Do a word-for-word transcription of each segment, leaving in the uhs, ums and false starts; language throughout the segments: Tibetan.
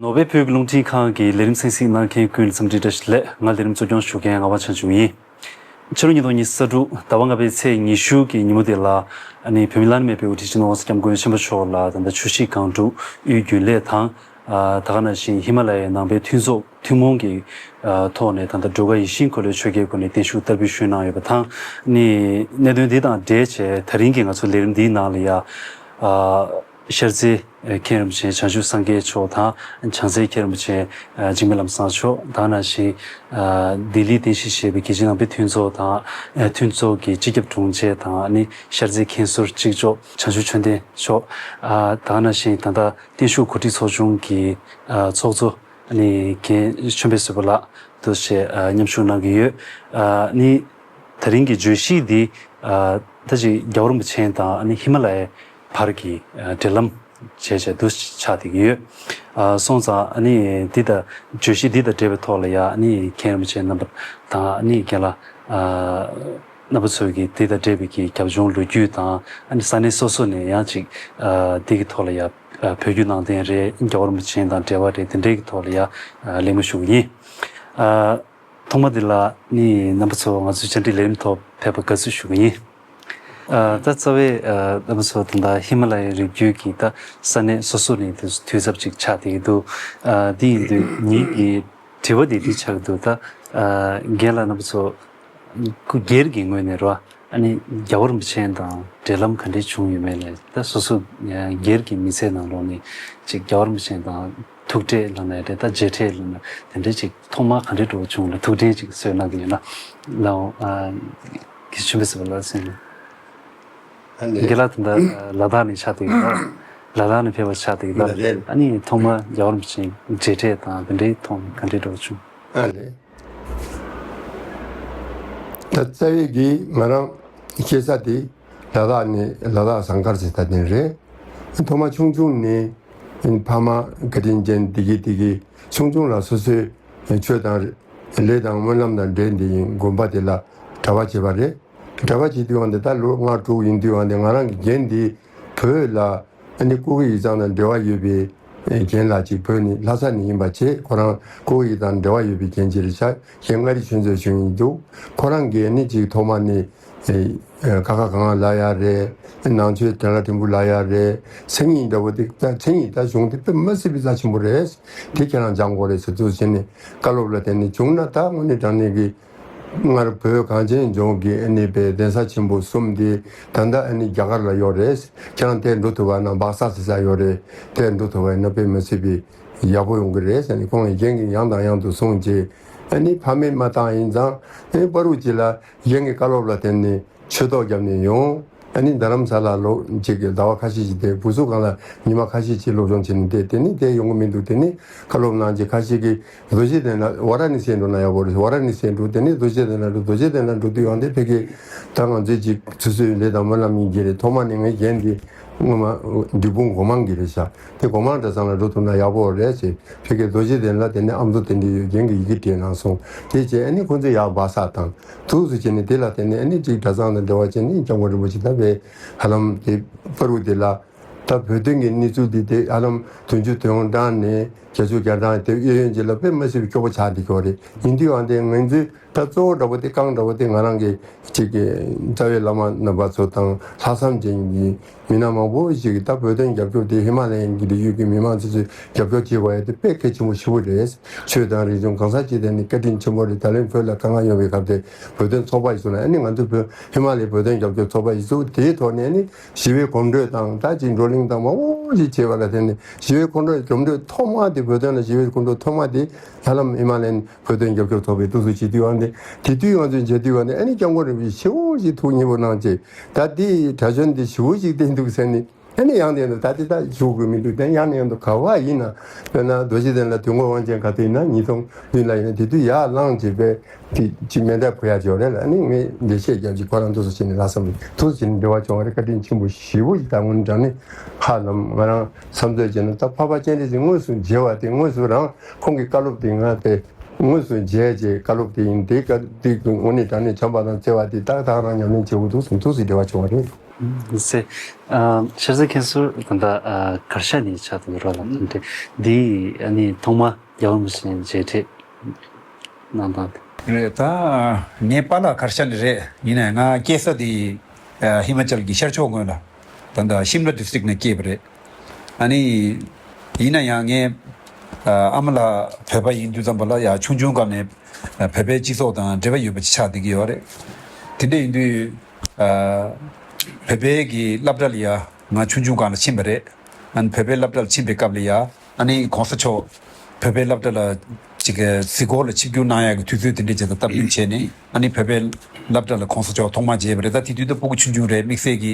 ནོར་ཝེ་བོད་ཀྱི་རླུང་འཕྲིན་ཁང་གི་ལས་རིམ་གསན་གཟིགས་གནང་མཁན་ཀུན་ལ་འཚམས་འདྲི་བཀྲ་ཤིས་བདེ་ལེགས། ང་ལས་རིམ་གཙོ་སྐྱོང་ཞུ་མཁན་ངག་དབང་བྱང་ཆུབ་ཡིན། ཕྱི་ལོ་ཉིས་སྟོང་ཉི་ཤུ་རྩ་དྲུག་ཟླ་བ་ལྔ་པའི་ཚེས་ཉི་ཤུ་གི་ཉིན་མོ་དེ་ལ་ཨ་ནི་བོད་མིའི་བླ་ན་མེད་པའི་དབུ་ཁྲིད་སྤྱི་ནོར་༸གོང་ས་༸སྐྱབས་མགོན་ཆེན་པོ་མཆོག་ལ་ད་ལྟ་ཆུ་བཞི་སྒང་དྲུག་དབུའི་རྒྱུན་ལས་དང་། ཨ་ད་ག་ནང་བཞིན་ཧི་མ་ལ་ཡའི་ནང་པའི་མཐུན་ཚོགས་ཐུན་མོང་གི་ཨ་ཐོག་ནས་ད་ལྟ་སྒྲོལ་དཀར་ཡིད་བཞིན་འཁོར་ལོའི་ཆོས་རྒྱལ་སྒོ་ནས་བརྟན་བཞུགས་བསྟར་འབུལ་ཞུས་གནང་ཡོད་པ་དང་། ཨ་ནི་གནད་དོན་འདི་དང་འབྲེལ་བྱས་ད་རིང་གི་ང་ཚོ་ལས་རིམ་འདིའི་ནང་ལ་ཡ་ཨ་ཤར་རྩེའི་མཁན་རིན་པོ་ཆེ་བྱང་ཆུབ་སངས་རྒྱས་མཆོག་དང་། བྱང་རྩེའི་མཁན་རིན་པོ་ཆེ་འཇིགས་མེད་ལམ་བཟང་མཆོག་དང་། ནང་བཞིན་ལྡི་ལིའི་རྟེན་གཞི་བྱས་པའི་རྒྱལ་སྤྱིའི་ནང་པའི་མཐུན་ཚོགས་དང་། མཐུན་ཚོགས་ཀྱི་སྤྱི་ཁྱབ་དྲུང་ཆེ་དང་། ཨ་ནི་ཤར་རྩེའི་མཁན་ཟུར་གཅིག་ལྕོགས་བྱང་ཆུབ་ཆོས་ལྡན་མཆོག་དང་། ནང་བཞིན་ད་ལྟ་བརྟན་བཞུགས་གོ་སྒྲིག་ཚོགས་ཆུང་གི་ཚོགས་གཙོ་ཨ་ནི་རྒན་ཆོས་འཕེལ་བཟོད་པ་ལགས་འདུག་སེ་མཉམ་ཞུགས་གནང་གི་ཡོད། ཨ་ནི་ད་རིང་གི་བརྗོད་གཞི་འདི་ད་ཅིག་རྒྱལ་བ་རིན་པོ་ཆེ་དང་ཨ་ནི་ཧི་མ་ལ་ཡའི་བར་གྱི་འབྲེལ་ལམ་བྱས་བྱས་འདུག་ཆགས་བསྡད་ཀྱི་ཡོད། ཨ་སོང་ཙང་ཨ་ནི་འདི་དང་བརྗོད་གཞི་འདི་དང་འབྲེལ་བའི་ཐོག་ལ་ཡ་ཨ་ནི་མཁན་རིན་པོ་ཆེ་རྣམ་པ་དང་ཨ་ནི་རྒན་ལགས་རྣམ་པ་ཚོས་ཀྱི་འདི་དང་འབྲེལ་བའི་གི་རྒྱབ་ལྗོངས་ལོ་རྒྱུས་དང་ཨ་ནི་ས་གནས་སོ་སོ་ནས་ཡང་ཅིག་འདི་གི་ཐོག་ལ་ཡ་བོད་བརྒྱུད་ནང་བསྟན་རེད། རྒྱལ་བ་རིན་པོ་ཆེ་དང་འབྲེལ་བ་རེད། དེ་འདྲའི་གི་ཐོག་ལ་ཡ་གླེང་མོལ་ཞུ་གི་ཡིན། ཐོག་མ་འདི་ལ་ནི་རྣམ་པ་ཚོ་ང་ཚོའི་བཅར་འདྲི་ལས་རིམ་ཐོག་ཕེབས་པར་དགའ་བསུ་ཞུ་གི་ཡིན། ཨ་ད་རྩ་བའི་ཨ་རྣམ་པ་ཚོ་ད་ལྟ་ཧི་མ་ལ་ཡའི་རི་རྒྱུད་ཀྱི་ད་ས་གནས་སོ་སོ་ནས་དུས་དུས་ཚབས་ཅིག་ཆགས་བསྡད་ཀྱི་འདུག་ཨ་འདི་ཡིན་དུས་ངེད་ཀྱི་དྲི་བ་འདི་འདི་ཆགས་ཀྱི་འདུག་ད་ཨ་རྒན་ལགས་རྣམ་པ་ཚོ་སྐུ་སྒེར་གྱི་ངོས་ནས་རོ། ཨ་ནི་རྒྱལ་བ་རིན་པོ་ཆེ་དང་འབྲེལ་ལམ་ག་འདྲས་བྱུང་ཡོད་མེད་ལ་ད་སོ་སོ་སྒེར་གྱི་མི་ཚེ་ནང་ལོགས་ནས་ཅིག་རྒྱལ་བ་རིན་པོ་ཆེ་དང་ཐུག་འཕྲད་ལབ་ན་རེད། ད་མཇལ་འཕྲད་ལབ་ན་དེ་འདྲས་ཅིག་ཐོག་མར་ག་འདྲས་འགྲོ་བྱུང་ལ་ཐུག་འཕྲད་ཅིག་གསོལ་གནང་གི་ཡོད་ན་ལའོ། ཨ་གི་ཆུན་པའི་སྲིད་པ་ལ་སེང་ཨ་ནི་རྒན་ལགས་ད་ལྟ་ལ་དྭགས་ནས་ཆགས་བསྡད་ཡོད། ལ་དྭགས་ནས་ཕེབས་པ་ཆགས་བསྡད་ཡོད། རེད། ཨ་ནི་ཐོག་མར་རྒྱལ་བ་རིན་པོ་ཆེ་མཇལ་འཕྲད་དང་དེ་འདྲའི་ཐོག་ནས་ག་འདྲས་འགྲོ་བྱུང་། ཨ་ནི། ད་རྩ་བའི་གི་ང་རང་སྐྱེས་ས་དེ་ལ་དྭགས་ནས་ལ་དྭགས་ཟངས་དཀར་ཟེར་ས་དེ་རེད། ཐོག་མ་ཆུང་ཆུང་ནས་ཕ་མ་བཀའ་དྲིན་ཅན་དེ་གི་དེ་གི་ཆུང་ཆུང་ལ་སོ་སོའི་ཆོས་དང་ལས་དང་སྨོན་ལམ་དང་འབྲེལ་འདི་ཡིན་དགོན་པ་དེ་ལ་གྲྭ་པ་བྱས་པ་རེད། གྲྭ་པ་བྱེད་དུས་ཡང་དེ་ད་ལོ་ལྔ་དྲུག་ཡིན་དུས་ཡང་དེ་ང་རང་གི་རྒན་དེ་བོད་ལ། ཨ་ནི་སྐུ་གི་ཡིག་ཚང་དང་འབྲེལ་བ་ཡོད་པའི་རྒན་ལགས་ཅིག་བོད་ནས་ལྷ་ས་ནས་ཡིན་པ་བྱས། ཁོ་རང་སྐུ་གི་ཡིག་ཚང་འབྲེལ་བ་ཡོད་པའི་རྒན་ཅིག་རེད་ཤག་གཞན་མངའ་རིས་ཆོས་མཛད་གཞུང་ཡིན་འདུག་ཁོ་རང་གིས་ཨ་ནི་ཅིག་ཐོག་མ་ནས་ཨེ་ཀ་ཁ་གངས་ལ་ཡ་རེད། ནང་ཆོས་དེ་ལ་ཕྲན་བུ་ལ་ཡ་རེད། མཚན་ཉིད་འདྲ་བོ་དེ་ད་མཚན་ཉིད་ད་གཞུང་དེ་དཔེ་མ་སྲིད་པའི་རྩ་ཆེན་པོ་རེད། དེ་ཁྱེད་རང་སྦྱང་དགོས་རེད་ཟེར་དུས་བྱས་ནས་བཀའ་སློབ་ལ་བརྟེན་ནས་བྱུང་ན་ད་དངོས་གནས་དྲང་གནས་ཀྱི། སྔར་བོད་གངས་ཅན་ལྗོངས་ཀྱི་ཨ་ནི་པའི་གདན་ས་ཆེན་པོ་གསུམ་དེ་ད་ལྟ་ཨ་ནི་རྒྱ་གར་ལ་ཡོད་རེད། ཁྱེད་རང་དེར་འགྲོ་ཐུབ་པ་ན་སྦག་ས་ཟེར་ས་ཡོད་རེད། དེར་འགྲོ་ཐུབ་པ་ཡིན་ན་དཔེ་མི་སྲིད་པའི་ཡག་པོ་ཡོང་གི་རེད་ཟེར་ནས་ཁོང་གིས་རྒན་གྱིས་ཡང་དང་ཡང་དུ་གསུངས་རྗེས་ཨ་ནི་ཕ་མས་མ་བཏང་ཡིན་ཙང་ཨ་ནི་བར་དུ་ཅིག་ལ་རྒན་གྱི་བཀའ་སློབ་ལ་བརྟེན་ནས་ཆོས་ཐོག་བརྒྱབ་ནས་ཡོང་། ཨ་ནི་རྡ་རམ་ས་ལ་ལོ་གཅིག་གི་ཟླ་བ་ཁ་ཤས་ཤིག་བསྡད། བུ་གསོ་ཁང་ལ་ཉི་མ་ཁ་ཤས་ཤིག་སློབ་སྦྱོང་བྱས་ནས་བསྡད། དེ་ནས་དེ་ཡོང་གི་མི་འདུག་དེ་ནས་བཀའ་སློབ་གནང་རྗེས་ཁ་ཤས་ཀྱིས་རྡོ་རྗེ་གདན་ལ་ཝཱ་ར་ཎི་སིར་འགྲོ་ན་ཡག་པོ་རེད། ཝཱ་ར་ཎི་སིར་འགྲོ། དེ་ནས་རྡོ་རྗེ་གདན་ལ་འགྲོ། རྡོ་རྗེ་གདན་ལ་འགྲོ་དུས་ཡང་དེ་ཕ་གི་ད་ང་ཚོའི་ཅིག་སོ་སོའི་ལས་དང་སྨོན་ལམ་ཡིན་གྱི་རེད། ཐོག་མ་ནས་ངའི་རྒན་དེ་སྔོན་མ་འབྲས་སྤུངས་སྒོ་མང་གི་རེད་ཤག་དེ་སྒོ་མང་གྲྭ་ཚང་ལ་འགྲོ་ཐུབ་ན་ཡག་པོ་རེད་ཟེར། ཕ་གི་རྡོ་རྗེ་གདན་ལ་དེ་ནས་ཨ་མདོ་དེ་འདྲ་ཡོད། རྒན་གྱིས་ཡི་གེ་བྲིས་གནང་སོང་། དེ་རྗེས་ཨ་ནི་ཁོང་ཚོས་ཡར་སྦག་ས་བཏང་། འདུག་སེ་བྱས་ནས་དེ་ལ་བརྟེན་ནས་ཨ་ནི་ཅིག་གྲྭ་ཚང་དང་འབྲེལ་བ་བྱས་ནས་སྐྱབས་མགོན་རིན་པོ་ཆེ་ད་བས་ཧ་ལམ་དེ་བར་དུ་དེ་ལ་ད་བོད་དོན་གྱི་གནས་ཚུལ་འདི་དེ་ཧ་ལམ་དོན་བཅུ་དོན་གྲངས་ནས་བརྒྱད་ཅུ་གྱ་གྲངས་དེ་གཡས་གཡོན་ཅིག་ལ་དཔེ་མ་སྲིད་པའི་སྐྱོ་པོ་ཆགས་བསྡད་ཀྱི་ཡོད་རེད། ཡིན་དུས་ཡང་དེ་ང་ཚོས་ད་གཙོ་བོ་འདྲ་པོ་དེ་རྐང་འདྲ་པོ་དེ་ང་རང་གི་ཅིག་གི་རྩ་བའི་བླ་མ་རྣམ་པ་ཚོ་དང་ལྷག་བསམ་ཅན་གྱི་མི་སྣ་མང་པོ་ཞིག་གིས་ད་བོད་དོན་རྒྱབ་སྐྱོར་དེ་ཧི་མ་ལ་ཡའི་གི་ལི་ཡུལ་གྱི་མི་མང་ཚོས་རྒྱབ་སྐྱོར་བྱེད་དགོས་ཡ་དེ་དཔེ་གལ་ཆེན་པོ་ཞེ་པོ་རེད། ཆོས་དང་རིག་གཞུང་གང་ཟག་སྤྱི་དང་ནི་བཀའ་དྲིན་ཆེན་པོ་རེད། ད་ལན་བོད་ལ་དཀའ་ངལ་ཡོང་བའི་སྐབས་དེ་བོད་དོན་ཚོགས་པ་ཞིག་བཙུགས་ན་ཨ་ནི་ང་ཚོ་བོད་ཧི་མ་ལ་ཡའི་བོད་དོན་རྒྱབ་སྐྱོར་ཚོགས་པ་ཞིག་བཙུགས། དེའི་ཐོག་ནས་ཨ་ནི་ཞི་བའི་གོམ་བགྲོད་དང་ད་ཅིག་བགྲོ་གླེང་དང་མང་པོ་ཞིག་བྱས་པ་ལ་བརྟེན་ནས་ཞི་བའི་གོམ་བགྲོད་གོམ་བགྲོད་ཐོག་མ་དེ་བོད་དོན་ལ་ཞི་བའི་གོམ་བགྲོད་ཐོག་མ་དེ་ཧ་ལམ་ཧི་མ་ལ་ཡའི་བོད་དོན་རྒྱབ་སྐྱོར་ཚོགས་པས་འདུག་སེ་བྱེད་དུས་ཡང་དེ་དེ་དུས་ང་ཚོས་མཇལ་དུས་ཡང་དེ་ཨ་ནི་སྐྱབས་མགོན་རིན་པོ་ཆེ་ཞེ་པོ་ཞིག་ཐུགས་མཉེས་པོ་གནང་བྱས། ད་དེའི་གྲྭ་བཙུན་དེ་ཞེ་པོ་ཞིག་བསྟེན་འདུག་ཟེར་ནས་ཨ་ནི་ཡང་དེ་ད་དེ་ད་ཞུ་དགོས་མི་འདུག་དེ་ཡང་ནས་ཡང་དུ་ག་བ་ཡིན་ན་དཔེར་ན་རྡོ་རྗེ་གདན་ལ་དུས་འཁོར་དབང་ཆེན་ག་དུས་ཡིན་ན་ཉིས་སྟོང་བདུན་ལ་ཡིན་ན་དེ་དུས་ཡར་ལངས་བྱས་པས་དེ་ཅི་མེ་མདའ་ཕུ་ཡ་ཅིག་ཡོད་རེད་ལ། ཨ་ནི་ངས་འགྲེལ་བཤད་རྒྱབ་ཅིག་ཁོ་རང་འདུག་སེ་བྱས་ནས་ལྷག་བསམ་འདུག་སེ་བྱས་ནས་འབྲེལ་བ་བྱུང་བ་རེད། བཀའ་དྲིན་ཆེན་པོ་ཞེ་པོ་ཞིག་ད་དངོས་གནས་དྲང་གནས་ཧ་ལམ་ང་རང་བསམ་ཚོད་བྱས་ན་ད་འཕགས་པ་སྤྱན་རས་གཟིགས་དངོས་སུ་མཇལ་བ་དེ་དངོས་སུ་རང་ཁོང་གི་བཀའ་སློབ་དེ་ང་དེ། དངོས་སུ་མཇལ་རྗེས་བཀའ་སློབ་དེ་ཡིན། དེ་བཀའ་དེ་དངོས་གནས་དྲང་གནས་བྱམས་པ་དང་བརྩེ་བ་དེ་ཏག་ཏག་རང་ཉམས་ལེན་བྱེད་དགོས་འདུག་སེམས་ཐུགས་སུ་འབྲེལ་བ་བྱུང་བ་རེད། ཟེ། ཨ། ཤར་ཟེ་མཁན་ཟུར་ད་ལྟ་ཨ་གར་ཞ་ནས་ཆགས་འདུག་རོགས་ལ་དེ་འདི་ཨ་ནི་ཐོག་མ་རྒྱལ་བ་རིན་པོ་ཆེ་མཇལ་འཕྲད་གནང་སྟངས་དེ། རེད་ད། ངའི་པཱ་ལགས་གར་ཞ་ནས་རེད། ཡིན་ནའི་ང་སྐྱེས་ས་དེ་ཨ་ཧི་མ་ཅལ་གྱི་ཤར་ཕྱོགས་ངོས་ལ་ད་ལྟ་ཤིམ་ལ་ཌི་སི་ཊིག་ནས་སྐྱེས་པ་རེད། ཨ་ནི་ཡིན་ན་ཡང་ངའི་ཨ་ཨ་མ་ལགས་བོད་པ་ཡིན་དུས་ཙམ་པ་ལ་ཡང་ཆུང་ཆུང་སྒང་ནས་ཨ་བོད་པའི་སྤྱི་ཚོགས་དང་འབྲེལ་བ་ཡོད་པ་ཅིག་ཆགས་བསྡད་ཀྱི་ཡོད་རེད། དེ་འདྲ་ཡིན་དུས་ཨ་བོད་པའི་གི་སློབ་གྲྭ་ལ་ཡང་ང་ཆུང་ཆུང་སྒང་ལ་ཕྱིན་པ་རེད། ཨ་ནི་བོད་པའི་སློབ་གྲྭ་ལ་ཕྱིན་པའི་སྐབས་ལ་ཡང་ཨ་ནི་གོང་ས་མཆོག་བོད་པའི་སློབ་གྲྭ་ལ་ཅིག་གཟིགས་སྐོར་ལ་ཆིབས་བསྒྱུར་གནང་ཡག་གི་དུས་ཚོད་དེ་འདྲ་བྱས་ཙང་སྟབས་བསྟུན་བྱས་ནས་ཨ་ནི་བོད་པའི་སློབ་གྲྭ་ལ་གོང་ས་མཆོག་ཐོག་མར་མཇལ་བ་རེད། ད་དེ་དུས་ད་སྤུ་གུ་ཆུང་ཆུང་རེད། དམིགས་བསལ་གྱི་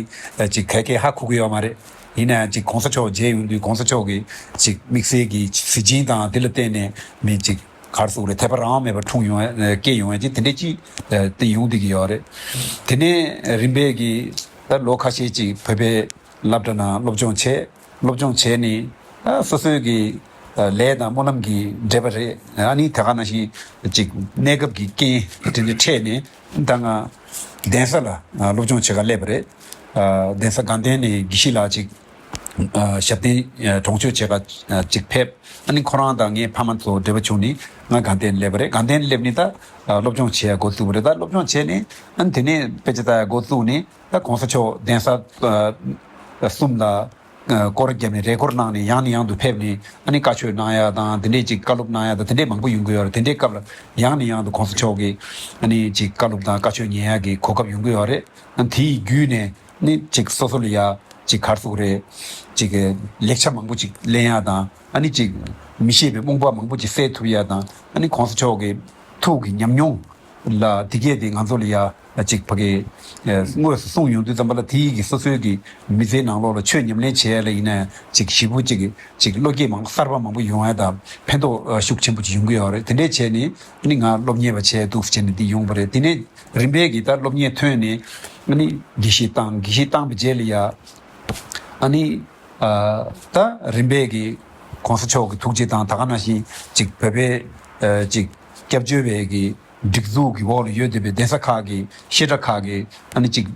ཅིག་ག་གེ་ཧ་གོ་གི་ཡོད་མ་རེད། ཡིན་ན་ཡང་ཅིག་གོང་ས་མཆོག་མཇལ་ཡོང་དུས་གོང་ས་མཆོག་གི་ཅིག་དམིགས་བསལ་གྱི་གཟི་བྱིན་དང་དེ་ལ་བརྟེན་ནས་མི་ཅིག་གར་སོང་རེད། དད་པ་རང་དབང་མེད་པར་འཁྲུངས་ཡོང་ཡ་སྐྱེས་ཡོང་ཡ་ཅིག་དེ་འདྲ་ཅིག་དེ་ཡོང་བསྡད་ཀྱི་ཡོད་རེད། དེ་ནས་རིམ་པས་ཀྱི་ད་ལོ་ཁ་ཤས་ཅིག་བོད་པའི་སློབ་གྲྭ་ནང་སློབ་སྦྱོང་བྱས། སློབ་སྦྱོང་བྱས་ནས་ཨ་སོ་སོའི་གི་ཨ་ལས་དང་སྨོན་ལམ་གྱི་འབྲེལ་བ་རེད། ཨ་ནི་དེ་ག་ནང་བཞིན་ཅིག་གནས་སྐབས་ཀྱི་རྐྱེན་དེ་འདྲ་འཕྲད་ནས་ད་ང་གདན་ས་ལ་ཨ་སློབ་སྦྱོང་བྱེད་ག་སླེབས་པ་རེད། ཨ་གདན་ས་དགའ་ལྡན་ནས་དགེ་བཤེས་ལགས་ཅིག་ཨ་ཞབས་བརྟན་ཨ་གྲོང་ཆོག་བྱེད་ག་ཨ་ཅིག་ཕེབས། ཨ་ནི་ཁོ་རང་དང་ངའི་ཕ་མ་ཚོ་འབྲེལ་བ་བྱུང་ནས་ང་དགའ་ལྡན་སླེབས་པ་རེད། དགའ་ལྡན་སླེབས་ནས་ད་ཨ་སློབ་སྦྱོང་བྱེད་ཡ་འགོ་བཙུགས་པ་རེད། ད་སློབ་སྦྱོང་བྱས་ནས་ཨ་ནི་དེ་ནས་དཔེ་ཆ་ལྟ་ཡ་འགོ་བཙུགས་ནས་ད་གོང་ས་མཆོག་གདན་ས་ཨ་གསུམ་ལ་སྐོར་བརྒྱབ་ནས་རེས་སྐོར་གནང་ནས་ཡང་ནས་ཡང་དུ་ཕེབས་ནས་ཨ་ནི་བཀའ་ཆོས་གནང་ཡ་དང་དེ་འདྲས་ཅིག་བཀའ་སློབ་གནང་ཡ་དང་དེ་འདྲས་མང་པོ་ཡོང་གི་ཡོད་རེད། དེ་འདྲས་སྐབས་ལ་ཡང་ནས་ཡང་དུ་གོང་ས་མཆོག་གི་ཨ་ནི་ཅིག་བཀའ་སློབ་དང་བཀའ་ཆོས་ཉན་ཡ་གི་གོ་སྐབས་ཡོང་གི་ཡོད་རེད། ཨ་ནི་དེའི་བརྒྱུད་ནས་ནི་ཅིག་སོ་སོ་ལ་ཡ་ཅིག་ག་རེ་ཟེར་དགོས་རེད། ཅིག་ལེགས་ཆ་མང་པོ་ཅིག་ལེན་ཡ་དང་ཨ་ནི་ཅིག་མི་ཤེས་པའི་རྨོངས་པ་མང་པོ་ཅིག་སེལ་ཐུབ་ཡ་དང་ཨ་ནི་གོང་ས་མཆོག་གི་ཐུགས་ཀྱི་ཉམས་མྱོང་ལ་དེ་གས་དེ་ང་ཚོ་ལ་ཡ་ཅིག་ཕ་གི་དངོས་སུ་གསུངས་ཡོང་དུས་ཙམ་པ་ལ་དེའི་གི་སོ་སོའི་གི་མི་ཚེའི་ནང་ལོགས་ལ་ཆོས་ཉམས་ལེན་བྱེད་ཡ་ལ་ཡིན་ན་ཅིག་ཞེ་པོ་ཅིག་ཅིག་བློ་སྐྱེད་མང་གསར་པ་མང་པོ་ཡོང་ཡ་དང་ཕན་ཐོགས་ཤུགས་ཆེན་པོ་ཅིག་ཡོང་གི་ཡོད་རེད། དེ་འདྲས་བྱས་ནས་ནི་ང་སློབ་གཉེར་བ་བྱས་འདུག་བྱས་ནས་འདི་ཡོང་པ་རེད། དེ་ནས་རིམ་པས་ཀྱི་ད་སློབ་གཉེར་ཐོན་ནས་ཨ་ནི་དགེ་བཤེས་བཏང་། དགེ་བཤེས་བཏང་པའི་རྗེས་ལ་ཡ་ཨ་ནི་ཨ་ད་རིམ་པས་ཀྱི་གོང་ས་མཆོག་གི་ཐུགས་རྗེ་དང་ད་ག་ནང་བཞིན་ཅིག་བོད་པའི་ཨ་ཅིག་སྐྱབས་བཅོལ་བའི་གི་སྒྲིག་འཛུགས་ཀྱི་འོག་ལ་ཡོད་བསྡད་པའི་གདན་ས་ཁག་གི་བཤད་གྲྭ་ཁག་གི་ཨ་ནི་ཅིག་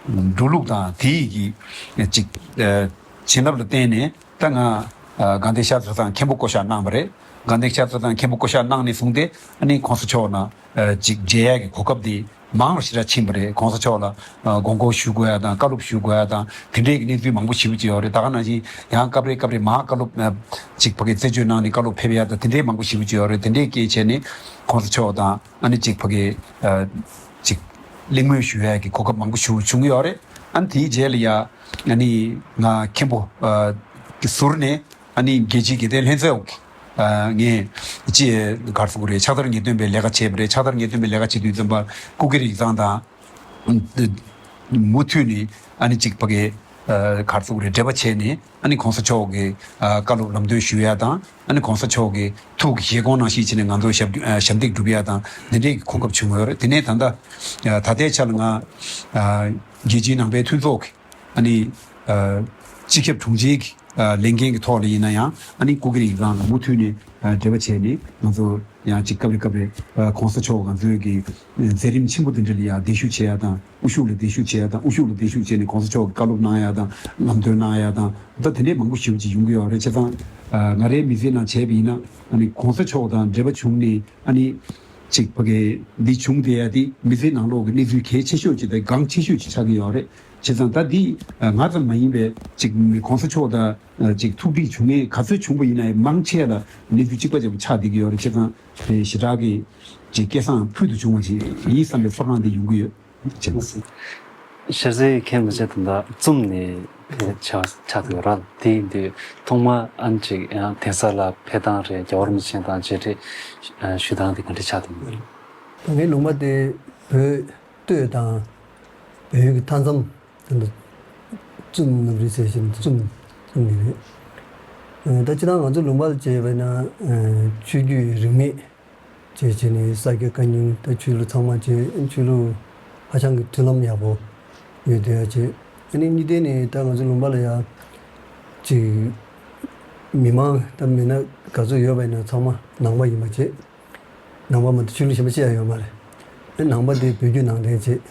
འགྲོ་ལུགས་དང་དེ་ཡི་གི་ཅིག་ཨ་བྱིན་རླབས་ལ་བརྟེན་ནས། ད་ང་ཨ་དགའ་ལྡན་ཤར་རྩ་བཟང་མཁན་པོ་བསྐོ་བཞག་གནང་བ་རེད། དགའ་ལྡན་ཤར་རྩ་བཟང་མཁན་པོ་བསྐོ་བཞག་གནང་ནས་བཟུང་སྟེ་ཨ་ནི་གོང་ས་མཆོག་ནང་ཨ་ཅིག་མཇལ་ཡག་གི་གོ་སྐབས་དེ་མང་རུ་ཞེ་དྲག་ཕྱིན་པ་རེད། གོང་ས་མཆོག་ལ་ཨ་དགོངས་སྐོར་ཞུ་དགོས་ཡ་དང་བཀའ་སློབ་ཞུ་དགོས་ཡ་དང་དེ་འདྲའི་གི་གནས་ཚུལ་མང་པོ་ཞེ་པོ་ཅིག་ཡོད་རེད། ད་ག་ནང་བཞིན་ཡང་སྐབས་རེ་སྐབས་རེ་མར་བཀའ་སློབ་ཨ་ཅིག་ཕ་གིར་རྩད་གཅོད་གནང་ནས་བཀའ་སློབ་ཕེབས་ཡ་དང་དེ་འདྲའི་མང་པོ་ཞེ་པོ་ཅིག་ཡོད་རེད། དེ་འདྲའི་སྐད་བྱས་ནས་གོང་ས་མཆོག་དང་ཨ་ནི་ཅིག་ཕ་གིར་ཨ་ཅིག་གླེང་མོལ་ཞུ་ཡ་གི་གོ་སྐབས་མང་པོ་ཞེ་པོ་བྱུང་ཡོད་རེད། ཨ་ནི་དེའི་རྗེས་ལ་ཡ་ཨ་ནི་ང་མཁན་པོ་ཨ་གི་ཟུར་ནས། ཨ་ནི་རྒྱལ་སྤྱིའི་དགེ་ལྡན་ལྷན་ཚོགས་ཀྱི་ཨ་ངས་ཅི་ག་རེ་ཟེར་དགོས་རེད། ཕྱག་བསྟར་ངེས་སྟོན་པའི་ལས་ཀ་བྱས་པ་རེད། ཕྱག་བསྟར་ངེས་སྟོན་པའི་ལས་ཀ་བྱེད་དུས་ཙམ་པ་སྐུ་སྒེར་ཡིག་ཚང་དང་མུ་མཐུད་ནས་ཨ་ནི་ཅིག་ཕ་གི་ཨ་ག་རེ་ཟེར་དགོས་རེད། འབྲེལ་བ་བྱས་ནས་ཨ་ནི་གོང་ས་མཆོག་གི་ཨ་བཀའ་སློབ་ལམ་སྟོན་ཞུ་ཡ་དང་ཨ་ནི་གོང་ས་མཆོག་གི་ཐུགས་ཀྱི་བཞེད་དགོངས་ནང་བཞིན་བྱས་ནས་ང་ཚོ་ཞབས་ཞབས་འདེགས་སྒྲུབ་ཡ་དང་འདི་འདྲའི་གི་གོ་སྐབས་བྱུང་ཡོད་རེད། དེ་ནས་ད་ལྟ་ད་ལྟའི་ཆ་ལ་ང་ཨ་རྒྱལ་སྤྱིའི་ནང་པའི་མཐུན་ཚོགས་ཀྱི་ཨ་ནི་ཨ་སྤྱི་ཁྱབ་དྲུང་ཆེ་གི་ཨ་ལས་འགན་གྱི་ཐོག་ལ་ཡིན་ན་ཡང་ཨ་ནི་སྐུ་སྒེར་ཡིག་ཚང་ལ་མུ་མཐུད་ནས་ཨ་འབྲེལ་བ་བྱས་ནས་ང་ཚོ་ཡང་ཅིག་སྐབས་རེ་སྐབས་རེ་ཨ་གོང་ས་མཆོག་ང་ཚོའི་གི་མཛད་རིམ་ཆེན་པོ་དེ་འདྲ་ལ་ཡང་གདན་ཞུ་བྱེད་ཡ་དང་དབུ་བཞུགས་ལ་གདན་ཞུ་བྱེད་ཡ་དང་དབུ་བཞུགས་ལ་གདན་ཞུ་བྱས་ནས་གོང་ས་མཆོག་གི་བཀའ་སློབ་གནང་ཡ་དང་ལམ་སྟོན་གནང་ཡ་དང་ད་དེ་འདྲའི་མང་པོ་ཞེ་པོ་ཅིག་ཡོང་གི་ཡོད་རེད། བྱས་ཙང་ཨ་ང་རའི་མི་ཚེའི་ནང་བྱས་པ་ཡིན་ན་ཨ་ནི་གོང་ས་མཆོག་དང་འབྲེལ་བ་བྱུང་ནས་ཨ་ནི་ཅིག་ཕ་གི་འདི་བྱུང་བསྡད་ཡ་དེ་མི་ཚེའི་ནང་ལོགས་ཀྱི་གནས་ཚུལ་གལ་ཆེ་ཤོས་ཅིག་དང་འགངས་ཆེ་ཤོས་ཅིག་ཆགས་ཀྱི་ཡོད་རེད། བྱས་ཙང་ད་འདི་ང་ཙམ་མ་ཡིན་པའི་ཅིག་གོང་ས་མཆོག་དང་ཅིག་ཐུག་འཕྲད་བྱུང་མཁན་ག་ཚོད་བྱུང་པ་ཡིན་ན་ཡང་མང་ཆེ་ལ་གནས་ཚུལ་གཅིག་པ་ཅིག་ཆགས་བསྡད་ཀྱི་ཡོད་རེད། བྱས་ཙང་དེ་ཞེ་དྲག་གི་ཅིག་སྐལ་བཟང་ཕུལ་དུ་བྱུང་བ་ཅིག་ཡིན་བསམ་པའི་ཚོར་སྣང་དེ་ཡོང་གི་ཡོད། ཅེས། ཤར་རྩེའི་མཁན་པོ་ཆེ་དེ་འདྲ་བཙུམ་ནས་ཕེབས་ཆགས་ཆགས་འདུག་ར། དེ་ཡིན་དུས་ཐོག་མ་ཨ་ནི་ཅིག་ཡང་གདན་ས་ལ་ཕེབས་སྟངས་རེད། རྒྱལ་བ་རིན་པོ་ཆེ་དང་མཇལ་འཕྲད་ཞུ་སྟངས་དེ་ག་འདྲ་ཆགས་འདུག་ད་ངའི་ལུང་པ་དེ་བོད་སྟོད་དང་བལ་ཡུལ་གྱི་མཐའ་མཚམས་དེ་འདྲ་བཙུམ་ནམ་རི་ཟེར་བཞིན་བཙུམ་བཙུམ་ནི་རེད། ད་སྤྱིར་བཏང་ང་ཚོ་ལུང་པ་ལ་བྱས་པ་ན་ཆོས་བརྒྱུད་རིས་མེད། བྱས་བྱས་ནས་ས་སྐྱ་བཀའ་རྙིང་ད་ཆོས་ལུགས་ཚང་མ་བྱས་ཆོས་ལུགས་ཧ་ཅང་གི་མཐུན་ལམ་ཡག་པོ་ཡོད་བསྡད་ཡ་བྱས། ཨ་ནི་གཉིས་ལྡན་ནས་ད་ང་ཚོ་ལུང་པ་ལ་ཡ་ཅིག་མི་མང་ད་མི་སྣ་ག་ཚོད་ཡོད་པ་ཡིན་ན་ཚང་མ་ནང་པ་ཡིན་པ་བྱས། ནང་པ་མ་གཏོགས་ཆོས་ལུགས་གཞན་པ་ཅི་ཡང་ཡོད་མ་རེད། ཨ་ནང་པ་དེ་བོད་བརྒྱུད་ནང་བསྟན་བྱས།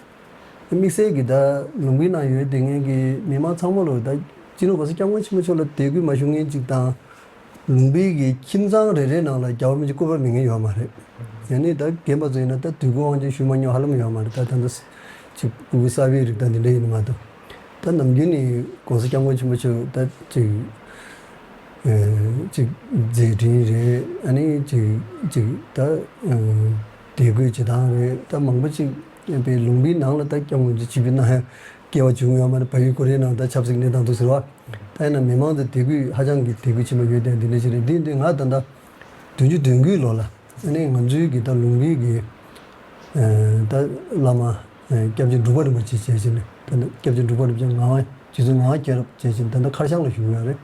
དམིགས་བསལ་གྱི་ད་ལུང་པའི་ནང་ཡོད་བསྡད་མཁན་གྱི་མི་མང་ཚང་མ་ལ་ད་སྤྱི་ནོར་༸གོང་ས་༸སྐྱབས་མགོན་ཆེན་པོ་མཆོག་ལ་དད་གུས་མ་ཞུ་མཁན་ཅིག་དང་། ལུང་པའི་གི་ཁྱིམ་ཚང་རེ་རེའི་ནང་ལ་རྒྱལ་བ་རིན་པོ་ཆེ་སྐུ་པར་མེད་མཁན་ཡོད་མ་རེད། ཡང་ན་ད་རྒན་པ་ཚོ་ཡིན་ན་ད་དད་གུས་དབང་ཆེན་ཞུ་མ་མྱོང་ཧ་ལམ་ཡོད་མ་རེད། ད་ད་ལྟ་ཅིག་སྐུ་གཟུགས་གསར་པའི་རིགས་དང་འདི་འདྲ་ཡིན་མ་གཏོགས། ད་ནམ་རྒྱུན་ནས་༸གོང་ས་༸སྐྱབས་མགོན་ཆེན་པོ་མཆོག་ད་ཅིག་ཨེ་ཅིག་མཛད་འཕྲིན་རེད། ཨ་ནི་ཅིག་ཅིག་ད་ཨེ་དད་གུས་བྱེད་སྟངས་རེད། ད་མང་པོ་ཅིག་ཡིན་པའི་ལུང་པའི་ནང་ལ་ད་སྐྱབས་མགོན་ཆེན་པོ་ཆིབས་བསྒྱུར་གནང་ཡ་སྐལ་བ་བྱུང་ཡོད་མ་རེད། བལ་ཡུལ་ཀོ་རི་ཡའི་ནང་ད་ཆབ་སྲིད་གནས་སྟངས་འདུག་ཟེར་བ། ད་ཡིན་ན་མི་མང་ཚོ་དད་གུས་ཧ་ཅང་གི་དད་གུས་ཆེན་པོ་ཡོད་དེ་འདི་འདྲ་ཞིག་རེད། འདི་འདི་ང་ད་ལྟ་བདུན་ཅུ་དོན་དགུའི་ལོ་ལ་ཨ་ནི་ང་ཚོའི་གི་ད་ལུང་པའི་གི་ཨེ་ད་བླ་མ་ཨེ་སྐྱབས་རྗེ་འབྲུག་པ་རིན་པོ་ཆེ་བྱས་ཕྱིན་ནས་ད་ལྟ་སྐྱབས་རྗེ་འབྲུག་པ་རིན་པོ་ཆེ་ངག་དབང་རྗེ་བཙུན་ངག་དབང་རྒྱལ་རབས་བྱས་ཕྱིན་ད་ལྟ་ཁར་ཤང་ལ་བཞུགས་ཡོད་རེད།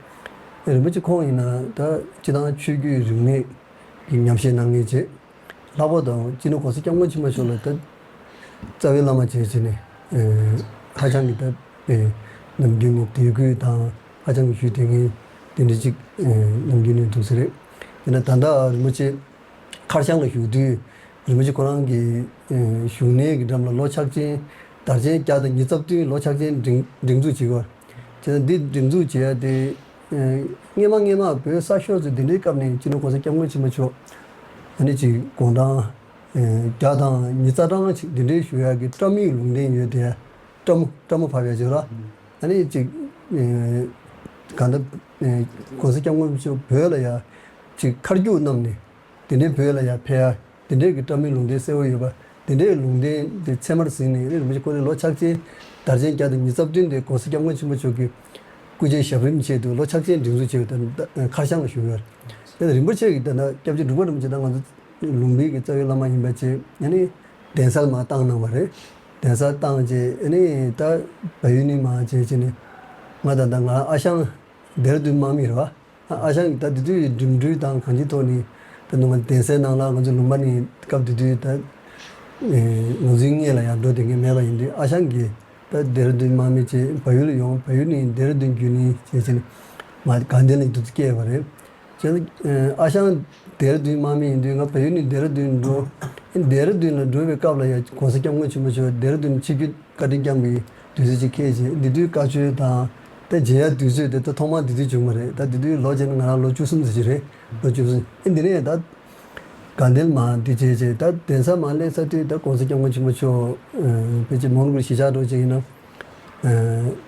ཨེ་རིན་པོ་ཆེ་ཁོང་ཡིན་ན་ད་སྤྱི་བཏང་ཆོས་བརྒྱུད་རིས་མེད་ཀྱི་ཉམས་བཞེས་གནང་མཁན་བྱས། ལྷག་པར་དུ་སྤྱི་ནོར་༸གོང་ས་༸སྐྱབས་མགོན་ཆེན་པོ་མཆོག་ལ་ད་རྩ་བའི་བླ་མ་བྱས་བྱས་ནས་ཨེ་ཧ་ཅང་གི་ད་ཨེ་ནམ་རྒྱུན་ནས་དད་གུས་དང་ཧ་ཅང་གི་ཞུས་དེ་ངས་དེ་འདྲ་ཅིག་ཨེ་ནམ་རྒྱུན་ནས་འདུག་ས་རེད། དེ་ནས་ད་ལྟ་རིན་པོ་ཆེ་ཁར་ཤང་ལ་བཞུགས་དུས་རིན་པོ་ཆེ་ཁོ་རང་གི་ཨེ་བཞུགས་གནས་ཀྱི་འགྲམ་ལ་ལོ་ཆ་ཅན་དར་ཆེན་བརྒྱ་དང་ཉི་ཤུ་རྩ་བདུན་ལོ་ཆ་ཅན་སྒྲེང་སྒྲེང་འཛུགས་བྱེད་དགོས། བྱས་ཙང་འདི་སྒྲེང་འཛུགས་བྱེད་ཡ་དེ་ཨེ་སྔས་མ་སྔས་མ་བོད་གསར་ཤོག་ཚོས་འདི་འདྲའི་སྐབས་ནས་སྤྱི་ནོར་༸གོང་ས་༸སྐྱབས་མགོན་ཆེན་པོ་མཆོག་ཨ་ནི་ཅིག་དགུང་གྲངས་ཨེ་བརྒྱ་དང་ཉི་ཤུ་རྩ་གྲངས་ཅིག་འདི་འདྲའི་བཞུགས་ཡ་གི་བཀྲ་མི་ལུང་བསྟན་ཡོད་དེ། བཀྲ་མོ་བཀྲ་མོ་བབས་ཡ་ཅིག་ར། ཨ་ནི་ཅིག་ཨེ་གང་ལྟར་ཨེ་༸གོང་ས་༸སྐྱབས་མགོན་ཆེན་པོ་བོད་ལ་ཡ་ཅིག་མཁར་རྒྱུག་བསྣམས་ནས་དེ་འདྲའི་བོད་ལ་ཡ་ཕེབས་ཡ་དེ་འདྲའི་གི་བཀྲ་མའི་ལུང་བསྟན་གསལ་བོ་ཡོད་པ། དེ་འདྲའི་ལུང་བསྟན་དེ་ཚད་མར་ཟིན་ནས་རིན་པོ་ཆེ་ཁོ་རའི་ལོ་ཆ་ཅན་དར་ཆེན་བརྒྱ་དང་ཉི་ཤུ་རྩ་བདུན་དེ་༸གོང་ས་༸སྐྱབས་མགོན་ཆེན་པོ་མཆོག་གི་སྐུ་ཕྱྭའི་ཞབས་རིམ་ཆེད་དུ་ལོ་ཆ་ཅན་སྒྲིག་འཛུགས་བྱས་པ་དང་ཁར་ཤང་ལ་བཞུགས་ཡོད་རེད། དེ་ནས་རིན་པོ་ཆེ་གི་དེ་ན་སྐྱབས་རྗེ་འབྲུག་པ་རིན་པོ་ཆེ་དང་ང་ཚོ་ལུང་པའི་གི་རྩ་བའི་བླ་མ་ཡིན་པ་བྱས་ཨ་ནི་གདན་སར་མར་བཏང་གནང་བ་རེད། གདན་སར་བཏང་རྗེས་ཨ་ནི་ད་བལ་ཡུལ་ནས་མར་བྱས་བྱས་ནས་ང་ད་ལྟ་ང་ཨ་ཞང་ལྡེ་ར་ལྡུན་དམག་མི་རེད་བ། ཨ་ཞང་གིས་ད་དེ་དུས་འགྲིམ་འགྲུལ་དང་གང་ཅིའི་ཐོག་ནས་ད་ནུ་མ་གདན་སའི་ནང་ལ་ང་ཚོ་ལུང་པ་ནས་སྐབས་དེ་དུས་ད་ཨེ་ང་ཚོའི་སྔས་ལ་ཡར་འགྲོ་བསྡད་མཁན་མེད་པ་ཡིན་དུས་ཨ་ཞང་གིས་ད་ལྡེ་ར་ལྡུན་དམག་མི་བྱས་བལ་ཡུལ་ལ་ཡོང་། བལ་ཡུལ་ནས་ལྡེ་ར་ལྡུན་བརྒྱུད་ནས་བྱས་བྱས་ནས་མར་དགའ་ལྡན་ལ་འདུག་སྐྱེས་པ་རེད། བྱས་ཙང་ཨ་ཞང་ལྡེ་ར་ལྡུན་དམག་མི་ཡིན་དུས་ང་བལ་ཡུལ་ནས་ལྡེ་ར་ལྡུན་འགྲོ། ལྡེ་ར་ལྡུན་ལ་འགྲོ་བའི་སྐབས་ལ་ཡང་༸གོང་ས་༸སྐྱབས་མགོན་ཆེན་པོ་མཆོག་ལྡེ་ར་ལྡུན་ཆིབས་བསྒྱུར་བཀའ་དྲིན་བསྐྱངས་པའི་དུས་ཚོད་ཅིག་འཁེལ་རྗེས་འདི་དུས་བཀའ་ཆོས་དང་ད་མཇལ་ཡ་དུས་ཚོད་དེ་ད་ཐོག་མར་འདི་དུས་བྱུང་བ་རེད། ད་འདི་དུས་ལོ་བྱས་ན་ང་རང་ལོ་བཅུ་གསུམ་ཙམ་ཅིག་རེད། ལོ་བཅུ་གསུམ་ཨེ་འདི་ནས་ད་དགའ་ལྡན་མར་འདི་བྱས་རྗེས་ད་གདན་ས་མར་སླེབས་ཚར་དུས་ད་༸གོང་ས་༸སྐྱབས་མགོན་ཆེན་པོ་མཆོག་ཨ་ཕལ་ཆེར་མོན་གྷོ་གཞིས་ཆགས་འགྲོ་བྱས་ཡིན་ན་ཨ་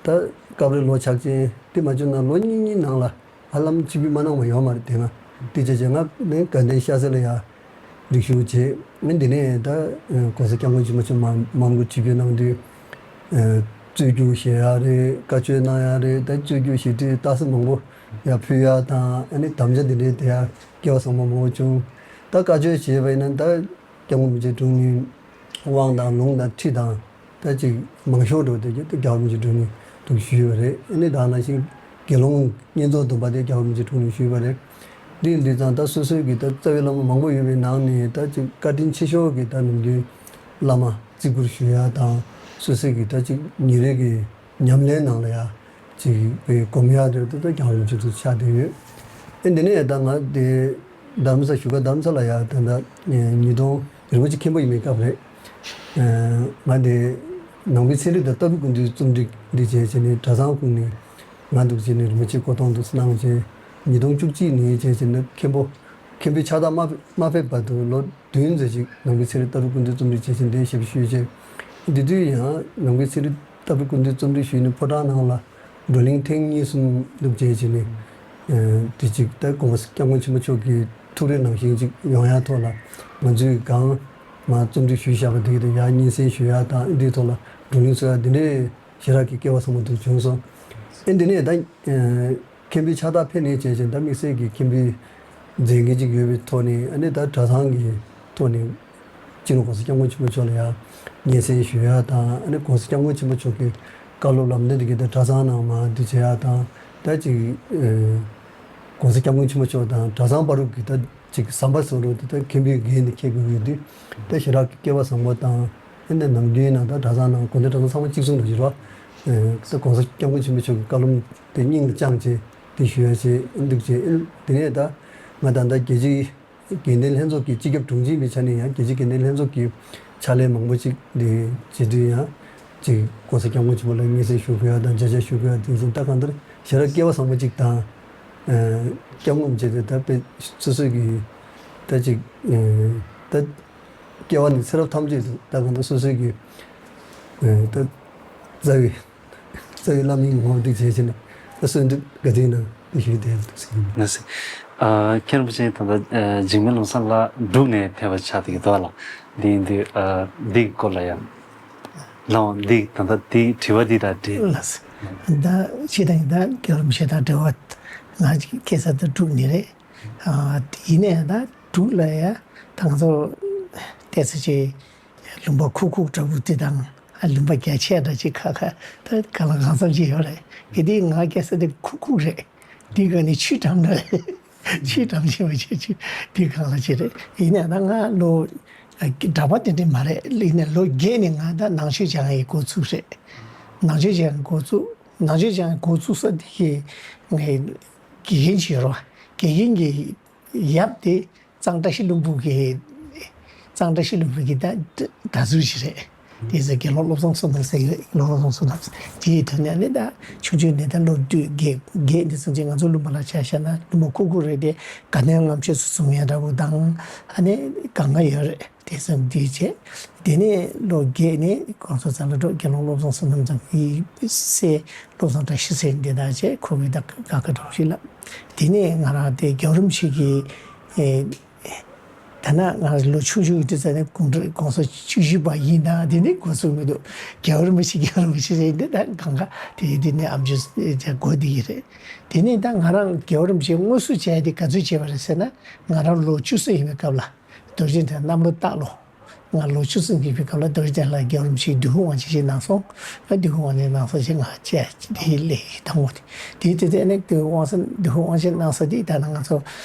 ད་སྐབས་རེ་ལོ་ཆགས་ཅན་དེ་མ་བྱུང་ན་ལོ་གཉིས་གཉིས་ནང་ལ་ཧ་ལམ་ཆིབས་བསྒྱུར་མ་གནང་བ་ཡོད་མ་རེད། དེ་སྔ་དེ་བྱས་རྗེས་ང་ནི་དགའ་ལྡན་ཤར་གསལ་ལ་ཡར་རིག་ཞུགས་བྱས། ཨ་འདི་ནས་ད་༸གོང་ས་༸སྐྱབས་མགོན་ཆེན་པོ་མཆོག་མར་མོན་གྷོ་ཆིབས་བསྒྱུར་གནང་དུས་ཨ་རྩོད་རྒྱུགས་བཞེས་ཡ་རེད། བཀའ་ཆོས་གནང་ཡ་རེད། ད་རྩོད་རྒྱུགས་བཞེས་དུས་རྟགས་གསལ་མང་པོ་ཡར་ཕུལ་ཡ་དང་ཨ་ནི་དམ་བཅའ་འདི་འདྲའི་དེ་ཡར་སྐལ་བ་བཟང་པོ་མང་པོ་བྱུང་། ད་བཀའ་ཆོས་བྱས་པ་ཡིན་ན་ད་༸སྐྱབས་མགོན་རིན་པོ་ཆེ་དྲུང་ནས་དབང་དང་ལུང་དང་ཁྲིད་དང་། ད་ཅིག་མང་ཤོས་འགྲོ་དེ་རྒྱལ་བ་རིན་པོ་ཆེ་མཆོག་ནས་འདུག་ཞུས་པ་རེད། ཨ་ནི་ད་ནང་བཞིན་དགེ་སློང་བསྙེན་རྫོགས་སྡོམ་པ་དེ་རྒྱལ་བ་རིན་པོ་ཆེ་དྲུང་ནས་ཞུས་པ་རེད། འདི་ཡིན་དུས་ཙང་ད་སོ་སོའི་གི་ད་རྩ་བའི་བླ་མ་མང་པོ་ཡོད་པའི་ནང་ནས་ད་ཅིག་བཀའ་དྲིན་ཆེ་ཤོས་ཀྱི་ད་ནམ་རྒྱུན་བླ་མ་བརྩི་བཀུར་ཞུ་ཡ་དང་སོ་སོའི་གི་ད་ཅིག་ཉིན་རེ་གི་ཉམས་ལེན་ནང་ལ་ཡ། ཅིག་པའི་སྒོམ་ཡག་དེ་ད་རྒྱང་རིང་ཅིག་ཏུ་ཆགས་བསྡད་ཡོད། ཨེ་འདི་ནས་ད་ང་དེ་རྡ་རམ་ས་བཞུགས་སྒར་རྡ་རམ་ས་ལ་ཡ་ད་ད་ཉིས་སྟོང་རིན་པོ་ཆེ་མཁན་པོ་ཡིན་པའི་སྐབས་རེད། ང་དེ་ནང་པའི་ཚན་རིག་དང་ལྟ་བུའི་ཀུན་བཏུས་རྩོམ་སྒྲིག་འདི་བྱས་བྱས་ནས་གྲྭ་ཚང་ཁུངས་ནས་ང་འདུག་བྱས་ནས་རིན་པོ་ཆེ་གོ་སྟོན་འདུག་གནང་བྱས་ཉིས་སྟོང་བཅུ་གཅིག་ནས་བྱས་བྱས་ནས་མཁན་པོ་མཁན་པོའི་ཕྱག་རྟགས་མ་མ་ཕེབས་བར་དུ་ལོ་བདུན་ཙམ་ཞིག་ནང་པའི་ཚན་རིག་ལྟ་བུའི་ཀུན་བཏུས་རྩོམ་སྒྲིག་བྱས་ཤིང་དེའི་ཞབས་ཞུ་བྱས། འདི་དུས་ཡང་ནང་པའི་ཚན་རིག་ལྟ་བུའི་ཀུན་བཏུས་རྩོམ་སྒྲིག་ཞུས་ནས་ཕོ་བྲང་ནང་ལ་བགྲོ་གླེང་ཐེངས་གཉིས་གསུམ་འདུག་བྱས་བྱས་ནས། དེ་གཅིག་ད་༸གོང་ས་༸སྐྱབས་མགོན་ཆེན་པོ་མཆོག་གི་ཐུགས་རེ་ནང་བཞིན་ཅིག་ཡོང་ཡ་ཐོག་ལ་ང་ཚོས་གང་མ་རྩོམ་སྒྲིག་ཞུས་བཞག་པ་དེ་གི་དེ་ཡར་སྙན་སེང་ཞུ་ཡ་དང་འདིའི་ཐོག་ལ་བགྲོ་གླེང་བཟོ་ཡ་འདི་འདྲའི་ཞེ་དྲག་གི་སྐལ་བ་བཟང་པོ་འདུག་བྱུང་སོང་། ཨེ་འདི་ནས་ད་མཁན་པོའི་ཕྱག་རྟགས་ཕེབས་ནས་བྱས་བྱས་ད་དམིགས་བསལ་གྱི་མཁན་པོའི་མཛད་འགན་ཅིག་ཡོད་པའི་ཐོག་ནས་ཨ་ནི་ད་གྲྭ་ཚང་གི་ཐོག་ནས་སྤྱི་ནོར་༸གོང་ས་༸སྐྱབས་མགོན་ཆེན་པོ་མཆོག་ལ་ཡང་སྙན་སེང་ཞུ་ཡ་དང་ཨ་ནི་༸གོང་ས་༸སྐྱབས་མགོན་ཆེན་པོ་མཆོག་གི་བཀའ་སློབ་ལམ་སྟོན་དེ་གའི་ད་གྲྭ་ཚང་ནང་མར་འདི་བྱེད་ཡ་དང་ད་ཅིག་༸གོང་ས་༸སྐྱབས་མགོན་ཆེན་པོ་མཆོག་དང་གྲྭ་ཚང་བར་གྱི་ད་ཅིག་ཟམ་པ་བཟོ་འདྲ་དེ་ད་མཁན་པོའི་འགན་དེ་འཁྱེར་དགོས་ཡོད་དུས་ད་ཞེ་དྲག་གི་སྐལ་བ་བཟང་པོ་དང་། ཨེ་འདི་ནམ་རྒྱུན་ཡིན་ན་ད་གྲྭ་ཚང་ནང་དགོན་སྡེ་གྲྭ་ཚང་ཚང་མ་གཅིག་མཚུངས་འདྲ་ཞིག་རེད་བ། ཨེ་ད་༸གོང་ས་༸སྐྱབས་མགོན་ཆེན་པོ་མཆོག་གི་བཀའ་སློབ་དེ་སྙིང་ལ་བཅངས་བྱས་དེ་ཞུ་ཡ་བྱས་ཨེ་འདུག་བྱས་ཨེ་དེ་ནས་ད་ང་ད་ལྟ་རྒྱལ་སྤྱིའི་དགེ་ལྡན་ལྷན་ཚོགས་ཀྱི་སྤྱི་ཁྱབ་དྲུང་ཆེ་ཡིན་པའི་ཆ་ནས་ཡང་རྒྱལ་སྤྱིའི་དགེ་ལྡན་ལྷན་ཚོགས་ཀྱི་ཕྱག་ལས་མང་པོ་ཅིག་འདི་བྱེད་དུས་ཡང་ ཅིག་༸གོང་ས་༸སྐྱབས་མགོན་ཆེན་པོ་ལ་མངོན་གསལ་ཞུ་དགོས་ཡ་དང་མཇལ་བཅར་ཞུ་དགོས་ཡ་དེ་བཞིན་ད་གང་ལྟར་ཞེ་དྲག་སྐལ་བ་བཟང་པོ་ཅིག་དང་། ཨ་སྐྱབས་མགོན་མཇལ་དུས་ད་དཔེ་སོ་སོ་གི་ད་ཅིག་ཨ་ད་སྐྱེ་བ་ནས་ཚེ་རབས་ཐམས་ཅད་དུ་ད་གང་ལྟར་སོ་སོ་གི་ཨ་ད་རྩ་བའི་རྩ་བའི་བླ་མའི་ངོ་སྤྲོད་བྱས་ཕྱིན་ན་ད་གསོལ་འདེབས་ག་དུས་ཡིན་ན་དེ་ཞུས་བསྡད་འདུག་ཟེར་གྱི་ཡིན། ལགས་སོ། ཨ་མཁན་རིན་པོ་ཆེ་ད་ལྟ་ཨ་འཇིགས་མེད་ལམ་བཟང་ལགས་འབྲུག་ནས་ཕེབས་པ་ཆགས་བསྡད་ཀྱི་འདུག་ལགས། འདི་ཡིན་དུས་ཨ་འདི་གི་སྐོར་ལ་ཡང་ལགས་འོང་འདི་ད་ལྟ་འདི་དྲི་བ་འདི་དང་འབྲེལ། ལགས་སོ། ད་ཕྱི་དང་ད་རྒྱལ་བ་རིན་པོ་ཆེ་དང་འབྲེལ་བ་ང་ཁ་སང་ད་འབྲུག་ནས་རེད། ཨ་ཡིན་ནའི་ད་འབྲུག་ལ་ཡ་ད་ང་ཚོ་བལྟས་ཚེ་ཅིག་ལུང་པ་ཁུག་ཁུག་འདྲ་པོ་དེ་དང་ཨ་ལུང་པ་རྒྱ་ཆེ་འདྲ་ཅིག་ཁ་ཁ་ད་གང་ལ་གང་འཚམ་ཅིག་ཡོད་རེད། གལ་ཏེ་ང་སྐྱེ་ས་དེ་ཁུག་ཁུག་རེད། དེ་ག་ནས་ཆུ་འགྲམ་རེད། ཆུ་འགྲམ་ཆེ་བ་ཆེ་ཆུ་དེ་གང་ལ་ཆེ་རེད། ཡིན་ནའི་ད་ང་ལོ་ཨ་གྲྭ་པ་དེ་འདྲ་མ་རེད། ཡིན་ནའི་ལོ་བརྒྱད་ནས་ང་ད་ནང་ཆོས་སྦྱང་ཡའི་འགོ་ཚུགས་རེད། ནང་ཆོས་སྦྱང་འགོ་ཚུགས། ནང་ཆོས་སྦྱང་འགོ་ཚུགས་ས་དེ་གི་ངའི་དགེ་རྒན་ཅིག་ཡོད་རེད་བ། དགེ་རྒན་གྱི་ཡབ་དེ་གཙང་བཀྲ་ཤིས་ལྷུན་པོ་གི་གཙང་བཀྲ་ཤིས་ལྷུན་པོ་གི་ད་གྲྭ་ཟུར་ཞིག་རེད། དེ་ཚོ་དགེ་སློང་བློ་བཟང་བསོད་ནམས་ཟེར་ཡོད། དགེ་སློང་བློ་བཟང་བསོད་ནམས་དེའི་དོན་ནས་ནི་ད་ཆུང་ཆུང་ནས་ད་སློབ་དུས་དགེ་དགེ་འདི་ཚོ་ཅིག་ང་ཚོ་ལུང་པ་ལ་ཆ་བཞག་ན་ལུང་པ་ཁུག་ཁུག་རེད་དེ་དགའ་སྣང་ངམ་ཤེས་སུ་བཟུང་ཡ་འདྲ་པོ་དང་ཨ་ནི་དགའ་ང་ཡོད་རེད། དེ་ཙམ་དུས་བྱས། དེ་ནས་ལོ་བརྒྱད་ནས་༸གོང་ས་ཚ་ལ་འགྲོ་དགེ་སློང་བློ་བཟང་བསོད་ནམས་དང་གི་སྲས་བློ་བཟང་བཀྲ་ཤིས་ཟེར་འདི་དག་བྱས་ཁོ་བོའི་ད་དགའ་དགའ་གྲོགས་ཤིག་ལ། དེ་ནས་ང་རང་དེ་རྒྱལ་བ་རིན་པོ་ཆེ་གི་ཨེ་ད་ན་ང་ལོ་ཆུང་ཆུང་གི་དུས་ཚོད་ནས་གུང་ཁྲན་༸གོང་ས་བཅུ་བཞི་པ་ཡིན་ད་དེ་ནས་གོ་ཚུགས་མི་འདུག་རྒྱལ་བ་རིན་པོ་ཆེ་རྒྱལ་བ་རིན་པོ་ཆེ་ཟེར་འདི་ད་གང་ག་དེ་དེ་ནས་ཨམ་ཅོག་གོ་བསྡད་ཀྱི་རེད། དེ་ནས་ད་ང་རང་རྒྱལ་བ་རིན་པོ་ཆེ་དངོས་སུ་མཇལ་དེ་ག་ཚོད་བྱས་པ་རེད་ཟེར་ན་ང་རང་ལོ་བཅུ་གསུམ་ཡིན་པའི་སྐབས་ལ། རྡོ་རྗེ་གདན་གནམ་ལོ་སྟག་ལོ། ང་ལོ་བཅུ་གསུམ་ཡིན་པའི་སྐབས་ལ་རྡོ་རྗེ་གདན་ལ་རྒྱལ་བ་རིན་པོ་ཆེའི་འདུ་ཁང་དབང་ཆེན་ཞིག་གནང་སོང་། ཨ་འདུ་ཁང་དབང་ཆེན་གནང་ས་ཞིག་ང་བཅས་དེའི་སླེབས་ཡིན་དང་པོ་དེ། དེའི་དེ་དེ་ནས་དེ་དབང་ས་འདུ་ཁང་དབང་ཆེན་གནང་ས་དེ་ད་ནང་ང་ཚོ་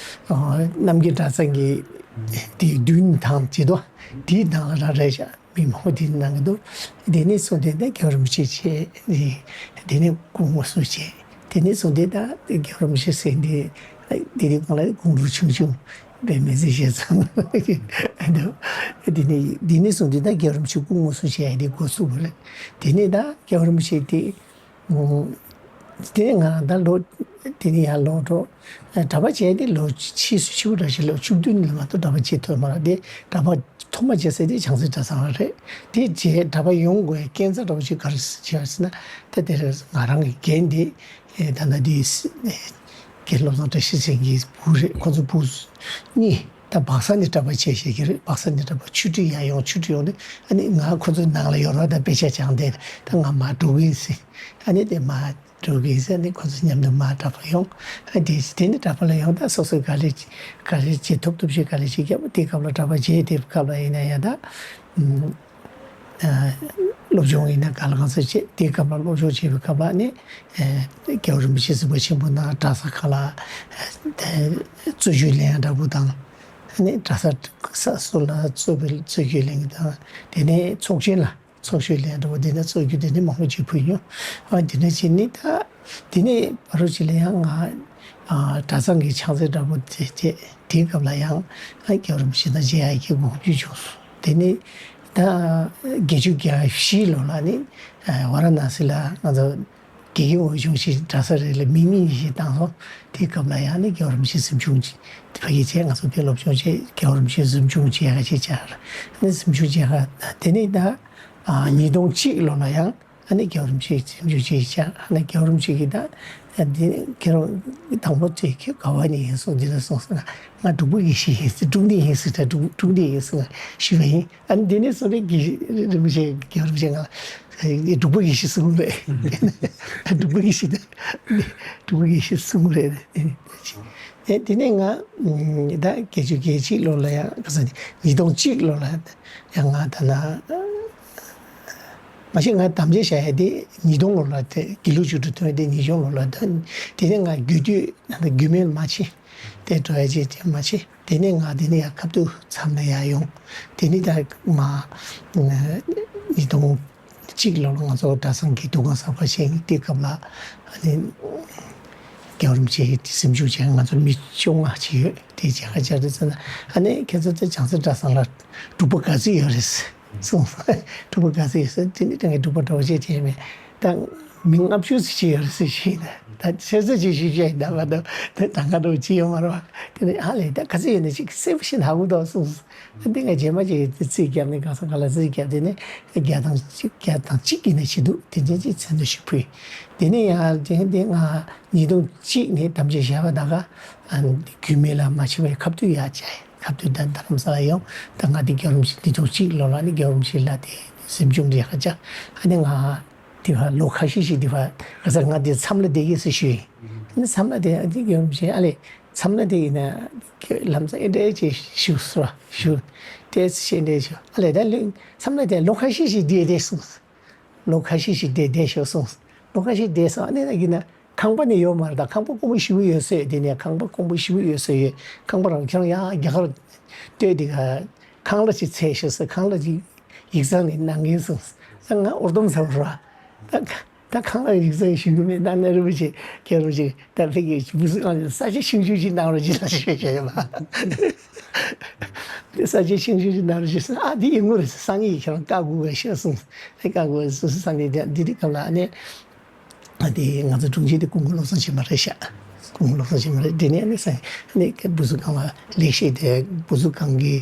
ཨ་རྣམ་རྒྱལ་གྲྭ་ཚང་གི་དེའི་མདུན་ཐང་བྱེད་དོ། དེའི་ནང་ལ་ར་རེད་ཤག་མི་མང་པོ་དེ་གནང་གི་འདུག་དེ་ནས་བཟུང་སྟེ་ད་རྒྱལ་བ་རིན་པོ་ཆེ་བྱས། དེ་ནས་སྐུ་ངོ་སྲུང་བྱས། དེ་ནས་བཟུང་སྟེ་ད་རྒྱལ་བ་རིན་པོ་ཆེ་ཟེར་འདི་དེ་དུས་སྒང་ལ་དགུང་ལོ་ཆུང་ཆུང་བའི་མི་ཚེ་བཞེས་ཚར། དེ་ནས་དེ་ནས་བཟུང་སྟེ་ད་རྒྱལ་བ་རིན་པོ་ཆེ་སྐུ་ངོ་སྲུང་བྱས་ཡ་དེ་འགོ་ཚུགས་པ་རེད། དེ་ནས་ད་རྒྱལ་བ་རིན་པོ་ཆེ་དེ་དེ་ང་ད་ལོ་དེ་ནས་ཡར་ལོག་འགྲོ། གྲྭ་པ་བྱས་ཏེ་ལོ་ཕྱིས་སུ་ཕྱི་པོ་འདྲ་ཞིག་ལོ་བཅུ་བདུན་ལ་མ་གཏོགས་གྲྭ་པ་བྱེད་ཐུབ་མ་རེད་དེ། གྲྭ་པ་ཐོག་མ་བྱེད་ས་དེ་བྱང་རྩེ་གྲྭ་ཚང་རེད། དེ་རྗེས་གྲྭ་པ་ཡོང་དགོས་ཀྱི་རྐྱེན་རྩ་འདྲ་པོ་ཞིག་ག་རེ་བྱས་ཟེར་ན། ད་དེ་རེད། ང་རང་གི་རྒན་དེ་ད་ལྟ་དེ་དགེ་བློ་བཟང་བཀྲ་ཤིས་ཟེར་མཁན་གྱི་བུ་རེད། ཁོ་ཚོ་བུ་གཉིས་ད་སྦག་ས་ནས་གྲྭ་པ་བྱས་བྱས་ཀྱི་རེད། སྦག་ས་ནས་གྲྭ་པ་ཆོས་ཁྲིད་ཡར་ཡོང་། ཆོས་ཁྲིད་ཡོང་དུས་ཨ་ནི་ང་ཁོ་ཚོའི་ནང་ལ་ཡོད་རོགས་ད་དཔེ་ཆ་སྦྱང་བསྡད། ད་ང་མར་འགྲོ་གི་ཡིན་ཟེར། ཨ་ནི་དེ་མར་འགྲོ་གི་ཟེར་ནས་ཁོ་ཚོ་མཉམ་དུ་མར་གྲྭ་པ་ཡོང་། ཨ་དེ་དེ་ནི་གྲྭ་པ་ལ་ཡོང་ད་སོ་སོས་ག་རེ་ག་རེ་བྱེད་ཐུབ་ཐུབ་ཞིག་ག་རེ་བྱེད་རྒྱབ། དེ་སྐབས་ལ་གྲྭ་པ་བྱས་དེ་སྐབས་ལ་ཡིན་ན་ཡང་ད་ཨ་སློབ་སྦྱོང་ཡིན་ན་ག་ལ་གང་ས་བྱེད། དེ་སྐབས་ལ་སློབ་སྦྱོང་བྱེད་པའི་སྐབས་ལ་ནི་ཨ་རྒྱལ་བ་རིན་པོ་ཆེ་གཟིགས་པ་ཆེན་པོ་ནང་གྲྭ་ས་ཁག་ལ་ཨ་རྩོད་རྒྱུགས་ལེན་ཡ་འདྲ་པོ་དང་། ཨ་ནི་གྲྭ་ས་ས་སོ་ལ་རྩོད་པའི་རྩོད་རྒྱུགས་ལེན་གྱི་དང་། དེ་ནས་ཚོགས་ཆེན་ལ། ཚོགས་ཞུགས་ལེན་འགྲོ་འདི་ནས་རྩོད་རྒྱུགས་འདི་ནས་མང་པོ་ཅིག་ཕུལ་མྱོང་། ཨ་འདི་ནས་ཅི་ནི་ད་འདི་ནས་བར་དུ་ཅི་ལ་ཡང་ང་ཨ་གྲྭ་ཚང་གི་ཕྱག་འཚལ་འདྲ་པོ་དེ་བྱས། དེའི་སྐབས་ལ་ཡང་ཨ་རྒྱལ་བ་རིན་པོ་ཆེ་དང་མཇལ་ཡག་གི་དགོངས་རྒྱུ་བྱུང་སོང་། དེ་ནས་ད་བརྒྱད་ཅུ་གྱ་བཞི་ལོ་ལ་ནི་ཨ་ཝ་ར་ཎ་སི་ལ་ང་ཚོ་དགེ་རྒན་འོས་སྦྱོང་ཞིག་གྲྭ་ས་རེ་ལ་མི་གཉིས་ཤིག་བཏང་སོང་། དེའི་སྐབས་ལ་ཡང་ནི་རྒྱལ་བ་རིན་པོ་ཆེ་གཟིམ་ཆུང་ཅིག་ཕ་གི་བྱས། ང་ཚོ་དེ་སློབ་སྦྱོང་བྱས། རྒྱལ་བ་རིན་པོ་ཆེ་གཟིམ་ཆུང་བྱས་ཡག་ཅིག་བྱས། ཨ་ནི་གཟིམ་ཆུང་བྱས་ཡག་དེ་ནས་ད། ཨ་ཉིས་སྟོང་གཅིག་ལོ་ལ་ཡང་ཨ་ནི་རྒྱལ་བ་རིན་པོ་ཆེ་གཟིམ་ཆུང་བྱས་བཞག་ཨ་ནི་རྒྱལ་བ་རིན་པོ་ཆེ་གིས་ད་ཨ་འདི་ཁྱེད་རང་དང་པོ་དེ་ཁྱེད་ག་བ་ནས་ཡིན་སོང་འདི་ལ་སོང་ཟེར་ན། ང་འབྲུག་པ་ཡེ་ཤེས་ཡིན་ཟེར། འབྲུག་གནས་ཡིན་ཟེར། ད་འབྲུག་འབྲུག་གནས་ཡིན་ཟེར་ཞུས་པ་ཡིན། ཨ་ནི་འདི་ནས་སོང་རེད། དགེ་རིན་པོ་ཆེ་རྒྱལ་བ་རིན་པོ་ཆེ་ང་ལ་འབྲུག་པ་ཡེ་ཤེས་གསུངས་རེད། འབྲུག་པ་ཡེ་ཤེས་ད་འབྲུག་པ་ཡེ་ཤེས་གསུངས་རེད། ཨེ་དེ་ནས་ང་ད་བརྒྱད་ཅུ་གྱ་གཅིག་ལོ་ལ་ཡང་ག་ས་ནས་ཉིས་སྟོང་གཅིག་ལོ་ལ་ཡང་ང་ད་ལ་མ་གཞི་ང་དམ་བཅའ་བཞག་ཡ་དེ་ཉིས་སྟོང་ལོ་ལ་དེ་དགེ་ལུགས་བཅུ་དྲུག་ཐོན་དེ་ཉིས་སྟོང་ལོ་ལ་ཐོན། དེ་ནས་ང་རྒྱུད་སྟོད་ད་རྒྱུད་སྨད་མ་ཕྱིན། དེ་འགྲོ་ཡ་ཅིག་ཅིག་མ་ཕྱིན། དེ་ནས་ང་དེ་ནས་ཡར་ཁ་ཐུག་མཚམས་ལ་ཡར་ཡོང་། དེ་ནས་ད་མ་ཉིས་སྟོང་གཅིག་ལོ་ལ་ང་ཚོ་གྲྭ་ཚང་གི་འདུ་ཁང་གསར་པ་བཞེངས། དེ་སྐབས་ལ་ཨ་ནི་རྒྱལ་བ་རིན་པོ་ཆེ་གཟིམ་ཆུང་བྱས། ང་ཚོ་མི་བཅོ་ལྔ་ཅིག་ཡོད། དེ་བྱས་ཁ་བྱས་དེ་ཚོ་ན་ཨ་ནི་ཁྱེད་ཚོ་དེ་བྱང་རྩེ་གྲྭ་ཚང་ལ་འབྲུག་པ་ག་ཚོད་ཡོད་རེད། གསུངས་སོང་། འབྲུག་པ་ག་ཚོད་ཡོད་ཟེར། དེ་ནས་ད་ངས་འབྲུག་པ་འདྲ་བོ་ཅིག་བྱས་མེད། ད་མི་ལྔ་བཅུ་ཙམ་ཅིག་ཡོད་རེད་ཟེར་ཞུས་ན། ད་ཆེ་ས་ཅིག་ཞུས་བྱས་ད་མ་གཏོགས་ད་ད་ག་འདྲ་བོ་ཅིག་ཡོད་མ་རེད་པ། དེ་ནས་ཨ་ལས་ད་ག་ཚོད་ཡོད་ན་ཅིག་གསལ་པོ་ཞིག་ཧ་གོ་འདུག་གསུངས་སོང་། ཨ་འདི་ངས་རྗེས་མ་ཅིག་རྩིས་བརྒྱབ་ནས་གང་ས་ག་ལ་རྩིས་བརྒྱབ། དེ་ནས་བརྒྱ་དང་གཅིག་བརྒྱ་དང་གཅིག་ཡིན་ན་ཅིག་འདུག་དེ་འདྲ་ཅིག་མཚན་ཐོ་ཞིག་ཕུལ། དེ་ནས་ཡང་དེ་དེ་ང་ཉིས་སྟོང་གཅིག་ནས་དམ་བཅའ་བཞག་པ་ད་ག་ཨ་རྒྱུད་སྨད་ལ་མ་ཕྱིན་པའི་ཁ་ཐུག་ཡར་བཅར། ཁ་ཐུག་ད་རྡ་རམ་ས་ལ་ཡོང་། ད་ང་དེ་རྒྱལ་བ་རིན་པོ་ཆེ་ཉིས་སྟོང་གཅིག་ལོ་ལ་ནི་རྒྱལ་བ་རིན་པོ་ཆེ་ལ་དེ་གཟིམ་ཆུང་རེ་ཁ་ཅག་ཨ་ནི་ང་དེ་བ་ལོ་ཁ་ཤས་ཤིག་དེ་བ་ག་ས་ང་དེ་མཚམས་ལ་བསྡད་ཀྱི་ཟེར་ཞུས་ཡིན། ཨ་ནི་མཚམས་ལ་དེ་ཨ་དེ་རྒྱལ་བ་རིན་པོ་ཆེ་ཨ་ལས་མཚམས་ལ་དེ་ཡིན་ན་ལམ་སང་ཨེ་འདྲ་ཅིག་ཞུ་སོ་ཞུ། དེ་ཞེ་འདྲ་ཞུ་ཨ་ལས་ད་ལོ་མཚམས་ལ་དེ་ལོ་ཁ་ཤས་ཤིག་བསྡད་བསྡད་སོང་། ལོ་ཁ་ཤས་ཤིག་བསྡད་བསྡད་ཤོག་གསུངས། ལོ་ཁ་ཤས་བསྡད་སོང་། ཨ་ནི་ན་གི་ན་ཁང་པ་ནི་ཡོད་མ་རེད། ད་ཁང་པ་དཀོན་པོ་ཞེ་པོ་ཡོད་ས་ཡོད། དེ་ནས་ཁང་པ་དཀོན་པོ་ཞེ་པོ་ཡོད་ས་ཡོད། ཁང་པ་རང་ཁྱེད་རང་ཡང་རྒྱ་གར་སྟོད་དེ་ག་ཁང་གླ་ཅིག་འཚོལ་ཤོག་ཟེར། ཁང་གླ་ཅིག་ཡིག་ཚང་ནས་གནང་གིན་གསུངས། ད་ང་ཨོར་ཏོམ་ཚ་བོ་ར། ད་ད་ཁང་གླ་ཡིག་ཚང་ཞུ་གི་མེད། ད་ན་རི་བོ་ཆེ་རྒྱལ་བ་རིན་པོ་ཆེ་ད་ཕ་གི་བུ་སུ་ཁང་ས་ཆ་ཆུང་ཆུང་ཅིག་གནང་རོགས་གྱིས་ལ་ཞེས་བཤད་ཡོད་པ། ས་ཆ་ཆུང་ཆུང་ཅིག་གནང་རོགས་གྱིས་ཟེར། ཨ་འདི་ཡིན་ངོ་རེད་ཟེར། སང་ཉིན་ཁྱེད་རང་བཀའ་བསྒོ་བའི་ཤོག་གསུངས། ཨེ་བཀའ་བསྒོ་བའི་སོ་སོ་སང་ཉིན་དེ་འདི་དེ་སྐབས་ལ་ཨ་ནི་ཨ་དེ་ང་ཚོ་དྲུང་ཆེ་དེ་སྐུ་ངོ་བློ་བཟང་ཆེན་མོ་རེད་ཤག་སྐུ་ངོ་བློ་བཟང་ཆེན་མོ་རེད། དེ་ནས་ཨ་ནི་སང་ཨ་ནི་བུ་གསོ་ཁང་ལ་ལེགས་བཤད་དེ་བུ་གསོ་ཁང་གི་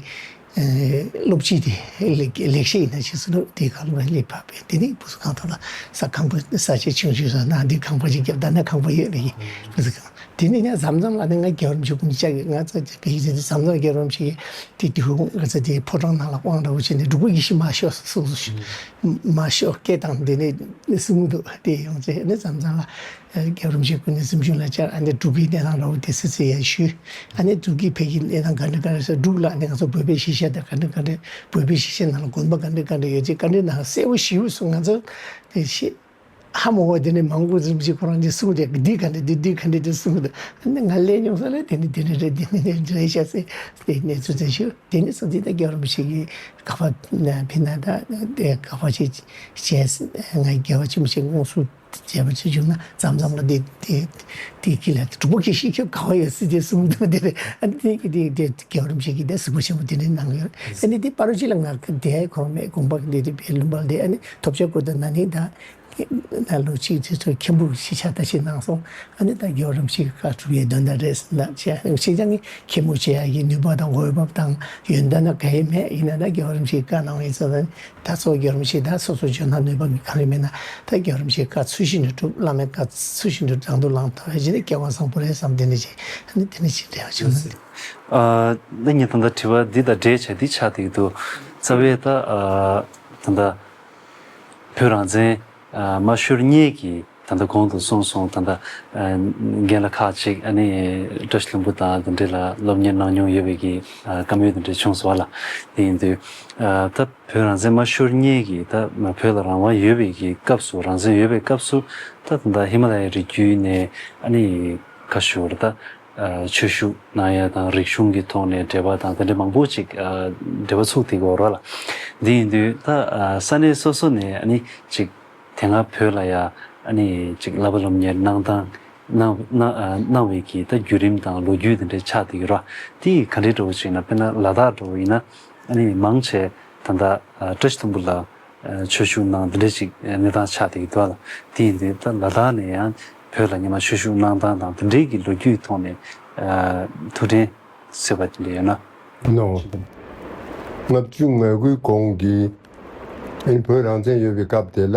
སློབ་སྤྱི་དེ་ལེགས་ལེགས་བཤད་ཡིན་ན་ཆེ་སུ་ལོ་དེ་ག་ལ་ལེགས་ཕབ་པས། དེ་ནས་བུ་གསོ་ཁང་ཐོག་ལ་ས་ཁང་པ་ས་ཆ་ཆུང་ཆུང་ས་ན་འདི་ཁང་པ་ཞིག་བརྒྱབ། ད་ནི་ཁང་པ་ཡོད་པའི་བུ་གསོ་ཁང་། དེ་ནས་ཡང་མཚམས་མཚམས་ལ་ནི་ང་རྒྱལ་བ་རིན་པོ་ཆེ་སྐུ་མཁྱེན་ཅག་གིས་ང་ཚོ་དེ་བེད་ཀྱི་དེ་མཚམས་མཚམས་རྒྱལ་བ་རིན་པོ་ཆེ་གིས་དེ་དུས་ཁོང་ང་ཚོ་དེ་ཕོ་བྲང་ནང་ལ་དབང་འདྲ་བོ་བྱས་ནས་འབྲུག་པ་ཡེ་ཤེས་མ་ཤོག་གསུངས་སོ། མ་ཤོག་སྐད་བཏང་དེ་ནས་གསུང་གི་འདུག་དེ་ཡོང་ཚེ་ནི་མཚམས་མཚམས་ལ་རྒྱལ་བ་རིན་པོ་ཆེ་སྐུ་ནི་གཟིམ་ཆུང་ལ་བཅར། ཨ་ནི་འབྲུག་པའི་གནས་སྟངས་འདྲ་བོ་དེ་སི་སི་ཡང་ཞུས། ཨ་ནི་འབྲུག་གི་ཕ་གི་གནས་སྟངས་ག་འདྲ་ག་འདྲ་ཟེར། འབྲུག་ལ་ནི་ང་ཚོ་བོད་པའི་གཞིས་ཆགས་དེ་ག་འདྲ་ག་འདྲ་བོད་པའི་གཞིས་ཆགས་ནང་ལ་དགོན་པ་ག་འདྲ་ག་འདྲ་ཡོད་ཅེས་ག་འདྲ་ནང་གསལ་པོ་ཞིབ་གསུང་ང་ཚོ་དེ་ཤེས། ཧ་མ་གོ་བ་དེ་ནས་མང་པོ་རིན་པོ་ཆེ་ཁོ་རང་གིས་གསུངས་ཏེ་འདི་ག་འདྲ་འདི་འདི་ག་འདྲ་དེ་གསུངས་འདུག་ཨ་ནི་ང་ལས་མྱོང་ས་ལས་དེ་ནི་དེ་ནི་རེད། དེ་ནི་དེ་འདྲ་རེད་ཤག་ཟེར་དེ་གནས་ཚུལ་དེ་ཞུ། དེ་ནི་སོང་ཙང་ད་རྒྱལ་བ་རིན་པོ་ཆེ་གིས་དགག་པ་ཕི་ན་ད་དེ་དགག་པ་བྱེད་བྱས་ང་རྒྱལ་བ་ཆེན་པོ་ཞིག་དངོས་སུ་མཇལ་བ་བྱེད་བྱུང་ན་མཚམས་མཚམས་ལ་དེ་དེ་དེ་གི་ལ་འབྲུག་པ་གི་ཤེས་ཁྱོད་དགག་པ་ཡོད་སྲིད་དེ་གསུངས་འདུག་དེ་རེད། ཨ་ནི་དེ་གི་དེ་དེ་རྒྱལ་བ་རིན་པོ་ཆེ་གིས་དེ་གཟིགས་པ་ཆེན་པོ་དེ་འདྲ་གནང་ཡོད། ཨ་ནི་དེ་བར་ཅིག་ལ་ང་དེ་ཁོ་རང་མེད་དགོངས་པ་འདི་དེ་བའི་ལུང་པ་ལ་དེ་ཨ་ནི་ཐོབ་ཆ་སྐུ་དང་ན་ནིང་དང་། ད་ལོ་གཅིག་དུས་ཚོད་མཁན་པོ་ཞིག་ཆགས་ལྟ་ཞིག་གནང་སོང་། ཨ་ནི་ད་རྒྱལ་བ་རིན་པོ་ཆེ་གི་བཀའ་སྒྲུབ་ཡས་དོན་དག་རེད་ཟེར་ན་བྱས་ཤིན་ཅང་གི་མཁན་པོ་བྱེད་ཡ་གི་ནུས་པ་དང་འོས་བབ་དང་ཡོན་ཏན་ན་ག་ཡེ་མེད། ཡིན་ན་ད་རྒྱལ་བ་རིན་པོ་ཆེ་གི་བཀའ་གནང་བ་ཡིན་ཙང་ད་གཙོ་བོ་རྒྱལ་བ་རིན་པོ་ཆེ་ད་སོ་སོ་འཇོན་ཐང་ནུས་པ་གི་ག་རེ་མེད་ན་ད་རྒྱལ་བ་རིན་པོ་ཆེ་གི་བཀའ་ཚུལ་བཞིན་དུ་སྒྲུབ། བླ་མའི་བཀའ་ཚུལ་བཞིན་དུ་དྲང་དུ་བླངས་ཐུབ་པ་ཡིན་ན་སྐལ་བ་བཟང་པོ་རེད་བསམ། དེ་འདྲ་བྱས་ཨ་ནི་དེ་འདྲ་ཞིག་འབྲེལ་བ་བྱུང་ན། ཨ་ད་ངས་ད་ལྟ་དྲི་བ་འདི་དང་འབྲེལ་བྱས་འདི་ཆགས་བསྡད་ཀྱི་འདུག་རྩ་བའི་ད་ཨ་ད་ལྟ་བོད་རང་བཙན་ཨ་མ་ཤོར་སྔོན་གྱི་ད་ལྟ་གོང་དུ་གསུངས་སོང་། ད་ལྟ་ཨ་རྒན་ལགས་ཁག་ཅིག་ཨ་ནི་བཀྲ་ཤིས་ལྷུན་པོ་དང་དེ་འདྲ་ལ་སློབ་གཉེར་གནང་མྱོང་ཡོད་པའི་གི་ཨ་བཀའ་མོལ་དེ་འདྲ་བྱུང་སོང་བ་ལ། དེ་ཡིན་དུས་ཨ་ད་བོད་རང་བཙན་མ་ཤོར་སྔོན་གྱི་ད་བོད་ལ་རང་དབང་ཡོད་པའི་གི་སྐབས་སུ་རང་བཙན་ཡོད་པའི་སྐབས་སུ་ད་ད་ལྟ་ཧི་མ་ལ་ཡའི་རི་རྒྱུད་ནས་ཨ་ནི་ཁ་ཤོར་ད། ཆོས་ཞུགས་གནང་ཡ་དང་རིག་གཞུང་གི་ཐོག་ནས་འབྲེལ་བ་དང་དེ་འདྲ་མང་པོ་ཅིག་འབྲེལ་བ་ཚུགས་ཐིག་གོ་ར་ལ། འདི་ཡིན་དུས་ད་ས་གནས་སོ་སོ་ནས་ཨ་ནི་ཅིག་དེ་སྔ་བོད་ལ་ཡ་ཨ་ནི་ཅིག་བསླབ་པ་སློབ་གཉེར་གནང་སྟངས་གནང་གནང་གནང་བའི་གི་ད་བརྒྱུད་རིམ་དང་ལོ་རྒྱུས་དེ་འདྲ་ཆགས་ཐིག་ར། དེ་ག་འདྲའི་འདྲ་བོ་ཅིག་ན་དཔེར་ན་ལ་དྭགས་འདྲ་བོ་ཡིན་ན་ཨ་ནི་མང་ཆེ་ད་ད་བཀྲ་ཤིས་ལྷུན་པོ་ལ། ཆོས་ཞུགས་གནང་འདི་འདྲ་ཅིག་གནས་སྟངས་ཆགས་བསྡད་ཀྱི་འདུག་ལ། དེ་ཡིན་དུས་ད་ལ་དྭགས་ནས་ཡང་བོད་ལ་སྔོན་མ་ཆོས་ཞུགས་གནང་སྟངས་དང་དེ་འདྲའི་གི་ལོ་རྒྱུས་ཐོག་ནས་ཐུགས་དྲན་གསོས་པ་དེ་འདྲ་ཡོད་ན། ནོ། ལྔ་བཅུ་ང་དགུའི་གོང་གི་ཨ་ནི་བོད་རང་བཙན་ཡོད་པའི་སྐབས་དེ་ལ་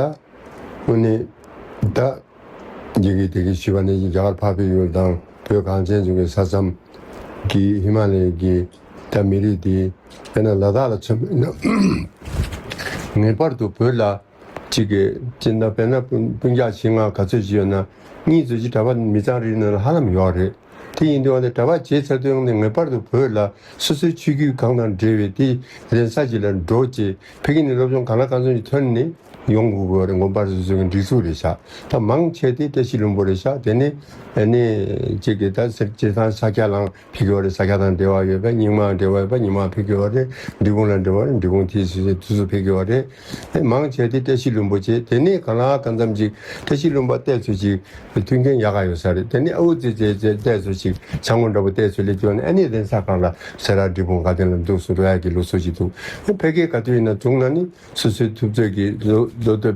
དངོས་གནས་ད་ཡི་གེ་དེ་གི་ཞུ་བ་ནི་རྒྱ་གར་འཕགས་པའི་ཡུལ་དང་བོད་གངས་ཅན་ལྗོངས་ཀྱི་ས་མཚམས་ཀྱི་ཧི་མ་ལ་ཡའི་གི་ད་མི་རིགས་དེ་དཔེར་ན་ལ་དྭགས་ལ་མཚོན་པ་ཡིན་ན་ངེས་པར་དུ་བོད་ལ། གཅིག་གིས་སྤྱིར་ན་དཔེར་ན་སྤུན་སྤུན་ཀྱག་བཞི་ལྔ་ག་ཚོད་ཅིག་ཡོད་ན་གཉིས་ཙམ་ཅིག་གྲྭ་པ་མི་ཚང་རིགས་ནང་ལ་ཧ་ལམ་ཡོད་རེད། དེ་ཡིན་དུས་ཨ་ནི་གྲྭ་པ་བྱས་ཚར་དུས་ཨ་ནི་ངེས་པར་དུ་བོད་ལ་སོ་སོའི་ཆོས་བརྒྱུད་གང་དང་འབྲེལ་བའི་དེ་རེད་ས་ཅིག་ལ་འགྲོ་བྱས་ཕ་གི་ནས་སློབ་སྦྱོང་གང་ལ་གང་འཚམ་ཞིག་ཐོན་ནས་ ཡོང་དགོས་ཀྱི་ཡོད་རེད། དགོན་པ་སོ་སོའི་སྒྲིག་འཛུགས་རེད་ཤག་ད་མང་ཆེ་དེ་བཀྲ་ཤིས་ལྷུན་པོ་རེད་ཤག་དེ་ནས་ཨ་ནི་གཅིག་གིས་ད་སེར་སྐྱ་དང་ས་སྐྱ་ལའང་ཕེབས་ཀྱི་ཡོད་རེད། ས་སྐྱ་དང་འབྲེལ་བ་ཡོད་པའི་རྙིང་མ་འབྲེལ་བ་ཡོད་པའི་རྙིང་མ་ཕེབས་ཀྱི་ཡོད་རེད། འབྲས་སྤུངས་ལ་འབྲེལ་བ་ཡོད་པའི་འབྲས་སྤུངས་དེ་སོ་སོའི་དུས་སུ་ཕེབས་ཀྱི་ཡོད་རེད། ཨེ་མང་ཆེ་དེ་བཀྲ་ཤིས་ལྷུན་པོ་བྱས། དེ་ནས་གང་ལ་གང་འཚམ་ཅིག་བཀྲ་ཤིས་ལྷུན་པོ་བལྟས་ཚོད་ཅིག་མཐུན་རྐྱེན་ཡག་ག་ཡོད་ས་རེད། དེ་ནས་ཨ་འུ་ཙི་ཙི་ཙི་བལྟས་ཚོད་ཅིག་བྱང་ངོས་འདྲ་པོ་བལྟས་ཚོད་ལས་བྱུང་ནས་ཨ་ནི་གདན་ས་ཁག་ལ་སེ་ར་འབྲས་སྤུངས་དགའ་ལྡན་ལ་འདུག་སེ་འགྲོ་ཡག་གི་ལུགས་སྲོལ་ཞིག་འདུག་ཕ་གིའི་ག་དུས་ཡིན་ན་བྱུང་ན་ནི་སོ་སོའི་ཐུབ་ཚོད་ཀྱིས་བློ་བློ་བཏོན་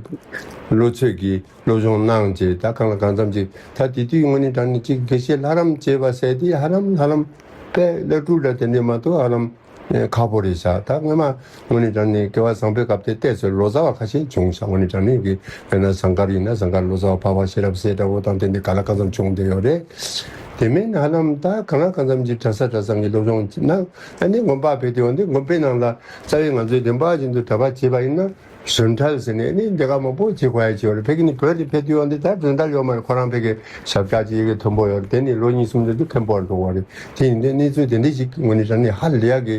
བློ་ཚོད་ཀྱིས་སློབ་སྦྱོང་གནང་བྱས། ད་གང་ལ་གང་འཚམ་ཅིག་ད་དེ་དུས་དངོས་གནས་དྲང་གནས་ཅིག་དགེ་བཤེས་ལྷ་རམས་བྱེད་པ་ཟེར་དེ་ཧ་ལམ་ཧ་ལམ་དཔེ་སློབ་ཕྲུག་འདྲ་དེ་འདྲས་མ་གཏོགས་ཧ་ལམ་ཁག་པོ་རེད་ཤག་ད་སྔོན་མ་དངོས་གནས་དྲང་གནས་སྐལ་བ་བཟང་པོའི་སྐབས་དེ་བལྟས་ཚོད་ལོ་ཙཱ་བ་ཁ་ཤས་བྱུང་ཤག་དངོས་གནས་དྲང་གནས་ཀྱི་དཔེར་ན་ཟངས་དཀར་ཡིན་ན་ཟངས་དཀར་ལོ་ཙཱ་བ་འཕགས་པ་ཤེས་རབ་ཟེར་འདྲ་བོ་དང་དེ་འདྲས་ག་ལ་གང་འཚམ་བྱུང་བསྡད་ཡོད་རེད། དེ་མིན་ཧ་ལམ་ད་གང་ལ་གང་འཚམ་གྱི་གྲྭ་ས་གྲྭ་ཚང་གི་སློབ་སྦྱོང་གནང་། ཨ་ནི་དགོན་པ་ཕེབས་དུས་འོན་ཏེ་དགོན་པའི་ནང་ལ་རྩ་བའི་ང་ཚོའི་བདེན་པ་བཞིན་དུ་གྲྭ་པ་བྱས་པ་ཡིན་ན། གཞུང་གྲྭ་ཟེར་ནས་ནི་འདི་ག་མང་པོ་བྱེད་དགོས་ཡ་ཅིག་ཡོད་རེད། ཕ་གི་ནི་བོད་དུ་ཕེབས་དུས་འོན་ཏེ་ད་གཞུང་གྲྭ་ཡོད་མ་རེད། ཁོ་རང་ཕ་གི་ཞབས་བཀྱག་ཅིག་ཡི་གེ་མཐོན་པོ་ཡོད་རེད། དེ་ནི་ལོ་གཉིས་གསུམ་ཙམ་དུ་མཐོན་པོར་འགྲོ་བ་རེད། དེ་ཡིན་དུས་གནས་ཚུལ་དེ་འདྲ་ཞིག་དངོས་གནས་དྲང་གནས་ཧ་ལས་ཡག་གི་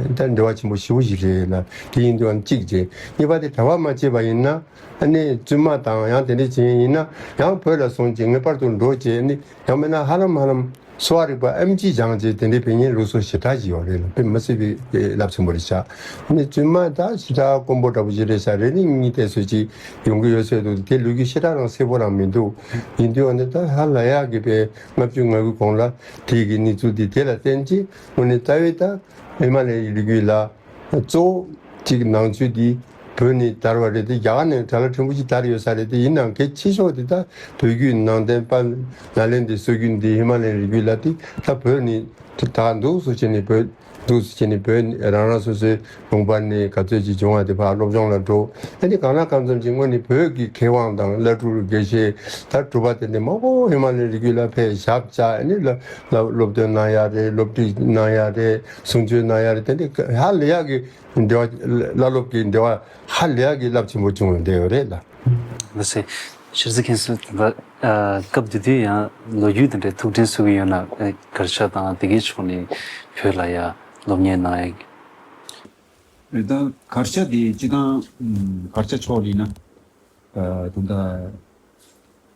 ད་འབྲེལ་བ་ཆེན་པོ་ཞེ་པོ་ཞིག་རེད་ལ། དེ་ཡིན་དུས་ཨ་ནི་གཅིག་བྱས། གཉིས་པ་དེ་གྲྭ་པ་མ་བྱས་པ་ཡིན་ན་ཨ་ནི་བཙུན་མ་དང་ཡང་དེ་འདྲ་བྱས་ཡིན་ན་ཡང་བོད་ལ་སོང་བྱས་ངེས་པར་དུ་འགྲོ་བྱས་ནི་ཡང་མིན་ན་ཧ་ལམ་ཧ་ལམ། གསོ་བ་རིག་པ་ཨེམ་ཆི་སྦྱངས་རྗེས་དེ་འདྲའི་ཕན་ཡོན་ལུགས་སྲོལ་ཞེ་དྲག་ཅིག་ཡོད་རེད་ལ། དཔེ་མི་སྲིད་པའི་རླབས་ཆེན་པོ་རེད་ཤག་ནི་བཙུན་མ་ད་ཞེ་དྲག་དཀོན་པོ་འདྲ་པོ་ཞིག་རེད་ཤག་རེ་རེ་གཉིས་བལྟས་ཚོད་ཅིག་ཡོང་གི་ཡོད་ཚོད་འདུག་དེ་ལོ་རྒྱུས་ཞེ་དྲག་རང་གསལ་པོ་རང་མི་འདུག་ཡིན་དུས་འོན་ཏེ་ད་ཧ་ལས་ཡག་གི་དཔེ་ལྔ་བཅུ་ང་དགུའི་གོང་ལ་དེ་གི་གནས་ཚུལ་འདི་དེ་ལ་བརྟེན་ཅིང་དངོས་གནས་རྩ་བའི་ད་ཧི་མ་ལ་ཡའི་རི་རྒྱུད་ལ། གཙོ་བོ་གཅིག་ནང་ཆོས་འདི་བོད་ནས་དར་བ་རེད་དེ། རྒྱ་གར་ནས་གྲྭ་ལ་ཕྲན་བུ་ཅིག་དར་ཡོད་ས་རེད་དེ། ཡིན་ནའང་གལ་ཆེ་ཤོས་དེ་ད་བོད་བརྒྱུད་ནང་བསྟན་པ་ནཱ་ལེནྡྲའི་སྲོལ་རྒྱུན་འདི་ཧི་མ་ལ་ཡའི་རི་རྒྱུད་ལ་དེ་ད་བོད་ནས་ད་འདུག་སུ་བྱས་ནས་བོད་འདུག་སུ་བྱས་ནས་བོད་རང་རང་སོ་སོའི་ལུང་པ་ནས་ག་ཚོད་ཅིག་བྱུང་བ་དེ་ཕར་སློབ་སྦྱོང་ལ་འགྲོ། ཨ་ནི་གང་ལ་གང་འཚམ་ཅིག་དངོས་གནས་བོད་ཀྱི་མཁས་དབང་དང་བླ་སྤྲུལ་དགེ་བཤེས་ད་གྲུབ་པ་དེ་འདྲ་མང་པོ་ཧི་མ་ལ་ཡའི་རི་རྒྱུད་ལ་ཕེབས་ཞབས་བཅགས། ཨ་ནི་ལ་ལ་སློབ་སྟོན་གནང་ཡ་རེད། སློབ་ཁྲིད་གནང་ཡ་རེད། གསུང་ཆོས་གནང་ཡ་རེད། དེ་འདྲའི་ཧ་ལས་ཡག་གི་འབྲེལ་བ། བླ་སློབ་ཀྱི་འབྲེལ་བ་ཧ་ལས་ཡག་གི་རླབས་ཆེན་པོ་བྱུང་བའི་འབྲེལ་ཡོད་རེད་ལ། ལགས་སེ། ཤེས་རིག་མཁན་ཚོས་ད་ལྟ་སྐབས་དེ་དུས་ཡང་ལོ་རྒྱུས་དེ་འདྲའི་ཐུགས་འདྲེན་གསོས་ཀྱི་ཡོད་ན། གར་ཞ་དང་དེ་གའི་ཕྱོགས་ནས་བོད་ལ་ཡ་སློབ་གཉེར་གནང་ཡ། ད་གར་ཞ་དེ་སྤྱི་བཏང་གར་ཞ་ཕྱོགས་ལ་ཡིན་ན་ད་ལྟ་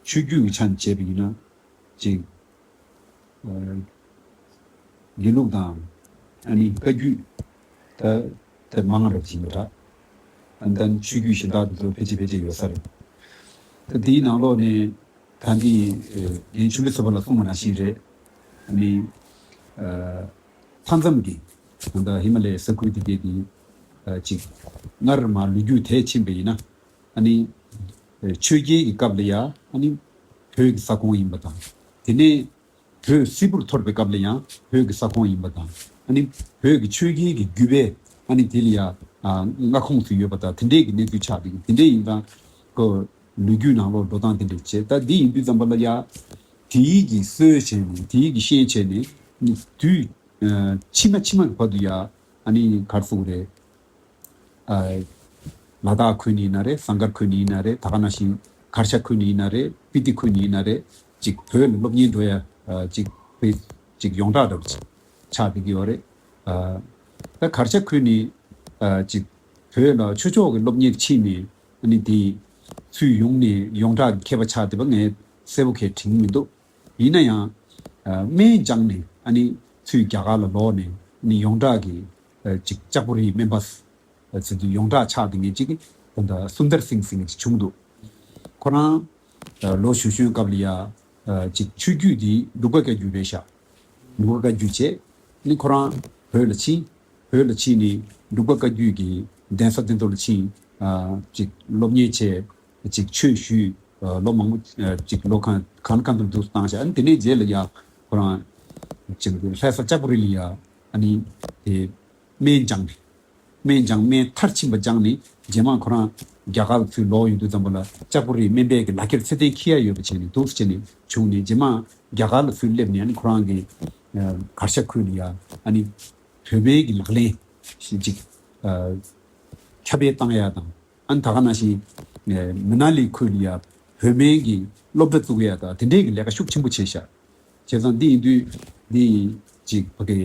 ཆོས་བརྒྱུད་ཀྱི་ཆ་ནས་བྱས་པ་ཡིན་ན། ཅིག་དགེ་ལུགས་དང་ཨ་ནི་བཀའ་བརྒྱུད་ད་དེ་མང་རབ་ཅིག་ཡོད་ར། ཨ་ནི་ཆོས་བརྒྱུད་གཞན་དག་དེ་ཚོ་ཕལ་ཆེར་ཕལ་ཆེར་ཡོད་ས་རེད། ད་དེའི་ནང་ལོགས་ནས་ད་འདི་ངས་ཆུ་ལི་ཚོ་པ་ལ་གསུངས་པ་ནང་བཞིན་རེད། ཨ་ནི་མཐའ་མཚམས་ཀྱི་ད་ཧི་མ་ལ་ཡའི་ས་ཁུལ་དེ་གའི་དེ་ཅིག་སྔར་མ་ལོ་རྒྱུས་དེ་ཕྱིན་པ་ཡིན་ན། ཨ་ནི་ཆོས་རྒྱལ་གྱི་སྐབས་ལ་ཡ་ཨ་ནི་བོད་ཀྱི་ས་ཁོངས་ཡིན་པ་དང་། དེ་ནས་བོད་སིལ་བུར་འཐོར་བའི་སྐབས་ལ་ཡང་བོད་ཀྱི་ས་ཁོངས་ཡིན་པ་དང་། ཨ་ནི་བོད་ཀྱི་ཆོས་རྒྱལ་གྱི་རྒྱུད་པས་ཨ་ནི་དེ་ལ་ཡ་མངའ་ཁོངས་སུ་ཡོད་པ་དང་། དེ་འདྲས་ཀྱི་གནས་ཚུལ་ཆགས་འདུག་དེ་འདྲས་ཡིན་ཙང་ཁོ་ལོ་རྒྱུས་ནང་ལོགས་འགྲོ་སྟངས་དེ་འདྲས་བྱས། ད་འདི་ཡིན་དུས་ཙམ་པ་ལ་ཡ་དེའི་གི་སྲོལ་བྱས་ནས་དེའི་གི་ཤན་བྱས་ནས་དུས་ཕྱི་མ་ཕྱི་མ་གི་བར་དུ་ཡ་ཨ་ནི་ག་རེ་ཟེར་དགོས་རེད། ལ་དྭགས་ཁུལ་ནས་ཡིན་ན་རེད། ཟངས་དཀར་ཁུལ་ནས་ཡིན་ན་རེད། ད་ག་ནང་བཞིན་གར་ཞ་ཁུལ་ནས་ཡིན་ན་རེད། སྤི་ཏི་ཁུལ་ནས་ཡིན་ན་རེད། ཅིག་བོད་ལ་སློབ་གཉེར་འགྲོ་ཡ་ཅིག་དཔེ་ཅིག་ཡོངས་གྲགས་འདྲ་པོ་ཅིག་ཆགས་བསྡད་ཀྱི་ཡོད་རེད། ད་གར་ཞ་ཁུལ་ནས་ཅིག་བོད་ལ་ཆོས་ཕྱོགས་ཀྱི་སློབ་གཉེར་ཕྱིན་ནས་ཨ་ནི་དེ་ཚུར་ཡོང་ནས་ཡོངས་གྲགས་ཀྱི་མཁས་པ་ཆགས་བསྡད་པ་ངས་གསལ་པོ་གས་དྲན་གྱི་མི་འདུག་ཡིན་ན་ཡང་སྨན་སྦྱངས་ནས་ཨ་ནི་ཚུར་རྒྱ་གར་ལ་ལོག་ནས་ཨ་ནི་ཡོངས་གྲགས་ཀྱི་ཅིག་ལྕགས་པོ་རིའི་སྨན་པ་ཟེར་དུས་ཡོངས་གྲགས་ཆགས་བསྡད་མཁན་ཅིག་ད་ལྟ་སུན་དར་སིང་ཟེར་མཁན་ཅིག་བྱུང་འདུག་ཁོ་རང་ལོ་གཞོན་གཞོན་སྐབས་ལ་ཡ་ཅིག་ཆོས་བརྒྱུད་འདི་འབྲུག་པ་བཀའ་བརྒྱུད་རེད་ཤག་འབྲུག་པ་བཀའ་བརྒྱུད་བྱས་ནི་ཁོ་རང་བོད་ལ་ཕྱིན། བོད་ལ་ཕྱིན་ནས་འབྲུག་པ་བཀའ་བརྒྱུད་ཀྱི་གདན་ས་དེ་ཚོ་ལ་ཕྱིན། ཅིག་སློབ་གཉེར་བྱས། ཅིག་ཆོས་ཞུས། ལོ་མང་པོ་ཅིག་ལོ་གང་གང་གང་དུ་འདུག་བཏང་བཞག་ཨ་ནི་དེ་ནས་རྗེས་ལ་ཡ་ཁོ་རང་ཅིག་ལྷ་ས་ལྕགས་པོ་རི་ལ་ཡ་ཨ་ནི་དེ་སྨན་སྦྱངས་ནས། སྨན་སྦྱངས། སྨན་མཐར་ཕྱིན་པ་སྦྱངས་ནས་རྗེས་མ་ཁོ་རང་རྒྱ་གར་ལ་ཚུར་ལོག་ཡོང་དུས་ཙམ་པ་ལ་ལྕགས་པོ་རིའི་སྨན་པའི་གི་ལག་ཁྱེར་ཚད་ལྡན་འཁྱེར་ཡ་ཡོད་པ་བྱས་ནས་འདུག་སེ་བྱས་ནས་བྱུང་ནས་རྗེས་མ་རྒྱ་གར་ལ་ཚུར་སླེབས་ནས་ཨ་ནི་ཁོ་རང་གི་གར་ཞ་ཁུལ་ལ་ཡ་ཨ་ནི་བོད་པའི་གི་ལག་ལེན་ཞིག་ཅིག་ཁྱབ་སྤེལ་བཏང་ཡ་དང་། ཨ་ནི་ད་ག་ནང་བཞིན་མི་ན་ལི་ཁུལ་ལ་ཡ་བོད་སྨན་གྱི་སློབ་གྲྭ་བཙུགས་ཡ་དང་དེ་འདྲའི་གི་ལས་ཀ་ཤུགས་ཆེན་པོ་བྱས་ཤག་བྱས་ཙང་འདི་ཡིན་དུས་འདི་ཅིག་ཕ་གི་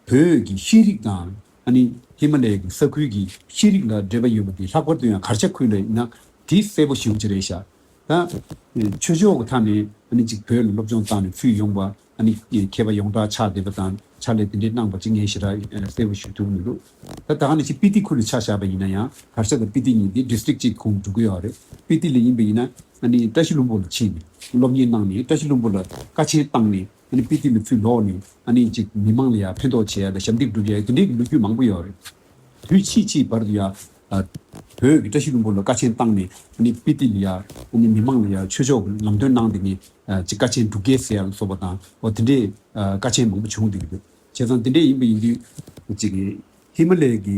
བོད་ཀྱི་ཤེས་རིག་དང་ ཨ་ནི་ཧི་མ་ལ་ཡའི་ས་ཁུལ་གྱི་ཤེས་རིག་ལ་འབྲེལ་བ་ཡོད་པ་དེ་ལྷག་པར་དུ་ཡང་གར་ཞ་ཁུལ་ལ་ཡིན་ན་དེ་གསལ་པོ་ཞེ་པོ་ཅིག་རེད་ཤག་ད་ཆོས་ཕྱོགས་ཀྱི་ཐད་ནས་ཨ་ནི་ཅིག་བོད་ལ་སློབ་སྦྱོང་བཏང་ནས་ཕུད་ཡོང་བ། ཨ་ནི་མཁས་པ་ཡོངས་གྲགས་ཆགས་བསྡད་པ་དང་ཕྱག་ལས་དེ་འདྲའི་གནང་བ་ཅིག་ངས་ཞེ་དྲག་གསལ་པོ་ཞུ་ཐུབ་མི་འདུག་ད་ད་ག་ནང་བཞིན་སྤི་ཏི་ཁུལ་ལ་ཆ་བཞག་པ་ཡིན་ན་ཡང་གར་ཞ་དང་སྤི་ཏི་གཉིས་དེ་ཌི་སི་ཊིག་གཅིག་ཁོངས་འགྲོ་གི་ཡོད་རེད། སྤི་ཏི་ལ་ཡིན་པ་ཡིན་ན་ཨ་ནི་བཀྲ་ཤིས་ལྷུན་པོ་ལ་ཕྱིན་ནས་སློབ་གཉེར་གནང་ནས་བཀྲ་ཤིས་ལྷུན་པོ་ལ་དཀའ་ཆེན་བཏང་ནས་ཨ་ནི་སྤི་ཏི་ལ་ཚུར་ལོག་ནས་ཨ་ནི་ཅིག་མི་མང་ལ་ཡང་ཕན་ཐོགས་བྱེད་ཡ་དང་ཞབས་འདེགས་སྒྲུབ་ཡ་དེ་འདྲའི་གི་ལོ་རྒྱུས་མང་པོ་ཡོད་རེད། དུས་ཕྱིས་ཕྱིས་བར་དུ་ཡང་། ཨ། བོད་ཀྱི་བཀྲ་ཤིས་ལྷུན་པོ་ལ་དཀའ་ཆེན་བཏང་ནས་ཨ་ནི་སྤི་ཏི་ལ་ཡང་ཨ་ནི་མི་མང་ལ་ཡང་ཆོས་ཕྱོགས་ཀྱི་ལམ་སྟོན་གནང་དེ་ནི་ཨ་ཅིག་དཀའ་ཆེན་སྒྲུབ་སྐྱེལ་ཟེར་ཡ་ལ་སོགས་པ་དང་འོ་དེ་འདྲའི་ཨ་དཀའ་ཆེན་མང་པོ་བྱུང་བསྡད་ཀྱི་འདུག་བྱས་ཙང་དེ་འདྲའི་ཡིན་པ་ཡིན་དུས་ཅིག་ཧི་མ་ལ་ཡའི་གི་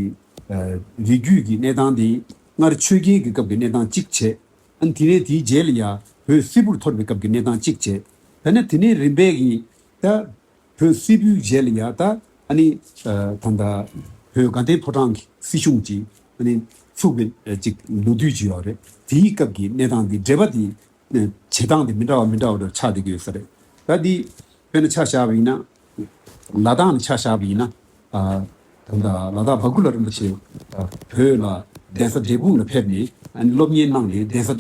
ཨ་རི་རྒྱུད་ཀྱི་གནས་སྟངས་དེ་སྔར་ཆོས་རྒྱལ་གྱི་སྐབས་ཀྱི་གནས་སྟངས་གཅིག་བྱས། ཨ་ནི་དེ་ནས་དེའི་རྗེས་ལ་ཡང་བོད་སིལ་བུར་འཐོར་བའི་སྐབས་ཀྱི་གནས་སྟངས་གཅིག་བྱས། ད་ནི་དེ་ནས་རིམ་པས་ཀྱི་ད། བོད་སིལ་བུའི་རྗེས་ལ་ཡང་ད་ཨ་ནི་ད་ལྟ་བོད་དགའ་ལྡན་ཕོ་བྲང་གི་སྲིད་གཞུང་ཅིག་ཨ་ནི་ཚུགས་པའི་ཅིག་ལོ་དུས་ཅིག་ཡོད་རེད། དེའི་སྐབས་ཀྱི་གནས་སྟངས་འདི་འགྲེལ་པ་འདི་བྱེད་སྟངས་འདི་མི་འདྲ་བ་མི་འདྲ་བ་འདྲ་ཆགས་བསྡད་ཀྱི་ཡོད་ས་རེད། ད་འདི་དཔེར་ན་ཆ་བཞག་པ་ཡིན་ན་ལ་དྭགས་ནས་ཆ་བཞག་པ་ཡིན་ན། ད་ལྟ་ལ་དྭགས་བ་ཀུ་ལ་རིན་པོ་ཆེ་བོད་ལ་གདན་ས་འབྲས་སྤུངས་ལ་ཕེབས་ནས་ཨ་ནི་སློབ་གཉེར་གནང་ནས་གདན་ས་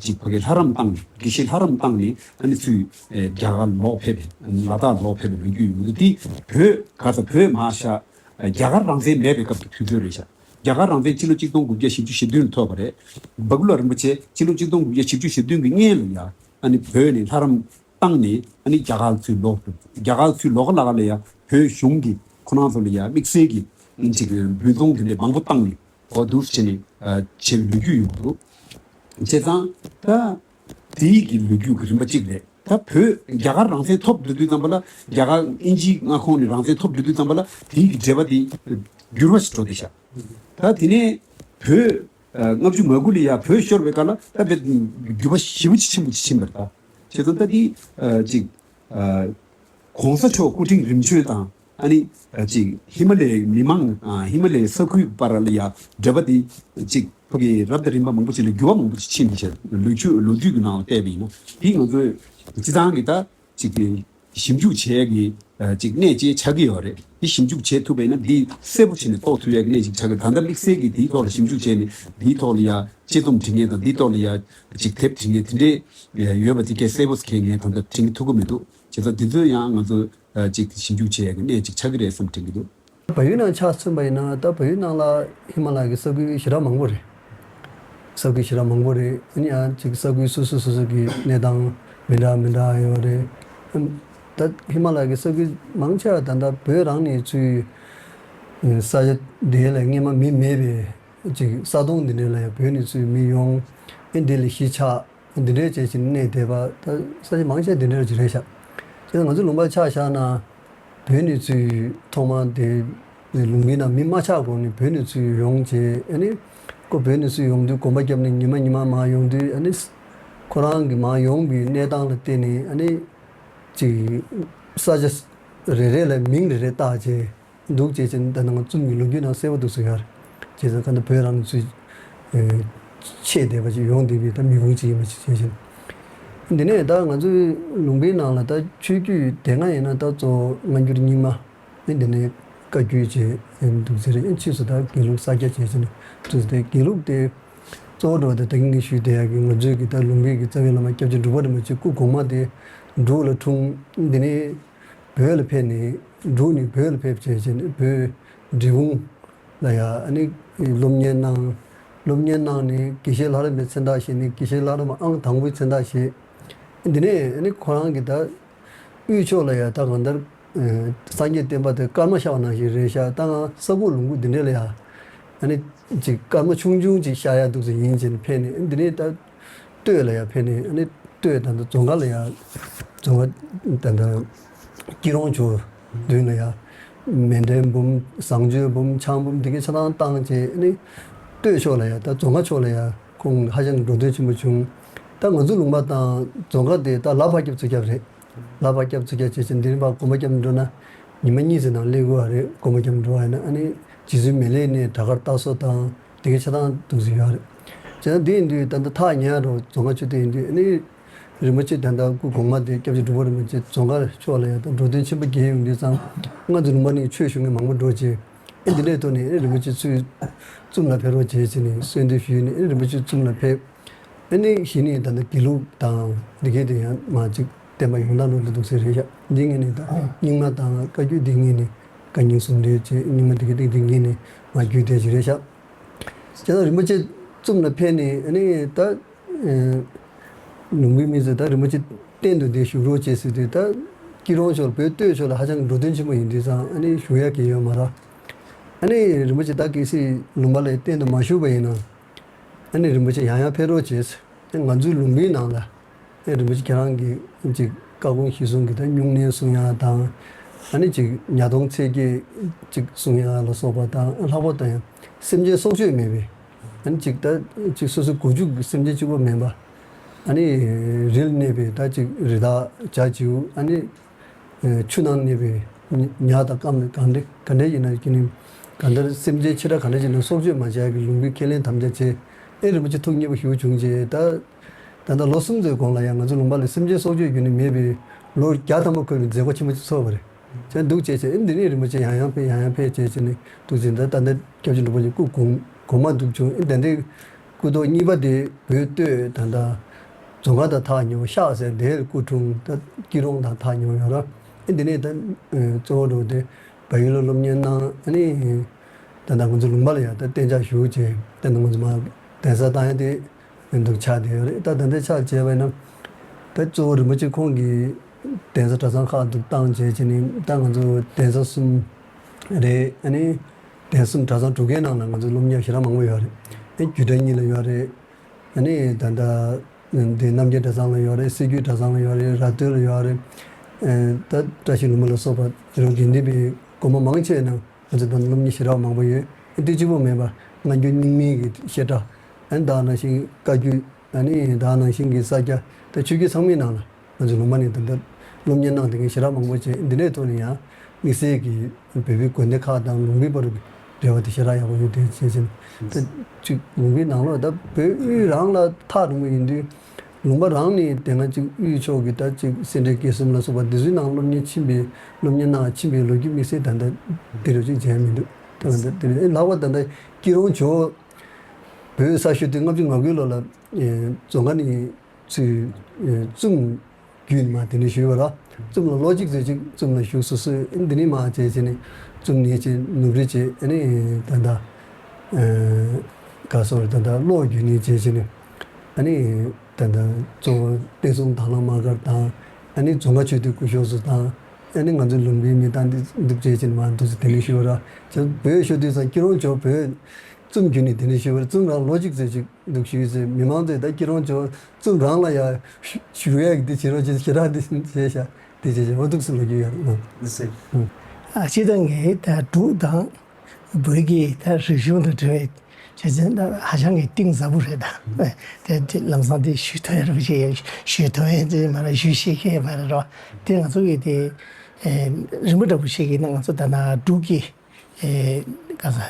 ཅིག་ཕ་གིའི་ལྷ་རམས་བཏང་ནས་དགེ་བཤེས་ལྷ་རམས་བཏང་ནས་ཨ་ནི་ཚུར་རྒྱ་གར་ལོག་ཕེབས་པའི་ལ་དྭགས་ལོག་ཕེབས་པའི་ལོ་རྒྱུས་ཡོད་འདུག་དེ་བོད་ག་ས་བོད་མ་ཤ་རྒྱ་གར་རང་བཙན་མེད་པའི་སྐབས་ཀྱི་དུས་ཚོད་རེད་ཤག་རྒྱ་གར་རང་བཙན་ཕྱི་ལོ་གཅིག་སྟོང་དགུ་བརྒྱ་བཞི་བཅུ་ཞེ་བདུན་ལ་ཐོབ་པ་རེད། བ་ཀུ་ལ་རིན་པོ་ཆེ་ཕྱི་ལོ་གཅིག་སྟོང་དགུ་བརྒྱ་བཞི་བཅུ་ཞེ་བདུན་གྱི་སྔོན་ལ་ཡང་ཨ་ནི་བོད་ནས་ལྷ་རམས་བཏང་ནས་ཨ་ནི་རྒྱ་གར་ཚུར་ལོག་འགྲོ། རྒྱ་གར་ཚུར་ལོག་ག་ལ་ག་ལ་ཡ་བོད་གཞུང་གིས་ཁོ་རང་ཚོ་ལ་ཡ་དམིགས་བསལ་གྱི་ཅིག་འབུལ་གཏོང་དེ་འདྲས་མང་པོ་བཏང་ནས་འོ་འདུག་སེ་བྱས་ནས་བྱས་པའི་ལོ་རྒྱུས་ཡོད་འདུག་བྱས་ཙང་ད་དེའི་གི་ལོ་རྒྱུས་ཀྱི་རིམ་པ་གཅིག་རེད། ད་བོད་རྒྱ་གར་རང་བཙན་ཐོབ་འགྲོ་དུས་ཙམ་པ་ལ་རྒྱ་གར་དབྱིན་ཇིའི་མངའ་ཁོངས་ནས་རང་བཙན་ཐོབ་འགྲོ་དུས་ཙམ་པ་ལ་དེའི་གི་འབྲེལ་བ་དེ་འགྱུར་བ་ཞིག་འགྲོ་བསྡད་ཤག་ད་དེ་ནས་བོད་ལྔ་བཅུ་ང་དགུ་ལ་ཡ་བོད་ཤོར་བའི་སྐབས་ལ་ད་དཔེ་འགྱུར་བ་ཞེ་པོ་ཅིག་ཆེན་པོ་ཅིག་ཕྱིན་པ་རེད། ད་བྱས་ཙང་ད་དེ་ཅིག་གོང་ས་མཆོག་སྐུ་ཕྲེང་རིམ་བྱོན་དང་ཨ་ནི་ཅིག་ཧི་མ་ལ་ཡའི་མི་མང་ཧི་མ་ལ་ཡའི་ས་ཁུལ་བར་ལ་ཡ་འབྲེལ་བ་དེ་ཅིག་ཕ་གི་རབ་དང་རིམ་པ་མང་པོ་ཅིག་ལ་འགྱུར་བ་མང་པོ་ཅིག་ཕྱིན་པ་བྱས་ལོ་རྒྱུས་ལོ་རྒྱུས་ཀྱི་ནང་ལ་བལྟས་པ་ཡིན་ན་དེ་ང་ཚོས་སྤྱི་བཏང་གི་ད། ཅིག་གི་ཞིབ་འཇུག་བྱེད་ཀྱི་ཅིག་གནད་ཅིག་ཆགས་ཀྱི་ཡོད་རེད། འདི་ཞིབ་འཇུག་བྱེད་ཐུབ་པ་ཡིན་ན་འདི་གསལ་པོ་བྱས་ནས་རྟོགས་ཐུབ་ཡ་གི་གནད་ཅིག་ཆགས་ཀྱི། ད་ལྟ་དམིགས་བསལ་གྱིས་འདིའི་ཐོག་ལ་ཞིབ་འཇུག་བྱས་ནས་འདིའི་ཐོག་ལ་ཡ་དཔྱད་རྩོམ་བྲིས་མཁན་དང་འདིའི་ཐོག་ལ་ཡ་ཅིག་དེབ་བྲིས་མཁན་དེ་འདྲས་ཡོད་པ་དེ་གས་གསལ་པོ་ཟེར་མཁན་ངས་ད་ལྟ་དྲན་གྱི་ཐུབ་ཀྱི་མི་འདུག་བྱས་ཙང་འདི་ཚོ་ཡང་ང་ཚོ་ཅིག་ཞིབ་འཇུག་བྱེད་ཡ་གི་གནད་ཅིག་ཆགས་ཀྱི་རེད་བསམ་དྲན་གྱི་འདུག་བལ་ཡུལ་ནང་ཆ་མཚོན་པ་ཡིན་ན་ད་བལ་ཡུལ་ནང་ལ་ཧི་མ་ལ་ཡ་གི་ས་ཁུལ་ཞེ་དྲག་མང་པོ་རེད། ས་ཁུལ་ཞེ་དྲག་མང་པོ་རེད། ཨ་ནི་ཡང་ཅིག་ས་ཁུལ་སོ་སོ་སོ་སོ་གི་གནས་སྟངས་མི་འདྲ་མི་འདྲ་ཡོད་རེད། ཨམ། ད་ཧི་མ་ལ་ཡ་གི་ས་ཁུལ་མང་ཆེ་བ་ད་ལྟ་བོད་རང་ནས་ཚུར་ས་ཆ་དེ་ལ་སྔས་མ་མི་མེད་པའི་ཅིག་ས་སྟོང་འདི་འདྲ་ལ་ཡང་བོད་ནས་ཚུར་མི་ཡོང་། ཨ་འདི་ལ་གཞིས་ཆགས། འདི་འདྲའི་བྱས་ཕྱིན་གནས་བསྡད་པ་ད་ས་ཆ་མང་ཆེ་འདི་འདྲ་ཅིག་རེད་ཤག་དེ་ང་ཚོ་ལུང་པ་ཆ་བཞག་ན་བོད་ནས་ཚུར་ཐོག་མ་དེ་ལུང་པའི་ནང་མི་མ་ཆགས་གོང་ནས་བོད་ནས་ཚུར་ཡོང་བྱས་ཨ་ནི་ཁོ་བོད་ནས་ཚུར་ཡོང་དུས་གོམ་པ་བརྒྱབ་ནས་ཉི་མ་ཉི་མ་མར་ཡོང་དུས་ཨ་ནི་ཁོ་རང་གི་མར་ཡོང་པའི་གནས་སྟངས་ལ་བལྟས་ནས་ཨ་ནི་ཅིག་ས་ཆ་རེ་རེ་ལ་མིང་རེ་རེ་བཏགས་བྱས། འདུག་ཅེས་ཅན་ད་ནང་རྩོམ་གྱི་ལོ་རྒྱུས་ནང་གསལ་པོ་འདུག་ཟེར་ཡ་རེད། བྱས་ཙང་ཁ་ན་བོད་རང་ཚུལ་ཆེས་བསྡད་པ་ཅིག་ཡོང་བསྡད་པའི་ད་མི་ཁུངས་ཅིག་ཡིན་པ་ཅིག་བྱས་ཤིང་། འདི་ནས་ད་ང་ཚོའི་ལུང་པའི་ནང་ལ་ད་ཆོས་བརྒྱུད་དེ་སྔ་ཡིན་ན་ད་གཙོ་བོ་སྔ་འགྱུར་རྙིང་མ་འདི་ནས་བཀའ་བརྒྱུད་ཅིག་འདུག་ཟེར་ཡིན། ཕྱིས་སུ་ད་དགེ་ལུགས་གསར་རྒྱག་བྱས་ཤིང་འདུག་ཟེར། དགེ་ལུགས་དེ་གཙོ་བོ་འགྲོ་བ་དེ་ད་གིན་གྱི་ཞུས་བསྡད་ཡ་གི་ང་ཚོའི་གི་ད་ལུང་པའི་གི་རྩ་བའི་བླ་མ་སྐྱབས་རྗེ་འབྲུག་པ་རིན་པོ་ཆེ་སྐུ་གོང་མ་དེ་འབྲུག་ལ་འཁྲུངས། འདི་ནས་བོད་ལ་ཕེབས་ནས་འབྲུག་ནས་བོད་ལ་ཕེབས་བྱས་བྱས་ནས་བོད་འབྲས་སྤུངས་ལ་ཡ་ཨ་ནི་སློབ་གཉེར་གནང་། སློབ་གཉེར་གནང་ནས་དགེ་བཤེས་ལྷ་རམས་པའི་མཚན་རྟགས་བཞེས་ནས་དགེ་བཤེས་ལྷ་རམས་ཨང་དང་པོའི་མཚན་རྟགས་བཞེས། འདི་ནས་ཨ་ནི་ཁོ་རང་གིས་ད་དབུས་ཕྱོགས་ལ་ཡ་ད་གང་ལྟར་སངས་རྒྱས་བསྟན་པ་དེ་སྐར་མ་ཤར་བ་ནང་བཞིན་རེད་ཤག་ད་ང་ས་ཁུག་ལུང་ཁུག་འདི་འདྲས་ལ་ཡ་ཨ་ནི་ཅིག་སྐར་མ་ཆུང་ཆུང་ཅིག་ཤར་ཡ་འདུག་ཟེར་ཡིན་ཅེས་ཕེབས་ནས་འདི་ནས་ད། སྟོད་ལ་ཡ་ཕེབས་ནས་ཨ་ནི་སྟོད་ད་ལྟ་རྫོང་དཀར་ལ་ཡ་རྫོང་དཀར་ད་ལྟ་སྐྱིད་གྲོང་ཆུང་མདུན་ལ་ཡ་མཎྜལ་འབུམ་བཟང་སྤྱོད་འབུམ་ཆང་འབུམ་འདི་གའི་ཆ་ཚང་བཏང་བྱས་ཨ་ནི་སྟོད་ཕྱོགས་ལ་ཡ་ད་རྫོང་དཀར་ཕྱོགས་ལ་ཡ་ཁོང་ཧ་ཅང་འགྲོ་དོན་ཆེན་པོ་བྱུང་། ད་ང་ཚོ་ལུང་པ་དང་རྫོང་དཀར་དེ་ད་ལ་ཕར་རྒྱབ་ཚུར་རྒྱབ་རེད། ལ་ཕར་རྒྱབ་ཚུར་རྒྱབ་བྱས་བྱས་འདི་ནས་ཕར་གོམ་པ་རྒྱབ་འགྲོ་ན་ཉི་མ་གཉིས་ཙམ་ནང་སླེབས་དགོས་པ་རེད། གོམ་པ་རྒྱབ་འགྲོ་བ་ཡིན་ན་ཨ་ནི་རྗེ་བཙུན་མི་ལའི་གནས་བྲག་དཀར་རྟ་སོ་དང་། དེ་གའི་ཆ་ཚང་འདུག་ཟེར་ཡོད་རེད། བྱས་ན་དེ་ཡིན་དུས་ད་ལྟ་ཐག་ཉེ་རུ་རྫོང་དཀར་ཆོས་སྡེ་ཡིན་དུས་ཨ་ནི་རིན་པོ་ཆེ་ད་ལྟ་སྐུ་གོང་མ་དེ་སྐྱབས་རྗེ་འབྲུག་པ་རིན་པོ་ཆེ་རྫོང་དཀར་ཕྱོགས་ལ་ཡང་ད་འགྲོ་དོན་ཆེན་པོ་རྒྱས་ཡོང་དུས་ཙང་ང་ཚོ་ནུབ་མ་ནས་ཆོས་ཞུ་མཁན་མང་པོ་འགྲོ་རྗེས་ ཨེ་འདི་འདྲའི་ཐོག་ནས་ཨེ་རིན་པོ་ཆེ་ཚུར་ཙུམ་ལ་ཕེབས་རོགས་བྱེད་ཟེར་ནས་གསོལ་འདེབས་ཞུས་ནས། ཨེ་རིན་པོ་ཆེ་ཙུམ་ལ་ཕེབས། ཨེ་ནས་གཞི་ནས་ད་ལྟ་དགེ་ལུགས་དང་འདི་གའི་དེ་ཡང་མ་ཅིག་བསྟན་པ་ཡོངས་དག་ནང་དུ་འདུག་ཟེར་རེད་ཤག་འདི་ངོས་ནས་ད་རྙིང་མ་དང་བཀའ་བརྒྱུད་འདི་ངོས་ནས་བཀའ་རྙིང་ཟུང་འབྲེལ་བྱས། རྙིང་མ་འདི་གའི་དེ་འདི་ངོས་ནས་མ་བརྒྱུད་བསྡད་ཀྱི་རེད་ཤག་བྱས་ཙང་རིན་པོ་ཆེ་ཙུམ་ལ་ཕེབས་ནས། ཨ་ནི་ད་ཨེ་ལུང་པའི་མི་ཚོས་ད་རིན་པོ་ཆེ་གཏན་དུ་འདིར་བཞུགས་རོགས་བྱེད་ཟེར་དུས། ད་སྐྱིད་རོང་ཕྱོགས་བོད་སྟོད་ཕྱོགས་ལ་ཧ་ཅང་འགྲོ་དོན་ཆེན་པོ་ཡིན་དུས་ཙང་། ཨ་ནི་བཞུགས་ཡག་གི་ཡོད་མ་རེད། ཨ་ནི་རིན་པོ་ཆེ་ད་གལ་སྲིད་ལུང་པ་ལ་གཏན་དུ་མ་བཞུགས་པ་ཡིན་ན། ཨ་ནི་རིན་པོ་ཆེ་ཡང་ཡང་ཕེབས་རོགས་བྱེད་ཟེར། ཨ་ང་ཚོའི་ལུང་པའི་ནང་ལ། ཨེ་རིན་པོ་ཆེ་ཁྱེད་རང་གིས་ཅིག་བཀའ་དགོངས་གཞི་བཟུང་གི་ད་སྨྱུང་གནས་སྲུང་ཡག་དང་། ཨ་ནི་ཅིག་ཉ་སྟོང་ཚེས་བརྒྱད་ཅིག་སྲུང་ཡག་ལ་སོགས་པ་དང་། ལྷག་པར་དུ་ཡང་སེམས་ཅན་སྲོག་གཅོད་མེད་པའི། ཨ་ནི་ཅིག་ད་ཅིག་སོ་སོའི་སྒོ་ཕྱུགས་ཀྱི་སེམས་ཅན་གཅིག་པོ་མིན་པ། ཨ་ནི་རི་ལ་གནས་པའི་ད་ཅིག་རི་དྭགས་བྱ་བྱིའུ། ཨ་ནི་ཆུ་ནང་གནས་པའི་ཉ་དང་སྐམ་གང་འདྲ་གང་འདྲ་ཡིན་ན། ཁྱེད་ནི་གང་ལྟར་སེམས་ཅན་ཆེ་ཕྲ་གང་འདྲ་ཞིག་ན་སྲོག་གཅོད་མ་བྱས་ཀྱི་ལུང་པའི་ཁས་ལེན་དམ་བཅའ་བྱས། ཨེ་རིན་པོ་ཆེ་ཐུགས་མཉེས་པོ་ཞེ་པོ་བྱུང་རྗེས། ད་ད་ལྟ་ལོ་གསུམ་ཙམ་གོང་ལ་ཡང་ང་ཚོ་ལུང་པ་ལ་སེམས་ཅན་སྲོག་གཅོད་རྒྱུན་ནས་མེད་པའི་ལོ་བརྒྱ་ཐམ་པ་འཁོར་བའི་མཛད་སྒོ་ཆེན་པོ་ཅིག་ཚོགས་པ་རེད། བྱས་འདུག་བྱས་བྱས། ཨེ་འདི་ནས་རིན་པོ་ཆེ་ཡང་ཡང་ཕེབས་ཡང་ཡང་ཕེབས་བྱས་བྱས་ནས་འདུག་ཟིན། ད་ད་ལྟ་སྐྱབས་རྗེ་འགྲོ་བ་མིའི་སྐུ་གོང་གོང་མ་འདུག་བྱུང་། ཨེ་ད་ལྟའི་སྐུ་ཐོག་གཉིས་པ་དེ་བོད་སྟོད་ད་ལྟ་རྫོང་ཁ་དང་ཐག་ཉེ་བོ་ཤག་ཟེར་དེར་སྐུ་འཁྲུངས། ད་སྐྱིད་རོང་དང་ཐག་ཉེ་བོ་ཡོད་ར། ཨེ་འདི་ནས་ད་གཙོ་བོ་འགྲོ་དེ་བལ་ཡུལ་ལ་སློབ་གཉེར་གནང་། ཨ་ནི་ད་ལྟ་ང་ཚོ་ལུང་པ་ལ་ཡང་ད་གཏན་འཇགས་བཞུགས་བྱས། ད་ལྟ་ང་ཚོ་མ་གདན་ས་བཏང་ཡ་དེ་འདུག་ཆགས་བསྡད་ཡོད་རེད། ད་ད་ལྟ་ཆགས་བྱས་པ་ཡིན་ན། ད་གཙོ་བོ་རིན་པོ་ཆེ་ཁོང་གིས་གདན་ས་གྲྭ་ཚང་ཁག་འདུག་བཏང་བྱས་བྱས་ནས། ད་ང་ཚོ་གདན་ས་གསུམ་རེད། ཨ་ནི་གདན་གསུམ་གྲྭ་ཚང་དྲུག་གའི་ནང་ལ་ང་ཚོ་སློབ་གཉེར་ཞེ་དྲག་མང་པོ་ཡོད་རེད། ཨེ་རྒྱུད་གྲྭ་གཉིས་ལ་ཡོད་རེད། ཨ་ནི་ད་ལྟ་འདི་རྣམ་རྒྱལ་གྲྭ་ཚང་ལ་ཡོད་རེད། སྲིད་རྒྱུད་གྲྭ་ཚང་ལ་ཡོད་རེད། ར་སྟོད་ལ་ཡོད་རེད། ཨེ་ད་བཀྲ་ཤིས་ལྷུན་པོ་ལ་སོགས་པ་རང་དགེ་འདུན་པའི་དགོན་པ་མང་ཆེ་ནང་ང་ཚོ་ད་སློབ་གཉེར་ཞེ་དྲག་མང་པོ་ཡོད། ཨེ་དེ་གཅིག་པོ་མིན་པ་སྔ་འགྱུར་རྙིང་མའི་གི་བཤད་གྲྭ། ཨ་ནི་ད་ནང་བཞིན་བཀའ་བརྒྱུད། ཨ་ནི་ད་ནང་བཞིན་གྱི་ས་སྐྱ། ད་ཆོས་བརྒྱུད་ཚང་མའི་ནང་ལ་ང་ཚོ་ལུང་པ་ནས་ད་ལྟ་སློབ་གཉེར་གནང་བསྡད་མཁན་ཞེ་དྲག་མང་པོ་བྱས། འདི་འདྲའི་ཐོག་ནས་ཡང་དམིགས་བསལ་གྱི་བོད་པའི་དགོན་སྡེ་ཁག་དང་ལུང་པའི་བར་གྱི་འབྲེལ་བ་དེ་ཞེ་དྲག་ཡག་པོ་ཡོད་དེ་བྱས་ཙང་། ད་ཅིག་ལུང་པའི་ནང་ལོགས་ད་བོད་དབུས་རང་ལ་ཐག་རིང་པོ་ཡིན་དུས། ལུང་པ་རང་ནས་དེ་སྔ་ཅིག་དབུས་ཕྱོགས་ཀྱི་ད་ཅིག་སེ་འབྲས་དགེ་གསུམ་ལ་སོགས་པ་འདི་ཚོའི་ནང་སློབ་གཉེར་ཕྱིན་པའི་སློབ་གཉེར་གནང་ཕྱིན་པའི་ལོ་རྒྱུས་དམིགས་བསལ་ད་ལྟ་དེ་རུ་ཅིག་མཇལ་མི་འདུག་ད་ལྟ་དེ་ལྷག་པར་ད་ལྟ་སྐྱིད་རོང་ཇོ་བོད་ས་ཞོ་དུས་ལྔ་བཅུ་ང་དགུའི་ལོ་ལ། ཨེ་རྫོང་ཁ་ནས་ཚུར་ཨེ་ཙུམ་བརྒྱུད་མ་དེ་ནས་བཞུགས་པ་ར། ཙུམ་ལ་ལོ་གཅིག་ཙམ་ཅིག་ཙུམ་ལ་བཞུགས་སོ་སོས། ཨེ་འདི་ནས་མ་བྱས་བྱས་ནས་ཙུམ་ནས་བྱས་ནུབ་རི་བྱས། ཨེ་ནས་ད་ལྟ་ཨེ་ག་སོ་རེད། ད་ལྟ་གློ་བརྒྱུད་ནས་བྱས་བྱས་ནས། ཨེ་ནས་ད་ལྟ་གཙོ་བོ་བསྟན་སྲུང་དྭང་བླངས་དམག་སྒར་དང་། ཨེ་ནས་རྫོང་ཁ་ཆོས་སྡེ་སྐུ་ཞབས་ཚོ་དང་། ཨེ་ནས་ང་ཚོའི་ལུང་པའི་མི་དང་འདི་འདུག་བྱས་བྱས་ནས་མ་འདུག་ཟེར་དེ་ནས་བཞུགས་པ་ར། བྱས་བོད་ཞོ་དུས་ཙང་སྐྱིད་རོང་ཇོ་བོ་ཙུམ་བརྒྱུད་ནས་དེ་ནས་བཞུགས་པ་ར། ཙུམ་རང་ལོ་གཅིག་ཙམ་ཅིག་འདུག་ཞུས་ཚེ། མི་མང་ཚོས་ད་སྐྱིད་རོང་ཇོ་ཙུམ་རང་ལ་ཡ་ཞུ་ཡག་གི་འདི་བྱེད་རོགས་བྱེད་ཞེ་དྲག་འདི་བྱས་ཤག་འདི་བྱས་ཤག་འོ་འདུག་སེ་ལོ་རྒྱུས་ཡོད་རེད། ཨ་སྤྱིར་བཏང་གི་ད་འབྲུག་དང་བོད་ཀྱི་ད་རིག་གཞུང་དང་འབྲེལ་བའི་ཆ་ཚན་ད་ཧ་ཅང་གི་གཏིང་ཟབ་པོ་རེད། ད་དེ་དེ་ལམ་སང་དེ་ཞུ་ཐུབ་ཡ་རེད་པ། ཞུ་ཐུབ་ཡ་དེ་མ་རེད། ཞུ་ཤེས་མཁན་མ་རེད་རོ། དེ་ང་ཚོ་གི་དེ་ཨེ་རིན་པོ་འདྲ་པོ་ཞིག་གིས་ན་ང་ཚོ་ད་ན་འབྲུག་གི་ཨེ་ག་ས་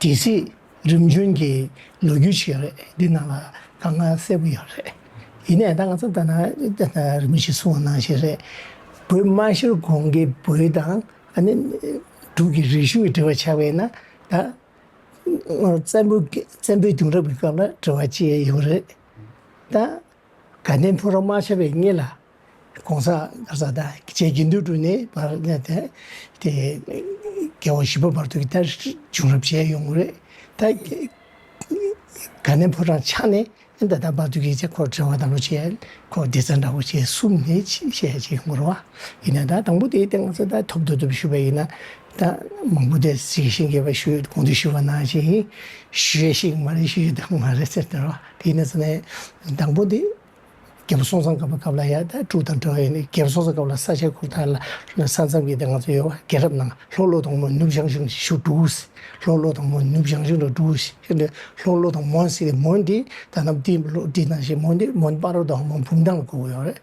དེ་སྲིད་རིམ་བྱོན་གྱི་ལོ་རྒྱུས་ཤིག་ཡོད་རེད། འདི་ནང་ལ་དཀའ་ངལ་གསལ་པོ་ཡོད་རེད། ཡིན་ནའི་ད་ང་ཚོ་ད་ན་ད་ན་རིན་པོ་ཆེས་གསུངས་པ་ནང་བཞིན་རེད། བོད་སྨྲ་ཤར་གོང་གི་བོད་དང་ཨ་ནི་འབྲུག་གི་རིག་གཞུང་གི་འབྲེལ་བ་ཆགས་པས་ན། ད་བཙན་པོ་བཙན་པོའི་དུས་རབས་ཀྱི་སྐབས་ལ་འབྲེལ་བ་ཅིག་ཡོད་རེད། ད་དགའ་ལྡན་ཕོ་བྲང་དམག་ཞབས་པའི་སྔོན་ལ་༸གོང་ས་ག་ས་ད་རྗེ་དགེ་འདུན་གྲུབ་ནས་བར་ནས་དེ་དེ་རྒྱལ་བ་བཞི་པ་བར་དུ་གི་ད་བྱུང་རབས་བྱས་ཡོང་གི་རེད། ད་དགའ་ལྡན་ཕོ་བྲང་ཆགས་ནས་ད་ལྟ་བར་དུ་གི་ཅིག་ཁོ་འབྲེལ་བ་དམ་པོ་བྱས། ཁོ་སྡེ་ཚན་འདྲ་པོ་བྱས་གསུམ་ནས་བྱས་བྱས་ཡོང་གི་རེད་པ། ཡིན་ན་ད་དང་པོ་དེ་དེ་ང་ཚོ་ད་ཐོབ་ཐོབ་ཐོབ་ཞུས་པ་ཡིན་ན། ད་མང་པོ་དེ་གཟིགས་ཤིང་རྒྱས་པ་ཞུས། གོང་དུ་ཞུས་པ་ནང་བཞིན་ཞུ་ཡ་ཞིག་མ་རེད། ཞུ་ཡ་དང་མ་རེད་ཟེར་ནས་རོ། དེ་ཡིན་ན་ཚོ་ནས་དང་པོ་དེ་རྒྱལ་པོ་སྲོང་བཙན་སྒམ་པོའི་སྐབས་ལ་ཡ་ད་འབྲུག་དང་འབྲེལ་བ་ཡོད་ནས། རྒྱལ་པོ་སྲོང་བཙན་སྒམ་པོ་ལ་ས་ཆ་ཁུར་ཐག་ལ་ས་མཚམས་ཀྱི་དེ་ང་ཚོ་ཡོད་པ། རྒྱལ་རབས་ནང་ལྷོ་ལོ་དང་པོ་ནུབ་བྱང་ཆུབ་ཞུ་འབྲུག་ལྷོ་ལོ་དང་པོ་ནུབ་བྱང་ཆུབ་ལ་འབྲུག་ལྷོ་ལོ་དང་མོན་ཟེར་ཏེ། མོན་དེ་ད་ནམ་དེ་ལོ་དེ་ནང་བཞིན་མོན་དེ་མོན་སྤ་རོ་དང་མོན་བུམ་ཐང་ལ་གོ་གི་ཡོད་རེད།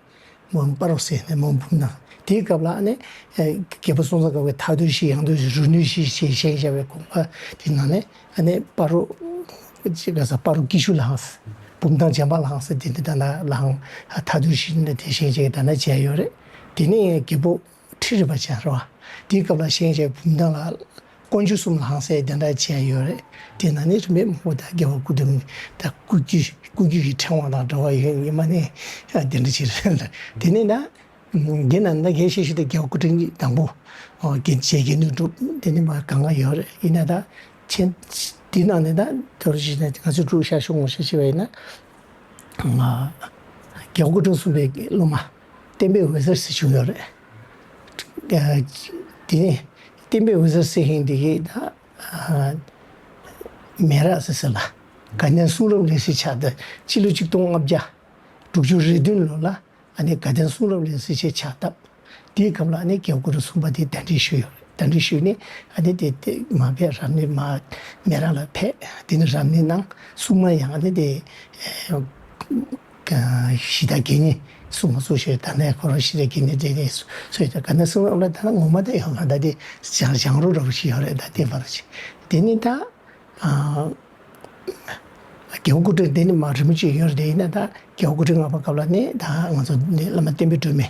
མོན་སྤ་རོ་ཟེར་ནས་མོན་བུམ་ཐང་། དེའི་སྐབས་ལ་ཨ་ནི་ཨེ་རྒྱལ་པོ་སྲོང་བཙན་སྒམ་པོས་མཐའ་སྡོར་བཞི་ཡང་སྡོར་བཞི་རུ་སྣོན་བཞི་ཞེས་བཞེངས་བཞག་པའི་དགོངས་པ་དེ་ནང་ནས། ཨ་ནི་སྤ་རོ་ཅིག་ག་ས་སྤ་རོ་སྐྱིད་ཤོད་ལ་ཧང་། བུམ་ཐང་བྱམས་པ་ལ་ཧང་ཟེར་དེ་འདི་ད་ན་ལ་ཧང་མཐའ་སྡོར་བཞི་འདི་དེ་བཞེངས་བྱས་ད་ན་མཇལ་ཡོད་རེད། དེ་ནས་རྒྱལ་པོ་ཁྲི་རལ་པ་ཅན་རེད་པ། དེའི་སྐབས་ལ་བཞེངས་བྱས་བུམ་ཐང་ལ་ དཀོན་མཆོག་གསུམ་ལ་ཧང་སངས་དེ་འདྲ་བྱས་ཡོད་རེད། དེ་ནང་ནས་རིམ་པས་མང་པོ་ད་རྒྱལ་བ་སྐུ་དུམ་ད་སྐུ་རྒྱུད་སྐུ་རྒྱུད་ཀྱི་ཕྲེང་བ་དང་འབྲེལ་བ་ཡོད་ཡིན་མ་ནས་དེ་འདྲ་ཅིག་རེད་ལ། དེ་ནས་ད་འདི་ན་ད་གལ་ཆེ་ཤོས་དེ་རྒྱལ་བ་སྐུ་ཕྲེང་གཉིས་དང་པོ། ཨོ་རྒྱལ་རྗེ་རྒྱལ་བསྟན་གྲུབ་དེ་ནི་མ་གང་ག་ཡོད་རེད། ཡིན་ན་ད་ཆེན་འདི་ནང་ནས་ད་དོར་ཞིག་ན་ང་ཚོ་འབྲུག་ཤར་ཤོག་ངོ་ཤར་ཤེས་པ་ཡིན་ན། ང་རྒྱལ་བ་སྐུ་ཕྲེང་གསུམ་པའི་སློབ་མ་བསྟན་པའི་འོད་ཟེར་ཟེར་བྱུང་ཡོད་རེད། ཨ་དེ་ནས་བསྟན་པའི་འོད་ཟེར་ཟེར་མཁན་འདི་གིས་ད་ཨ་མེ་རག་ཟེར་ཟེར་ལ་དགའ་ལྡན་གསུང་རབ་ལེན་སའི་ཕྱག་དེབ་སྤྱི་ལོ་ཆིག་སྟོང་ལྔ་བརྒྱ་དྲུག་ཅུ་རེ་བདུན་ལོ་ལ། ཨ་ནི་དགའ་ལྡན་གསུང་རབ་ལེན་སའི་ཕྱག་དེབ་དེའི་སྐབས་ལ་ཨ་ནི་རྒྱལ་བ་སྐུ་ཕྲེང་གསུམ་པ་དེ་གདན་འདྲེན་ཞུས་ཡོད་རེད། གདན་འདྲེན་ཞུས་ནས་ཨ་ནི་དེ་དེ་མ་ཕེབས་རབ་གནས་མ་མེ་རག་ལ་ཕེབས། དེ་ནི་རབ་གནས་གནང་། སྲུང་མ་ཡང་ཨ་ནི་དེ་གཞི་བདག་དགེ་བསྙེན་སྲུང་མ་སྲུང་ཞོར་ད་ནས་ཁོ་རང་གཞི་བདག་དགེ་བསྙེན་དེ་ནས་སུ་ཡོད་དགའ་ལྡན་གསུང་རབ་ལ་ད་ངོ་མ་ད་ཡོད་མ་ད་དེ་བྱང་བྱང་རོ་རབ་ཞིག་ཡོད་རེད། ད་དེ་བར་ཞིག་དེ་ནི་ད། རྒྱལ་བ་སྐུ་ཕྲེང་དེ་ནི་མ་རིན་པོ་ཆེ་ཡོད་རེད། དེ་ཡིན་ན་ད་རྒྱལ་བ་སྐུ་ཕྲེང་ལྔ་པ་སྐབས་ལ་ནི་ད་ང་ཚོ་ནི་བླ་མ་བསྟན་པའི་སྒྲོན་མེ་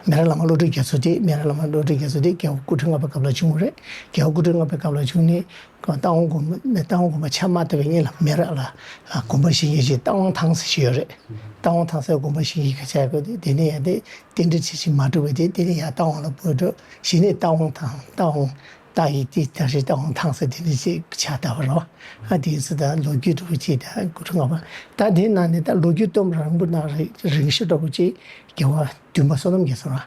མེ་རག་བླ་མ་བློ་གྲོས་རྒྱ་མཚོ་དེ་མེ་རག་བླ་མ་བློ་གྲོས་རྒྱ་མཚོ་དེ་རྒྱལ་བ་སྐུ་ཕྲེང་ལྔ་པའི་སྐབས་ལ་བྱུང་བ་རེད། རྒྱལ་བ་སྐུ་ཕྲེང་ལྔ་པའི་སྐབས་ལ་བྱུང་ནས་རྟ་དབང་དགོན་པ་རྟ་དབང་དགོན་པ་ཆགས་མ་ཐུབ་པའི་སྔོན་ལ་མེ་རག་ལ་དགོན་པ་བཞེངས་མཁན་ཞིག་རྟ་དབང་ཐང་ཟེར་ཞིག་ཡོད་རེད། རྟ་དབང་ཐང་ཟེར་དགོན་པ་བཞེངས་མཁན་ཁ་ཆགས་ཡོད་དེ་དེ་ནས་ཡང་དེ་རྟེན་འབྲེལ་བྱེད་ཅིག་མ་གྲུབ་པ་དེ་དེ་ནས་ཡང་རྟ་དབང་ལ་འབོད་འགྲོ་གཞི་ནས་རྟ་དབང་ཐང་རྟ་དབང་། རྟ་ཡི་སྟེང་དར་ཞིང་རྟ་དབང་ཐང་ས་དེ་ནི་ཅིག་ཆགས་ལྟ་བ་རོ། ཨ་དེ་ཚོ་ད་ལོ་རྒྱུས་འདྲ་པོ་ཅིག་ད་སྐུ་ཕྲེང་ལྔ་པ། ད་དེ་ནང་ནས་ད་ལོ་རྒྱུས་སྟོབས་རིང་པོ་ནང་རིང་ཤོས་འདྲ་པོ་ཅིག་རྒྱལ་བ་བདུན་པ་བསོད་ནམས་རྒྱ་མཚོ་ར་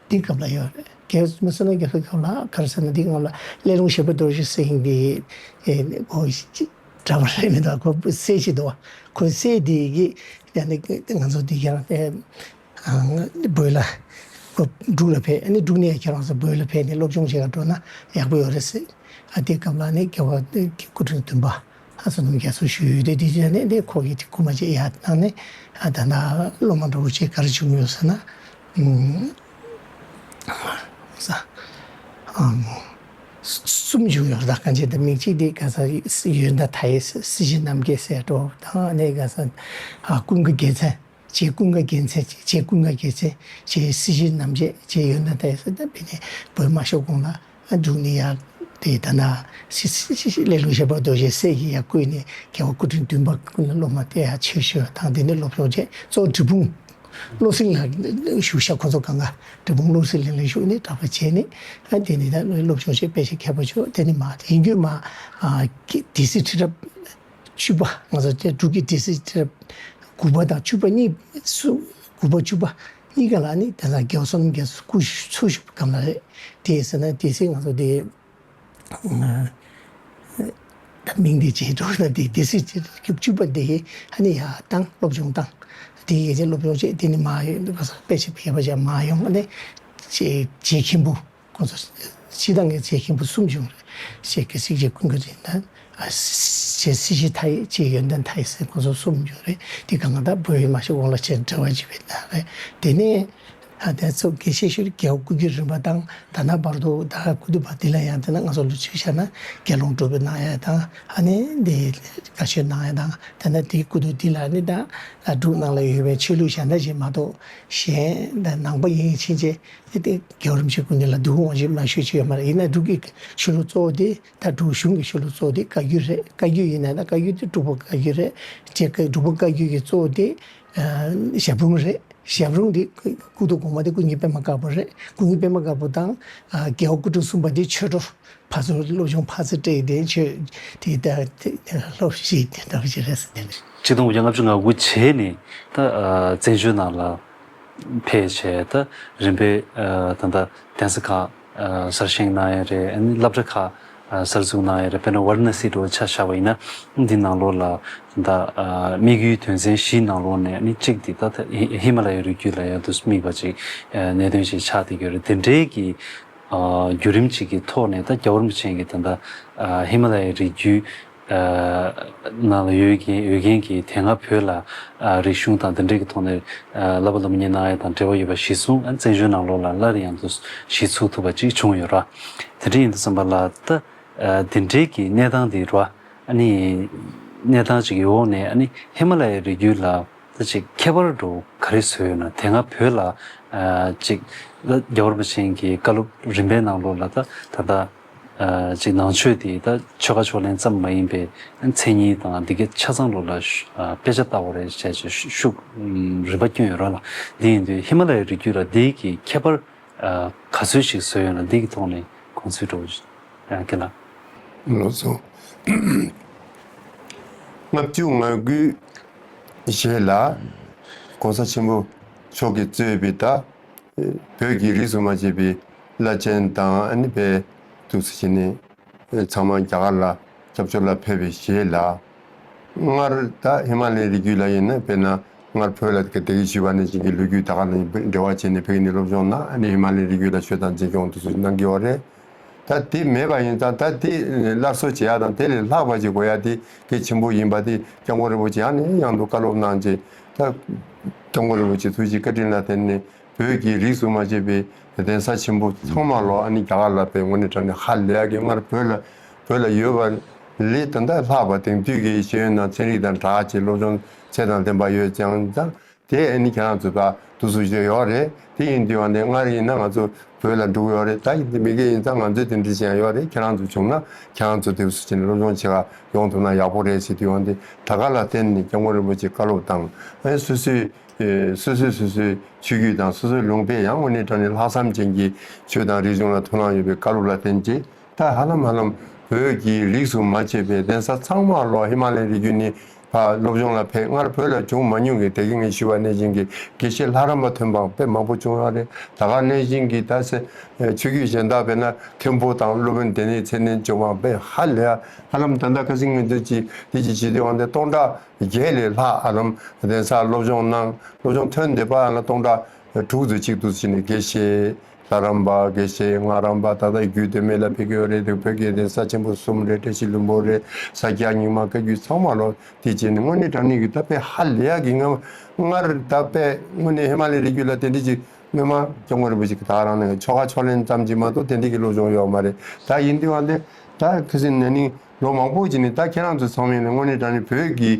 འདི་སྐབས་ལ་ཡོད་རེད། རྒྱལ་བ་བསོད་ནམས་རྒྱ་མཚོའི་སྐབས་ལ་ག་རེ་ཟེར་ན་འདི་སྔོན་ལ་སླེ་ལུང་ཞབས་པད་རྡོ་རྗེ་ཟེར་མཁན་གྱི་ཨེ་ཁོ་གྲྭ་པ་རེད་མི་འདུག་ཁོ་སྲས་ཤིག་འདུག་ཁོའི་སྲས་འདི་གིས་ཡང་ནི་ང་ཚོ་འདི་ཡང་ཨེ། བོད་ལ་འབྲུག་ལ་ཕེབས། ཨ་ནི་འབྲུག་ནས་ཁྱེད་རང་ཚོ་བོད་ལ་ཕེབས་ནས་སློབ་སྦྱོང་བྱེད་ག་འགྲོ་ན་ཡག་པོ་ཡོད་རེད་ཟེར། ཨ་དེ་སྐབས་ལ་ནི་རྒྱལ་བ་སྐུ་ཕྲེང་བདུན་པ་ཨ་བསོད་ནམས་རྒྱ་མཚོ་ཞུས་ཡོད་དེ། དེ་རྗེས་ནས་དེ་ཁོ་གིས་དེ་སྐུལ་མ་བྱེད་ཡག་གནང་ནས་ཨ་ད་ལྟ་སློབ་མ་འདྲ་བོ་ཅིག་ག་རེ་བྱུང་ཡོད་ཟེར་ན། ཨ་ས་ཨམ་གསུམ་བྱུང་ཡོད་རེད། ད་གང་ཅི་ད་མིང་གཅིག་དེ་ག་ས་ཡོན་ཏན་མཐའ་ཡས་སྲིད་ཞི་རྣམ་རྒྱལ་ཟེར་འགྲོ་དང་ཨ་ནི་ག་ས་ཨ་ཀུན་དགའ་རྒྱལ་མཚན། རྗེ་ཀུན་དགའ་རྒྱལ་མཚན། རྗེ་ཀུན་དགའ་རྒྱལ་མཚན། རྗེ་སྲིད་ཞིའི་རྣམ་རྒྱལ། རྗེ་ཡོན་ཏན་མཐའ་ཡས་ཟེར་ད་བོད་ནས་བོད་མ་ཤོར་གོང་ལ་འབྲུག་ནས་ཡར་དེ་ད་ན་སི་སི་སི་སླེ་ལུང་ཞབས་པད་རྡོ་རྗེ་སྲས་ཀྱིས་ཡར་བསྐོས་ནས་རྒྱལ་བ་སྐུ་ཕྲེང་བདུན་པ་ཀུན་ལ་སློབ་མ་དེ་ཡར་ཆོས་ཞུ་བ་དང་དེ་ནས་སློབ་སྦྱོང་བྱས། གཙོ་བོ་འབྲས་སྤུངས་བློ་སེང་ལ་བཞུགས་ཤག་ཁོ་ཚོ་གང་ག་འབྲས་སྤུངས་བློ་སེང་གླིང་ལ་བཞུགས་ནས་གྲྭ་པ་བྱས་ནས་ཨ་དེ་ནས་ད་སློབ་སྦྱོང་བྱས་དཔེ་ཆ་མཁས་པ་བྱུང་། དེ་ནས་མ་ཡིན་རྒྱུ་མ་ཨ་སྡེ་སྲིད་ཁྲི་རབས་བཅུ་པ། ང་ཚོ་དེ་འབྲུག་གི་སྡེ་སྲིད་ཁྲི་རབས་དགུ་པ་དང་བཅུ་པ་གཉིས་སུ་དགུ་པ་བཅུ་པ་གཉིས་ཀ་ལ་ནི་དེང་སང་རྒྱལ་བ་བསོད་ནམས་རྒྱ་མཚོ་སྐུ་འཚོ་བཞུགས་སྒང་ལ་རེད། དེ་ཟེར་ན་སྡེ་སྲིད་ང་ཚོ་དེ་ད་མིང་དེ་བརྗེད་འགྲོ་ན་དེ་སྡེ་སྲིད་བཅུ་པ་དེ་ཨ་ནི་ཡར་བཏང་སློབ་སྦྱོང་བཏང་། དེ་ཡས་ཀྱི་སློབ་སྦྱོང་བྱས། དེ་ནི་མ་ཡོང་དཔེ་ཆ་མཁས་པ་ཅིག་མ་ཡོང་ནས་རྗེ་རྗེ་མཁན་པོ། ཁོང་ཚོ་སྤྱི་བཏང་གི་རྗེ་མཁན་པོ་གསུམ་བྱུང་རེད། ཞེས་སྐད་ཚིག་རྗེ་ཀུན་དགའ་རིན་ལྡན། ཞེས་སྲིད་ཞི་མཐའ་ཡས། ཞེས་ཡོན་ཏན་མཐའ་ཡས་ཟེར་ཁོང་ཚོ་གསུམ་བྱུང་རེད། དེ་གང་ག་ད་བོད་ཡུལ་མ་ཤོར་གོང་ལ་ཆེས་འབྲེལ་བ་བྱས་པའི་ནང་རེད། དེ་ནས་ཨ་དེ་ཚོ་དགེ་བཤེས་ཤོད་རྒྱལ་བ་སྐུ་རྒྱུད་རིམ་པ་དང་ད་ལྟ་བར་དུ་ད་སྐུ་དུས་བར་འདི་ལ་ཡང་དེ་ན་ང་ཚོ་ལོ་ཚོད་བྱས་ན་དགེ་སློང་སྒྲུབ་པའི་གནང་ཡ་དང་ཨ་ནི་འདི་བཀའ་ཆོས་གནང་ཡ་དང་དེ་ན་དེའི་སྐུ་དུས་འདི་ལ་ནི་ད་འབྲུག་ནང་ལ་ཡོད་པའི་ཆོས་ལུགས་གཞན་དག་ཅིག་མ་གཏོགས་གཞན་ད་ནང་པ་ཡིན་ཕྱིན་ཆད། དེ་དེ་རྒྱལ་བ་རིན་པོ་ཆེ་སྐུ་མདུན་ལ་འདུ་འོང་ཞིག་མ་ཞུས་ཅི་ཡོད་མ་རེད། ཡིན་ན་འབྲུག་གི་ཆོས་ལུགས་གཙོ་བོ་དེ་ད་འབྲུག་གཞུང་གི་ཆོས་ལུགས་གཙོ་བོ་དེ་བཀའ་བརྒྱུད་རེད། བཀའ་བརྒྱུད་ཡིན་ན་ད་བཀའ་བརྒྱུད་དེ་འབྲུག་པ་བཀའ་བརྒྱུད་རེད། རྗེ་བཀའ་འབྲུག་པ་བཀའ་བརྒྱུད་ཀྱི་གཙོ་བོ་དེ་ཨ་ཞབས་དྲུང་རེད། ཞབས་དྲུང་དེ་སྐུ་མདུན་གོང་མ་དེ་སྐུ་ཉིད་པད་མ་དཀར་པོ་རེད། སྐུ་ཉིད་པད་མ་དཀར་པོ་དང་ཨ་རྒྱལ་བ་སྐུ་ཕྲེང་གསུམ་པ་དེ་ཆོས་གྲོགས་ཕར་ཚུར་སློབ་སྦྱོང་ཕར་ཚུར་སྤྲད་དེ་ཆོས་དེ་ད་དེ་སློབ་ཞིག་དེ་འདྲ་ཞིག་རེད་ཟེར་དེ་རེད། ཆིག་སྟོང་དགུ་བརྒྱ་ལྔ་བཅུ་ང་དགུ་བྱས་ནས་ད་ཨ་བཙན་བྱོལ་ནང་ལ་ཕེབས་བྱས། ད་རིམ་པས་ཨ་ད་ལྟ་གདན་ས་ཁག་ཨ་གསར་བཞེངས་གནང་ཡ་རེད། ཨ་ནི་སློབ་གྲྭ་ཁག་ཨ་གསར་འཛུགས་གནང་ཡ་རེད། དཔེར་ན་ཝཱ་ར་ཎ་སི་འདྲ་བོ་ཆ་བཞག་པ་ཡིན་ན་འདི་ནང་ལོགས་ལ་ད་ལྟ་ཨ་དམིགས་ཡུལ་དོན་ཚན་བཞི་ནང་ལོགས་ནས་ཨ་ནི་གཅིག་འདི་ད་ལྟ་ཧི་ཧི་མ་ལ་ཡའི་རི་རྒྱུད་ལ་ཡང་དུ་དམིགས་པ་ཅིག་ཨ་གནད་དོན་ཅིག་ཆགས་བསྡད་ཀྱི་ཡོད་རེད། དེ་འདྲའི་གི་ཨ་བརྒྱུད་རིམ་ཅིག་གི་ཐོག་ནས་ད་རྒྱལ་བ་རིན་པོ་ཆེ་གིས་ད་ལྟ་ཨ་ཧི་མ་ལ་ཡའི་རི་རྒྱུད་ཨ་ནང་ལ་ཡོད་མཁན་ཡོད་མཁན་གྱི་དེ་སྔ་བོད་ལ་ཨ་རིག་གཞུང་དང་དེ་འདྲའི་གི་ཐོག་ནས་ཨ་བསླབ་པ་སློབ་གཉེར་གནང་ཡ་དང་འབྲེལ་བ་ཡོད་པ་གཞི་བཟུང་ཨ་བཙན་བྱོལ་ནང་ལོགས་ལ་སླར་ཡང་དུ་གཞི་ཚུགས་ཐུབ་པ་ཅིག་བྱུང་ཡོད་ར། དེ་འདྲ་ཡིན་དུས་ཙམ་པ་ལ་ད་ཨ་དེ་འདྲའི་གི་གནས་སྟངས་དེ་ར། ཨ་ནི་གནས་སྟངས་ཅིག་གི་འོག་ནས་ཨ་ནི་ཧི་མ་ལ་ཡའི་རི་རྒྱུད་ལ་ད་ཅིག་ཁྱད་པར་འདྲ་བོ་ག་རེ་བཟོས་ཡོད་ན། དེ་སྔ་བོད་ལ་ཨ་ཅིག་རྒྱལ་བ་རིན་པོ་ཆེ་གི་བཀའ་སློབ་རིམ་པའི་ནང་ལོགས་ལ་ད་ད་ལྟ་ ཅིག་ནང་ཆོས་དེ་ད་ཆོལ་ཁ་ཕྱོགས་གླེང་ཙམ་མ་ཡིན་པའི་མཚན་ཉིད་དང་འདི་གའི་ཆ་ཚང་ལོ་ལ་དཔེ་ཆ་ལྟ་བ་རེད་བྱས་ཅིག་ཤུགས་རིམ་པ་བསྐྱོན་ཡོད་ར་ལ། འདི་ཡིན་དུས་ཧི་མ་ལ་ཡའི་རི་རྒྱུད་ལ་འདི་གི་ཁྱད་པར་ག་ཚོད་ཞིག་བཟོས་ཡོད་ན་འདི་གི་ཐོག་ནས་དགོངས་ཚུལ་འགྲོ་ཡང་ཁྱེད་ལ། ལགས་སོ། ལྔ་བཅུ་ང་དགུའི་རྗེས་ལ་༸གོང་ས་ཆེན་པོ་མཆོག་གིས་གཙོས་པའི་ད་བོད་ཀྱི་རིས་སུ་མ་ཆད་པའི་བླ་ཆེན་དང་ཨ་ནི་པའི་འདུག་སེ་བྱས་ནས་ཚང་མ་རྒྱ་གར་ལ་སྐྱབས་བཅོལ་ལ་ཕེབས་པའི་རྗེས་ལ། སྔར་ད་ཧི་མ་ལའི་རི་རྒྱུད་ལ་ཡིན་ན་དཔེར་ན་སྔར་བོད་ལ་དེ་གི་ཞུས་པ་ནང་བཞིན་གྱི་ལོ་རྒྱུས་ད་ག་ནང་འབྲེལ་བ་བྱས་ནས་བོད་ནས་སློབ་སྦྱོང་གནང་ཨ་ནི་ཧི་མ་ལའི་རི་རྒྱུད་ལ་ཆོས་དང་འཛིན་སྐྱོང་དེ་ཚོ་གནང་གི་ཡོད་རེད། ད་དེ་མེད་པ་ཡིན་ཙང་ད་དེ་སླར་གསོ་བྱེད་ཡག་དང་དེ་ལས་ལྷག་པ་ཅིག་དགོས་ཡག་དེ་གལ་ཆེན་པོ་ཡིན་པ་དེ་སྐྱབས་མགོན་རིན་པོ་ཆེ་ཡང་ནས་ཡང་དུ་བཀའ་སློབ་གནང་རྗེས་ད་སྐྱབས་མགོན་རིན་པོ་ཆེ་ཐུགས་རྗེ་བཀའ་དྲིན་ལ་བརྟེན་ནས། བོད་ཀྱི་རིས་སུ་མ་ཆད་པའི་གདན་ས་ཆེན་པོ་ཚང་མ་ལོ་ཨ་ནི་རྒྱ་གར་ལ་དཔེ་དངོས་གནས་དྲང་གནས་ཧ་ལས་ཀྱི་སྔར་བོད་ལ་བོད་ལ་ཡོད་པ་ལས་ད་ལྟ་ལྷག་པ་དེང་དུས་ཀྱི་ཤེས་ཡོན་དང་ཚན་རིག་དང་སྦྲགས་ཀྱི་སློབ་སྦྱོང་ཚད་དང་ལྡན་པ་ཡོད་ཀྱང་ཙང་དེ་ཨ་ནི་ཁྱེད་རང་ཚོ་ད་དུས་སུ་བཞོས་ཡོད་རེད། དེ་ཡིན་དུས་ཨ་ནི་སྔར་ཡིན་ན་ང་ཚོ་བོད་ལ་འགྲོ་གི་ཡོད་རེད། ད་ཡིན་དེ་མི་སྐད་ཡིན་ཙང་ང་ཚོས་དེ་འདྲ་བྱས་ཡོད་རེད། ཁྱེད་རང་ཚོ་བྱུང་ན་ཁྱེད་རང་ཚོ་དུས་སུ་ཕྱིན་ནས་སློབ་སྦྱོང་བྱེད་ག་ཡོང་ཐུབ་ན་ཡག་པོ་རེད་ཟེར་དུས་ཨ་ནི་ད་ག་ལ་བརྟེན་ནས་སྐྱབས་མགོན་རིན་པོ་ཆེ་བཀའ་སློབ་དང་ཨ་ནི་སོ་སོའི། སོ་སོས་སོ་སོའི་ཆོས་བརྒྱུད་དང་སོ་སོའི་ལུང་པས་ཡང་དངོས་གནས་དྲང་གནས་ལྷག་བསམ་ཅན་གྱི་ཆོས་དང་རིག་གཞུང་ལ་དོ་སྣང་ཡོད་པའི་བཀའ་སློབ་ལ་བརྟེན་ཅིང་ད་ཧ་ལམ་ཧ་ལམ་བོད་ཀྱི་རིས་སུ་མ་ཆད་པའི་གདན་ས་ཚང་མ་ལོ་ཧི་མ་ལའི་རི་རྒྱུད་ནས་ཕར་སློབ་སྦྱོང་ལ་ཕེབས། སྔར་བོད་ལ་བྱུང་མ་མྱོང་གི་དེ་གི་ངས་ཞུས་པ་ནང་བཞིན་གྱི་དགེ་བཤེས་ལྷ་རམས་པ་ཐོན་པའང་དཔེ་མང་པོ་བྱུང་ཡོད་རེད། ད་ག་ནང་བཞིན་གྱི་ད་སེ་ཆོས་བརྒྱུད་གཞན་དག་དཔེར་ན་མཁན་པོ་དང་སློབ་དཔོན་སྡེ་སྣོད་ཚད་ལྡན་བྱུང་བ་དཔེ་ཧ་ལས་ཧ་ལམ་ད་ལྟ་ཁ་སང་ངས་འདི་ཅི་འདི་ཅི་བྱེད་དུས་འོང་དེ་སྟོང་ཕྲག་བརྒྱད་ལས་ལྷག་ཨ་རམ་གདན་སར་སློབ་སྦྱོང་གནང་། སློབ་སྦྱོང་ཐོན་བསྡད་པ་ལ་སྟོང་ཕྲག་དྲུག་ཙམ་ཅིག་འདུག་ཕྱིན་ནས་དགེ་བཤེས་ལྷ་རམས་པ་དགེ་བཤེས་སྔགས་རམས་པ་ད་ལྟ་རྒྱུད་སྟོད་སྨད་ལ་ཕེབས་ཀྱི་ཡོད་རེད། དེ་བོད་ཀྱི་གདན་ས་ཆེན་པོ་གསུམ་རེད། བཀྲ་ཤིས་ལྷུན་པོ་རེད། ས་སྐྱ་རྙིང་མ་བཀའ་བརྒྱུད་ཚང་མ་ལོ་དེ་བྱས་ནས་དངོས་གནས་དྲང་གནས་ཀྱི་ད་དཔེ་ཧ་ལས་ཡག་གི་ང་སྔར་ད་དཔེ་དངོས་གནས་ཧི་མ་ལའི་རི་རྒྱུད་ལ་དེ་འདྲ་ཅིག་སྔོན་མ་སྐྱབས་མགོན་རིན་པོ་ཆེ་གི་ད་རང་ནས་ཆོལ་ཁ་ཕྱོགས་ལེན་ཙམ་གྱིས་མ་གཏོགས་དེ་འདྲ་གི་སློབ་སྦྱོང་ཡོད་མ་རེད། ད་ཡིན་དུས་ཨ་འདི་ད་ཁ་སང་ན་ནིང་ལོ་མང་པོ་ཅིག་ནས་ད་ཁྱེད་རང་ཚོ་ཚང་མས་ནས་དངོས་གནས་དྲང་གནས་བོད་ཀྱི་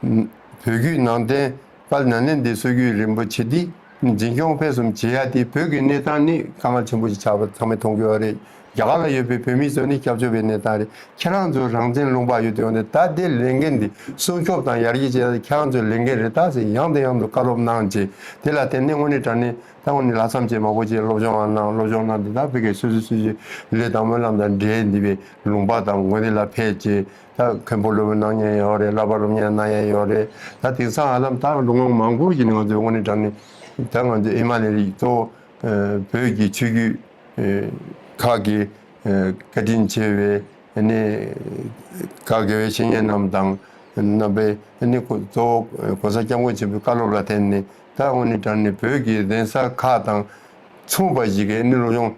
བོད་བརྒྱུད་ནང་བསྟན་དཔལ་ནཱ་ལེནྡྲའི་སྲོལ་རྒྱུན་རིན་པོ་ཆེ་འདི་འཛིན་སྐྱོང་སྤེལ་གསུམ་བྱེད་ཡ་དེ་བོད་ཀྱི་གནས་སྟངས་ནི་དཀའ་ངལ་ཆེན་པོ་ཞིག་ཆགས་པ་ཚང་མས་མཐོང་གི་ཡོད་རེད། རྒྱ་གར་ལ་ཡོད་པའི་བོད་མི་ཚོ་ནི་སྐྱབས་བཅོལ་བའི་གནས་སྟངས་རེད། ཁྱེད་རང་ཚོ་རང་བཙན་ལུང་པ་ཡོད་དུས་ཡོང་དུས་ད་དེ་ལས་འགན་འདི་སྲུང་སྐྱོབ་དང་ཡར་རྒྱས་བྱེད་ཡ་དེ་ཁྱེད་རང་ཚོའི་ལས་འགན་རེད་ད་ཟེར་ཡང་དང་ཡང་དུ་བཀའ་སློབ་གནང་རྗེས་དེ་ལ་བརྟེན་ནས་དངོས་གནས་དྲང་གནས་ད་དངོས་གནས་ལྷག་བསམ་བྱས་མང་པོ་ཅིག་སློབ་སྦྱོང་ཨ་གནང་། སློབ་སྦྱོང་གནང་དེ་ད་བོད་ཀྱི་སོ་སོ་སོ་སོའི་ལས་དང་སྨོན་ལམ་དང་འབྲེལ་འདི་བའི་ལུང་པ་དང་དགོན་སྡེ་ལ་ཕེབས་རྗེས་ད་མཁན་པོ་སློབ་དཔོན་གནང་མཁན་ཡོད་རེད། བསླབ་པ་སློབ་གཉེར་གནང་མཁན་ཡོད་རེད། ད་དེང་སང་ཧ་ལམ་ད་ལོ་ངོ་མང་པོ་ཞིག་ནས་ང་ཚོས་དངོས་གནས་དྲང་གནས་ད་ང་ཚོས་ཧི་མ་ལ་ཡའི་རིགས་གཙོ་བོ་བོད་ཀྱི་ཆོས་བརྒྱུད་ཁག་གི་བཀའ་དྲིན་ཆེ་བའི་ནི་བཀའ་དགེ་བའི་བཤེས་གཉེན་རྣམས་དང་རྣམ་པའི་ནི་གཙོ་བོ་༸གོང་ས་༸སྐྱབས་མགོན་ཆེན་པོའི་བཀའ་སློབ་ལ་བརྟེན་ནས་ད་དངོས་གནས་དྲང་གནས་བོད་ཀྱི་གདན་ས་ཁག་དང་མཚུངས་པ་ཞིག་གི་ནི་སློབ་སྦྱོང་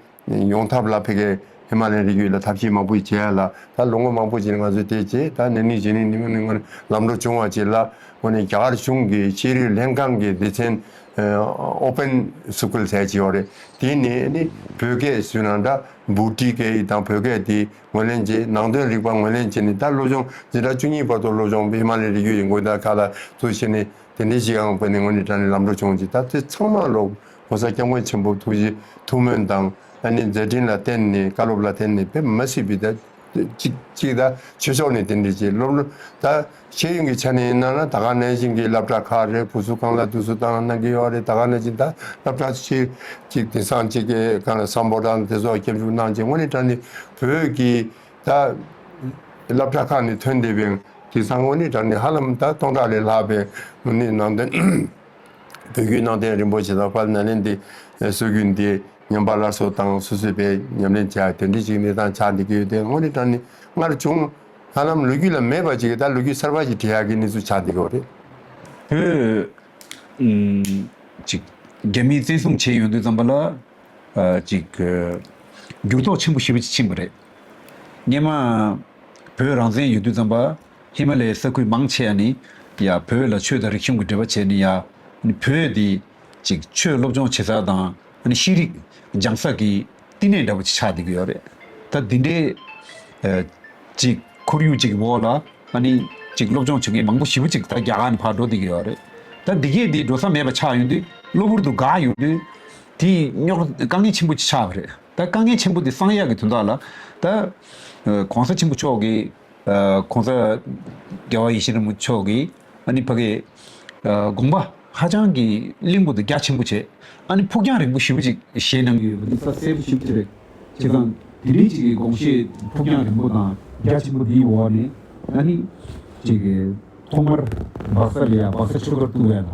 ཡོང་ཐབས་ལ་ཕ་གིའི་ཧི་མ་ལ་ཡའི་རི་རྒྱུད་ལ་ཐབས་ཤེས་མང་པོ་བྱས་ཡ་ལ་ད་ལོ་ངོ་མང་པོ་ཞིག་ང་ཚོས་དེ་བྱས་ད་ན་ནིང་གཞེས་ནིང་ནི་ངོ་ནི་ངོ་ནི་ལམ་འགྲོ་བྱུང་བ་ཅིག་ལ་དངོས་གནས་རྒྱ་གར་གཞུང་གི་ཤེས་རིག་ལྷན་ཁང་གི་སྡེ་ཚན་ཨོ་པན་སི་ཀུལ་ཟེར་གྱི་ཡོད་རེད། དེ་ནས་ནི་བོད་སྐད་ཟེར་ན་འདྲ་འབུ་ཊི་སྐད་ཡིག་དང་བོད་སྐད་དེ་ངོས་ལེན་བྱས། ནང་དོན་རིག་པ་ངོས་ལེན་བྱས་ནས་ད་སློབ་སྦྱོང་འཛིན་གྲྭ་བཅུ་གཉིས་བར་དུ་སློབ་སྦྱོང་ཧི་མ་ལ་ཡའི་རི་རྒྱུད་ཀྱི་དགོན་སྡེ་ཁག་ལ་ཚུར་ཕྱིན་ནས་དེ་འདྲའི་ཞིག་ཡང་དཔེ་ནས་དངོས་གནས་དྲང་གནས་ལམ་འགྲོ་བྱུང་ཅིག་ད་དེ་ཚང་མ་ལོ་༸གོང་ས་༸སྐྱབས་མགོན་ཆེན་པོ་ཐུགས་རྗེ་ཐུགས་སྨོན་དང་ཨ་ནི་མཛད་འཕྲིན་ལ་བརྟེན་ནས་བཀའ་སློབ་ལ་བརྟེན་ནས་དཔེ་མ་སྲིད་པའི་ད་གཅིག་གཅིག་ད་ཆོས་ཕྱོགས་ནས་དེ་འདྲ་བྱས་སློབ་སློབ་ད་ཤེས་ཡོན་གྱི་ཆ་ནས་ཡིན་ན་ན་ད་ག་ནང་བཞིན་གྱི་སློབ་གྲྭ་ཁག་རེད། བུ་གསོ་ཁང་ལ་དུས་སུ་བཏང་གནང་གི་ཡོད་རེད། ད་ག་ནང་བཞིན་ད་སློབ་གྲྭ་ཆེ་གཅིག་དེང་སང་གཅིག་གི་གང་ལ་སམ་བྷོ་ཊ་དེ་ཚོ་སྐྱབས་འཇུག་གནང་བྱས་དངོས་གནས་དྲང་གནས་བོད་ཀྱི་ད་སློབ་གྲྭ་ཁག་ནས་ཐོན་བསྡད་པའི་དེང་སང་དངོས་གནས་དྲང་གནས་ཧ་ལམ་ད་སྟོང་ཕྲག་ལས་ལྷག་པའི་དངོས་གནས་ནང་དོན་བོད་བརྒྱུད་ནང་བསྟན་རིན་པོ་ཆེ་དང་དཔལ་ནཱ་ལེནྡྲའི་སྲོལ་རྒྱུན་འདི་ཉམས་པ་སླར་གསོ་དང་སོ་སོས་པའི་ཉམས་ལེན་བྱ་དེ་འདྲ་ཞིག་གནས་སྟངས་ཆགས་བསྡད་ཀྱི་ཡོད་དེ་དངོས་གནས་དྲང་གནས་སྔར་བྱུང་ཧ་ལམ་ལོ་རྒྱུས་ལ་མེད་པ་ཅིག་གིས་ད་ལོ་རྒྱུས་གསར་པ་ཞིག་འབྲི་ཡག་གི་གནས་ཚུལ་ཆགས་བསྡད་ཀྱི་ཡོད་རེད། བོད་ཅིག་རྒྱ་མིས་བཙན་བཟུང་བྱས་ཡོང་དུས་ཙམ་པ་ལ། ཅིག་འགྱུར་ལྡོག་ཆེན་པོ་ཞེ་པོ་ཅིག་ཕྱིན་པ་རེད། སྔོན་མ་བོད་རང་བཙན་ཡོད་དུས་ཙམ་པ་ཧི་མ་ལ་ཡའི་ས་ཁུལ་མང་ཆེ་བ་ནི་ཡ་བོད་ལ་ཆོས་དང་རིག་གཞུང་གི་འབྲེལ་བ་བྱས་ནས་ཡ་ནི་བོད་དེ་ཅིག་ཆོས་སློབ་སྦྱོང་བྱེད་ས་དང་ནི་ཤེས་རིག་སྦྱང་ས་གི་བསྟི་གནས་འདྲ་པོ་ཅིག་ཆགས་བསྡད་ཀྱི་ཡོད་རེད། ད་འདི་འདྲའི་ཅིག་ཁོར་ཡུག་ཅིག་གི་འོག་ལ་ཨ་ནི་ཅིག་སློབ་སྦྱོང་བྱེད་མཁན་མང་པོ་ཞེ་པོ་ཅིག་ད་རྒྱ་གར་ནས་ཕར་འགྲོ་བསྡད་ཀྱི་ཡོད་རེད། ད་འདི་གས་འདི་འགྲོ་ས་མེད་པ་ཆགས་ཡོང་དུས་གློ་བུར་དུ་འགག་ཡོང་དུས་དེ་རྙོག་དཀའ་ངལ་ཆེན་པོ་ཅིག་ཆགས་པ་རེད། ད་དཀའ་ངལ་ཆེན་པོ་དེ་སངས་ཡག་གི་དོན་དག་ལ་ད་ཨ་གོང་ས་ཆེན་པོ་མཆོག་གིས་ཨ་གོང་ས་རྒྱལ་བ་ཡིད་བཞིན་ནོར་བུ་མཆོག་གིས་ཨ་ནི་ཕ་གི་ཨ་དགོངས་པ་ཧ་ཅང་གི་བརླིང་པོ་དང་རྒྱ་ཆེན་པོ་བྱས། ཨ་ནི་ཕུགས་རྒྱང་རིང་པོ་ཞེ་པོ་ཅིག་བཞེས་གནང་གི་ཡོད་པ་འདི་ས་གསལ་པོ་ཞེ་པོ་ཅིག་རེད། བྱས་ཙང་དེ་འདྲའི་ཅིག་གི་དགོངས་བཞེད་ཕུགས་རྒྱང་རིང་པོ་དང་རྒྱ་ཆེན་པོ་འདིའི་འོག་ནས་ཨ་ནི་ཅིག་གི་ཐོག་མར་སྦག་ས་ལ་ཡ་སྦག་ས་ཆོས་སྒར་བཙུགས་ཡ་དང་།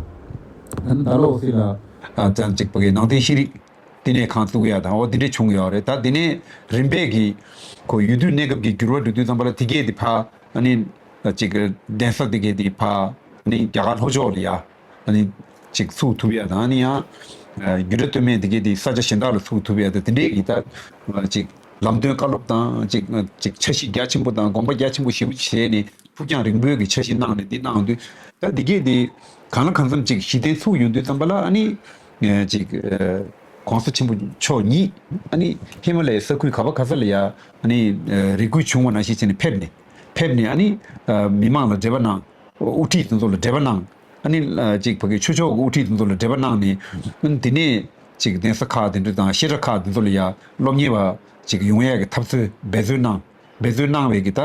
ཨ་ནི་ད་ལོ་སི་ལ་ཨ་ཙང་ཅིག་ཕ་གི་ནང་བསྟན་ཤེས་རིག་བསྟི་གནས་ཁང་བཙུགས་ཡ་དང་འོ་དེ་འདྲས་བྱུང་ཡོད་རེད། ད་དེ་ནས་རིམ་པས་ཀྱི་ཁོ་ཡུལ་དུས་གནས་སྐབས་ཀྱི་འགྱུར་བ་འགྲོ་དུས་ཙམ་པ་ལ་དེ་གས་དེ་ཕ་ཨ་ནི་ཅིག་གདན་ས་དེ་གས་དེ་ཕ་ཨ་ནི་རྒྱ་གར་ལྷོ་ཕྱོགས་ལ་ཡ་ཨ་ནི་ཅིག་ཚུགས་ཐུབ་ཡ་དང་ཨ་ནི་ཡང་རྒྱུད་གྲྭ་སྟོད་སྨད་དེ་གས་དེ་ས་ཆ་གཞན་དག་ལ་ཚུགས་ཐུབ་ཡ་དང་དེ་འདྲས་ཀྱི་ད་ཅིག་ལམ་སྟོན་བཀའ་སློབ་དང་ཅིག་ཅིག་འཆར་གཞི་རྒྱ་ཆེན་པོ་དང་དགོངས་པ་རྒྱ་ཆེན་པོ་ཞེ་པོ་བྱས་ནས། ཕུགས་རྒྱང་རིང་པོའི་གི་འཆར་གཞི་གནང་ནས་འདི་གནང་དུས་ད་འདི་གས་འདི་གང་ལ་གང་འཚམ་ཅིག་གཞི་རྟེན་ཚུགས་ཡོང་དུས་ཙམ་པ་ལ་ཨ་ནི་ཅིག་གོང་ས་ཆེན་པོ་མཆོག་ཉིད་ཨ་ནི་ཧི་མ་ལ་ཡའི་ས་ཁུལ་ག་བ་ག་ས་ལ་ཡ་ཨ་ནི་རེ་སྐུལ་བྱུང་བ་ནང་བཞིན་བྱས་ནས་ཕེབས་ནས་ཕེབས་ནས་ཨ་ནི་མི་མང་ལ་འབྲེལ་བ་གནང་། དབུ་ཁྲིད་དེ་ཚོ་ལ་འབྲེལ་བ་གནང་། ཨ་ནི་ཅིག་ཕ་གི་ཆོས་ཕྱོགས་ཀྱི་དབུ་ཁྲིད་དེ་ཚོ་ལ་འབྲེལ་བ་གནང་ནས་ཨ་ནི་དེ་ནས་ཅིག་གདན་ས་ཁག་དེ་འདྲ་དང་བཤད་གྲྭ་ཁག་དེ་ཚོ་ལ་ཡ་སློབ་གཉེར་བ་ཅིག་ཡོང་ཡ་གི་ཐབས་ཚུལ་འབད་རྩོལ་གནང་། འབད་རྩོལ་གནང་བའི་གི་ད་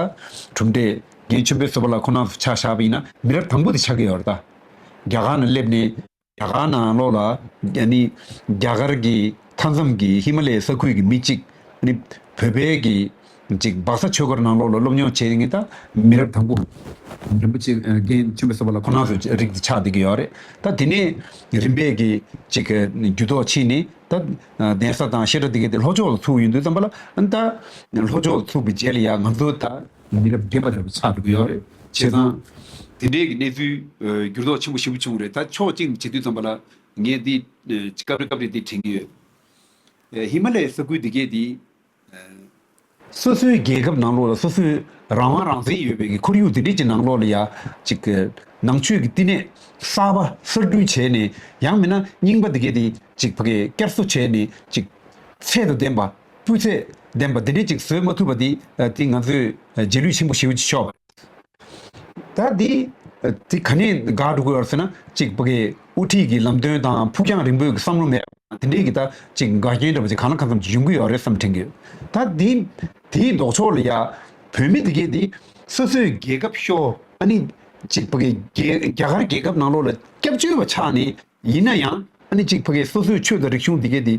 གྲུབ་འབྲས་རྒན་ཆོས་འཕེལ་བཟོ་པ་ལགས་ཁོང་རྣམ་ཚོ་ཆ་བཞག་པ་ཡིན་ན་མི་རབས་དང་པོ་དེ་ཆགས་ཀྱི་ཡོད་རེད་ད། རྒྱ་གར་ནང་སླེབས་ནས་རྒྱ་གར་ནང་ལོགས་ལ་ཨ་ནི་རྒྱ་གར་གྱི་མཐའ་མཚམས་ཀྱི་ཧི་མ་ལ་ཡའི་ས་ཁུལ་གྱི་མི་གཅིག་ཨ་ནི་བོད་པའི་གི་ཅིག་སྦག་ས་ཆོས་སྒར་ནང་ལོགས་ལ་སློབ་སྦྱོང་བྱས་ནས་ད་མི་རབས་དང་པོ་རིན་པོ་ཆེ་རྒན་ཆོས་འཕེལ་བཟོ་པ་ལགས་ཁོང་རྣམ་ཚོ་རིགས་དེ་ཆགས་བསྡད་ཀྱི་ཡོད་རེད། ད་དེ་ནས་རིམ་པས་ཀྱི་ཅིག་འགྱུར་ལྡོག་ཕྱིན་ནས། ད་གདན་ས་དང་བཤད་གྲྭ་དེ་གའི་དེ་ལྷོ་ཕྱོགས་ལ་ཚུགས་ཡོང་དུས་ཙམ་པ་ལ་ཨ་ནི་ད་ལྷོ་ཕྱོགས་ལ་ཚུགས་པའི་རྗེས་ལ་ཡང་ང་ཚོ་ད་མི་རབས་རྒན་པ་འདྲ་པོ་ཆགས་འགྲོ་གི་ཡོད་རེད། བྱས་ཙང་དེ་འདྲའི་གི་གནས་ཚུལ་འགྱུར་ལྡོག་ཆེན་པོ་ཞེ་པོ་བྱུང་རེད། ད་ཕྱོགས་གཅིག་ནས་བྱེད་དུས་ཙམ་པ་ལ་ངས་འདི་སྐབས་རེ་སྐབས་རེ་འདི་དྲན་གྱི་ཡོད། ཧི་མ་ལ་ཡའི་ས་ཁུལ་དེ་གའི་དེ། སོ་སོའི་རྒྱལ་ཁབ་ནང་ལོགས་ལ་སོ་སོའི་རང་དབང་རང་བཙན་ཡོད་པའི་གི་ཁོར་ཡུག་འདི་འདྲས་ཀྱི་ནང་ལོགས་ལ་ཡ་ཅིག་གི་ནང་ཆོས་ཀྱི་བསྟི་གནས་གསར་པ་གསར་སྐྲུན་བྱས་ནས་ཡང་མིན་ན་རྙིང་པ་འདི་གའི་དེ་ཅིག་ཕ་གི་བསྐྱར་གསོ་བྱས་ནས་ཅིག་ཚད་དང་ལྡན་པ་སྤུས་ཚད་ལྡན་པ་འདི་འདྲས་ཅིག་བཟོས་མ་ཐུབ་པ་འདི་དེ་ང་ཚོས་རྗེས་ལུས་ཆེན་པོ་ཞེ་པོ་ཅིག་ཤོར་བ། ད་འདི་འདི་ག་ནས་འགག་འགྲོ་གི་ཡོད་ཟེར་ན་ཅིག་ཕ་གི་དབུ་ཁྲིད་ཀྱི་ལམ་སྟོན་དང་ཕུགས་རྒྱང་རིང་པོའི་བསམ་བློ་མེད་པ་དེ་འདྲས་ཀྱི་ད་ཅིག་འགལ་རྐྱེན་འདྲ་པོ་ཅིག་གང་ལ་གང་འཚམ་ཅིག་ཡོང་གི་ཡོད་རེད་བསམ་དྲན་གྱི་ཡོད། ད་འདི་དེའི་ལྡོག་ཕྱོགས་ལ་ཡ་བོད་མི་དེ་གས་དེ་སོ་སོའི་རྒྱལ་ཁབ་ཤོར་ཨ་ནི་ཅིག་ཕ་གི་རྒྱལ་རྒྱ་གར་རྒྱལ་ཁབ་ནང་ལོགས་ལ་སྐྱབས་བཅོལ་བ་ཆགས་ནས། ཡིན་ན་ཡང་ཨ་ནི་ཅིག་ཕ་གིའི་སོ་སོའི་ཆོས་དང་རིག་གཞུང་འདི་གས་འདི་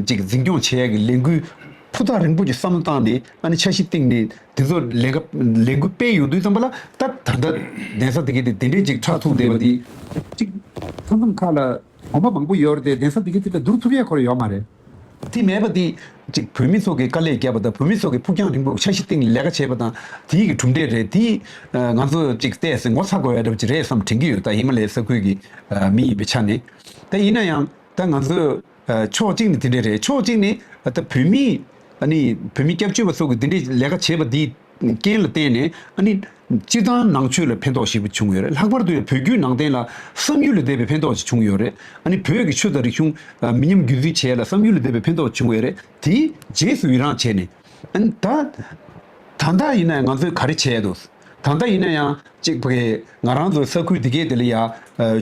ཅིག་འཛིན་སྐྱོང་བྱེད་ཡ་གི་ལས་འགུལ་ཕུ་ཐག་རིང་པོ་ཅིག་བསམ་བློ་བཏང་ནས་ཨ་ནི་འཆར་གཞི་བཏིང་ནས་འདི་ཚོ་ལས་ཀ་ལས་འགུལ་སྤེལ་ཡོང་དུས་ཙམ་པ་ལ་ད་ད་ལྟ་གདན་ས་འདི་གས་འདི་དེ་འདྲས་ཅིག་ཁྲ་ཐུག་བསྡད་པ་འདི་ཅིག་མཐའ་མཚམས་ཁག་ལ་དགོན་པ་མང་པོ་ཡོད་རེད་དེ་གདན་ས་འདི་གས་འདི་ལ་བསྡུར་ཐུབ་ཡ་ཁོ་ར་ཡོད་མ་རེད། དེ་མེད་པ་དེ་ཅིག་བོད་མི་ཚོ་གི་དཀའ་ལས་བརྒྱབ་པ་དང་བོད་མི་ཚོ་གི་ཕུགས་རྒྱང་རིང་པོ་འཆར་གཞི་སྟེང་ལས་ཀ་བྱས་པ་དང་དེའི་གི་གྲུབ་འབྲས་རེད་དེ་ང་ཚོ་ཅིག་བལྟས་ཟིན་ངོ་ཚ་དགོས་ཡ་འདྲ་པོ་ཅིག་རེད་བསམ་དྲན་གྱི་ཡོད། ད་ཧི་མ་ལ་ཡའི་ས་ཁུལ་གི་མི་ཡིན་པའི་ཆ་ནས་ད་ཡིན་ན་ཡང་ད་ང་ཚོ་ཕྱོགས་གཅིག་ནས་དེ་འདྲས་རེད། ཕྱོགས་གཅིག་ནས་ད་བོད་མི་ཨ་ནི་བོད་མི་སྐྱབས་བཅོལ་བ་ཚོ་གི་དེ་འདྲས་ལས་ཀ་བྱས་པ་དེའི་རྐྱེན་ལ་བརྟེན་ནས་ཨ་ནི་སྤྱིར་བཏང་ནང་ཆོས་ལ་ཕན་ཐོགས་ཞེ་པོ་བྱུང་ཡོད་རེད། ལྷག་པར་དུ་ཡང་བོད་བརྒྱུད་ནང་བསྟན་ལ་བསམ་ཡུལ་ལས་འདས་པའི་ཕན་ཐོགས་ཅིག་བྱུང་ཡོད་རེད། ཨ་ནི་བོད་ཀྱི་ཆོས་དང་རིག་གཞུང་མི་ཉམས་རྒྱུན་འཛིན་བྱེད་ཡ་ལ་བསམ་ཡུལ་ལས་འདས་པའི་ཕན་ཐོགས་བྱུང་ཡོད་རེད། དེའི་རྗེས་སུ་ཡི་རང་བྱས་ནས་ཨ་ནི་ད་ད་ལྟ་ཡིན་ན་ང་ཚོས་ག་རེ་བྱས་འདུག་ད་ལྟ་ཡིན་ན་ཡང་གཅིག་ཕ་གི་ང་རང་ཚོའི་ས་ཁུལ་འདི་གས་དེ་ལ་ཡ་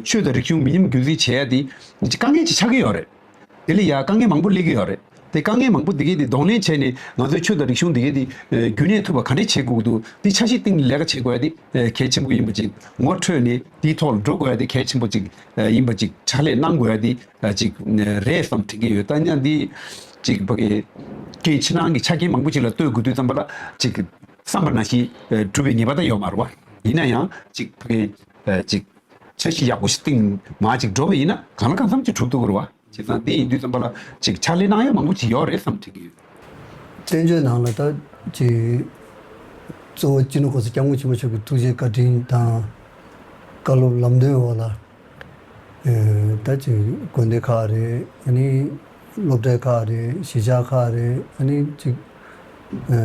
ཆོས་དང་རིག་གཞུང་མི་ཉམས་རྒྱུན་འཛིན་བྱེད་ཡ་དེ་དཀའ་ངལ་ཅིག་ཆགས་ཀྱི་ཡོད་རེད། དེ་ལ་ཡ་དཀའ་ངལ་མང་པོ་སླེབས་ཀྱི་ཡོད་རེད། དེ་དཀའ་ངལ་མང་པོ་དེ་གས་དེ་གདོང་ལེན་བྱས་ནས་ང་ཚོའི་ཆོས་དང་རིག་གཞུང་དེ་གས་དེ་རྒྱུན་གནས་ཐུབ་པ་ག་འདྲས་བྱེད་དགོས་ཀྱི་འདུག་དེ་འཆར་གཞི་སྟེང་ནས་ལས་ཀ་བྱེད་དགོས་ཡ་དེ་གལ་ཆེན་པོ་ཡིན་པ་ཅིག་ངོ་འཕྲོད་ནས་དེའི་ཐོག་ལ་འགྲོ་དགོས་ཡ་དེ་གལ་ཆེན་པོ་ཅིག་ཡིན་པ་ཅིག་ཕྱག་ལས་གནང་དགོས་ཡ་དེ་ཅིག་རེད་བསམ་དྲན་གྱི་ཡོད། ད་ཡིན་ན་འདི་ཅིག་ཕ་གི་རྐྱེན་ཕྱི་ནང་གི་ཆ་རྐྱེན་མང་པོ་ཅིག་ལ་ལྟོས་དགོས་དུས་ཙམ་པ་ལ་ཅིག་བསམ་པ་ནང་བཞིན་གྲུབ་པའི་ངེས་པ་ད་ཡོད་མ་རེད་བ། ཡིན་ན་ཡང་ཅིག་ཕ་གི་ཅིག་འཆར་གཞི་ཡག་པོ་ཞིག་བཏིང་མ་ཅིག་འགྲོ་བ་ཡིན་ན་གང་ལ་གང་འཚམ་ཅིག་གྲུབ་ཐུབ་ཀྱི་རེད་བ། བྱས་ཙང་དེ་ཡིན་དུས་ཙམ་པ་ལ་ཅིག་ཕྱག་ལས་གནང་ཡ་མང་པོ་ཅིག་ཡོད་རེད་བསམ་དྲན་གྱི་ཡོད། བཙན་བྱོལ་ནང་ལ་ད་ཅིག་གཙོ་བོ་སྤྱི་ནོར་གོང་ས་སྐྱབས་མགོན་ཆེན་པོ་མཆོག་གི་ཐུགས་རྗེ་བཀའ་དྲིན་དང་བཀའ་སློབ་ལམ་སྟོན་འོག་ལ་ཨེ་ད་ཅིག་དགོན་སྡེ་ཁག་རེད། ཨ་ནི་སློབ་གྲྭ་ཁག་རེད། གཞིས་ཆགས་ཁག་རེད། ཨ་ནི་ཅིག་ཨེ་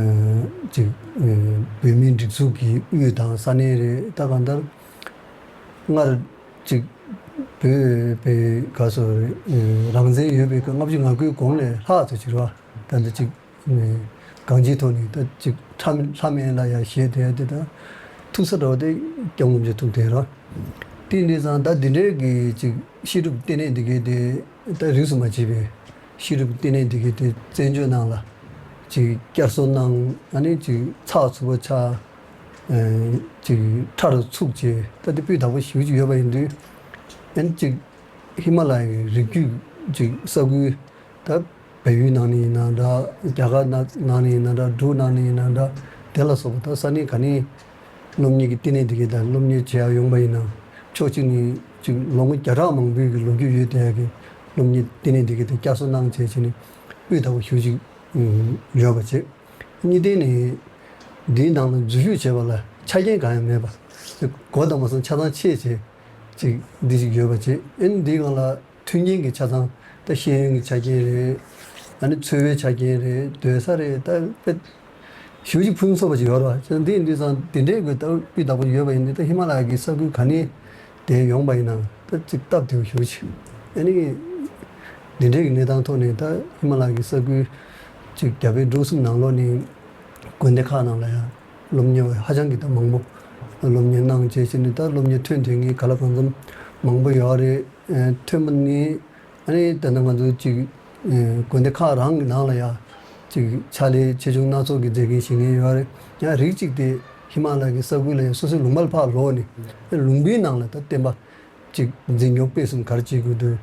ཅིག་ཨེ་བོད་མིའི་སྒྲིག་འཛུགས་ཀྱི་དབུས་དང་ས་གནས་རེད། ད་གང་ལྟར་སྔར་ཅིག་བོད་པའི་ག་སོ་རེད། ཨེ་རང་བཙན་ཡོད་པའི་སྐབས་ལྔ་བཅུ་ང་དགུའི་གོང་ལས་ལྷག་ཙམ་ཅིག་རེད་བ། ད་འདི་ཅིག་ཨེ་གང་ཅིའི་ཐོག་ནས་ད་ཅིག་ཁྲ་ལྷ་མེད་ལ་ཡ་བཞེས་བསྡད་དེ་ད་ཐུག་ས་འདྲ་བ་དེ་སྐྱབས་མགོན་ཆེན་ཐུག་བསྡད་རེད་བ། དེ་འདྲ་ཙང་ད་འདི་འདྲའི་གི་ཅིག་བཤད་སྒྲུབ་ལྟེ་གནས་འདི་གའི་དེ་ད་རིས་སུ་མ་ཆད་པའི་ ཤེས་རིག་ལྟེ་གནས་འདི་གའི་དེ་བཙན་བྱོལ་ནང་ལ་ཅིག་བསྐྱར་གསོ་གནང་། ཨ་ནི་ཅིག་ཚགས་ཚུད་པོ་ཆགས། ཨེ་ཅིག་ཕྲ་རུ་ཚུགས་བྱས། ད་དེ་སྤུས་དག་པོ་ཞེ་པོ་ཅིག་ཡོད་པ་ཡིན་དུས། ཨ་ནི་ཅིག་ཧི་མ་ལ་ཡའི་རི་རྒྱུད་ཅིག་ས་ཁུལ། ད་བལ་ཡུལ་ནང་ནས་ཡིན་ན་འདྲ། རྒྱ་གར་ནང་ནས་ཡིན་ན་འདྲ། འབྲུག་ནང་ནས་ཡིན་ན་འདྲ། དེ་ལ་སོགས་པ་ད་ས་གནས་ག་ནས་སློབ་གཉེར་གྱི་ལྟེ་གནས་འདི་གའི་དང་སློབ་གཉེར་བྱེད་ཡག་ཡོང་པ་ཡིན་ན། ཕྱོགས་གཅིག་ནས་ཅིག་ལོ་ངོ་བརྒྱ་ཕྲག་མང་པོའི་གི་ལོ་རྒྱུས་ཡོད་བསྡད་ཡག་གི་སློབ་གཉེར་ལྟེ་གནས་འདི་གའི་དང་བསྐྱར་གསོ་གནང་བྱས་བྱས་ནས་སྤུས་དག་པོ་ཞེ་པོ་ཅིག་ཡོད་པ་བྱས། གཉིས་ལྡན་ནས་འདིའི་ནང་ལ་འཛུལ་ཞུགས་བྱས་པ་ལ་ཆ་རྐྱེན་གང་ཡང་མེད་པ། གོ་དང་མ་སོང་ཆ་ཚང་ཆད་བྱས་ཅིག་འདི་ཅིག་ཡོད་པ་བྱས། ཨ་ནི་འདིའི་སྒང་ལ་མཐུན་རྐྱེན་གྱི་ཆ་ཚང་། ད་ཤེས་ཡོན་གྱི་ཆ་རྐྱེན་རེད། ཨ་ནི་འཚོ་བའི་ཆ་རྐྱེན་རེད། སྡོད་ས་རེད། ད་དཔེ་ཞེ་པོ་ཅིག་ཕུན་སུམ་ཚོགས་པ་ཅིག་ཡོད་རེད་བ། ཅེས་འདི་ཡིན་དུས་ཙང་དེ་འདྲའི་གི་ད་སྤུས་དག་པོ་ཡོད་པ་ཡིན་དུས། ད་ཧི་མ་ལ་ཡ་གི་ས་ཁུལ་ག་ནས་དེ་ཡོང་པ་ཡིན་ན་ད་ཅིག་སྟབས་བདེ་པོ་ཞེ་པོ་ཅིག་ཨ་ནི་འདི་འདྲའི་གི་གནས་སྟངས་ཐོག་ནས་ད་ཧི་མ་ལ་ཡ་གི་ས་ཁུལ་ཅིག་རྒྱ་བལ་འབྲུག་གསུམ་ནང་ལོགས་ནས་དགོན་སྡེ་ཁག་ནང་ལ་ཡང་སློབ་གཉེར་བ་ཧ་ཅང་གི་ད་མང་པོ་སློབ་གཉེར་གནང་བྱས་བྱས་ནས། ད་སློབ་གཉེར་ཐོན་དེ་ངས་ག་ལ་གང་འཚམ་མང་པོ་ཡོད་རེད། ཨེ་ཐོན་པ་ནི། ཨ་ནི་ད་ལྟ་ང་ཚོ་ཅིག་ཨེ་དགོན་སྡེ་ཁག་རང་གི་ནང་ལ་ཡ་ཅིག་ཕྱག་ལས་ཆེ་ཆུང་སྣ་ཚོགས་ཀྱི་མཛད་མཁན་བྱེད་མཁན་ཡོད་རེད། ཡང་རིགས་གཅིག་དེ་ཧི་མ་ལ་ཡ་གི་ས་ཁུལ་ལ་ཡ་སོ་སོའི་ལུང་པ་ལ་ཕར་ལོག་ནས་ལུང་པའི་ནང་ལ་ད་བསྟན་པ་ཅིག་འཛིན་སྐྱོང་སྤེལ་གསུམ་ག་རེ་བྱེད་དགོས་འདུག་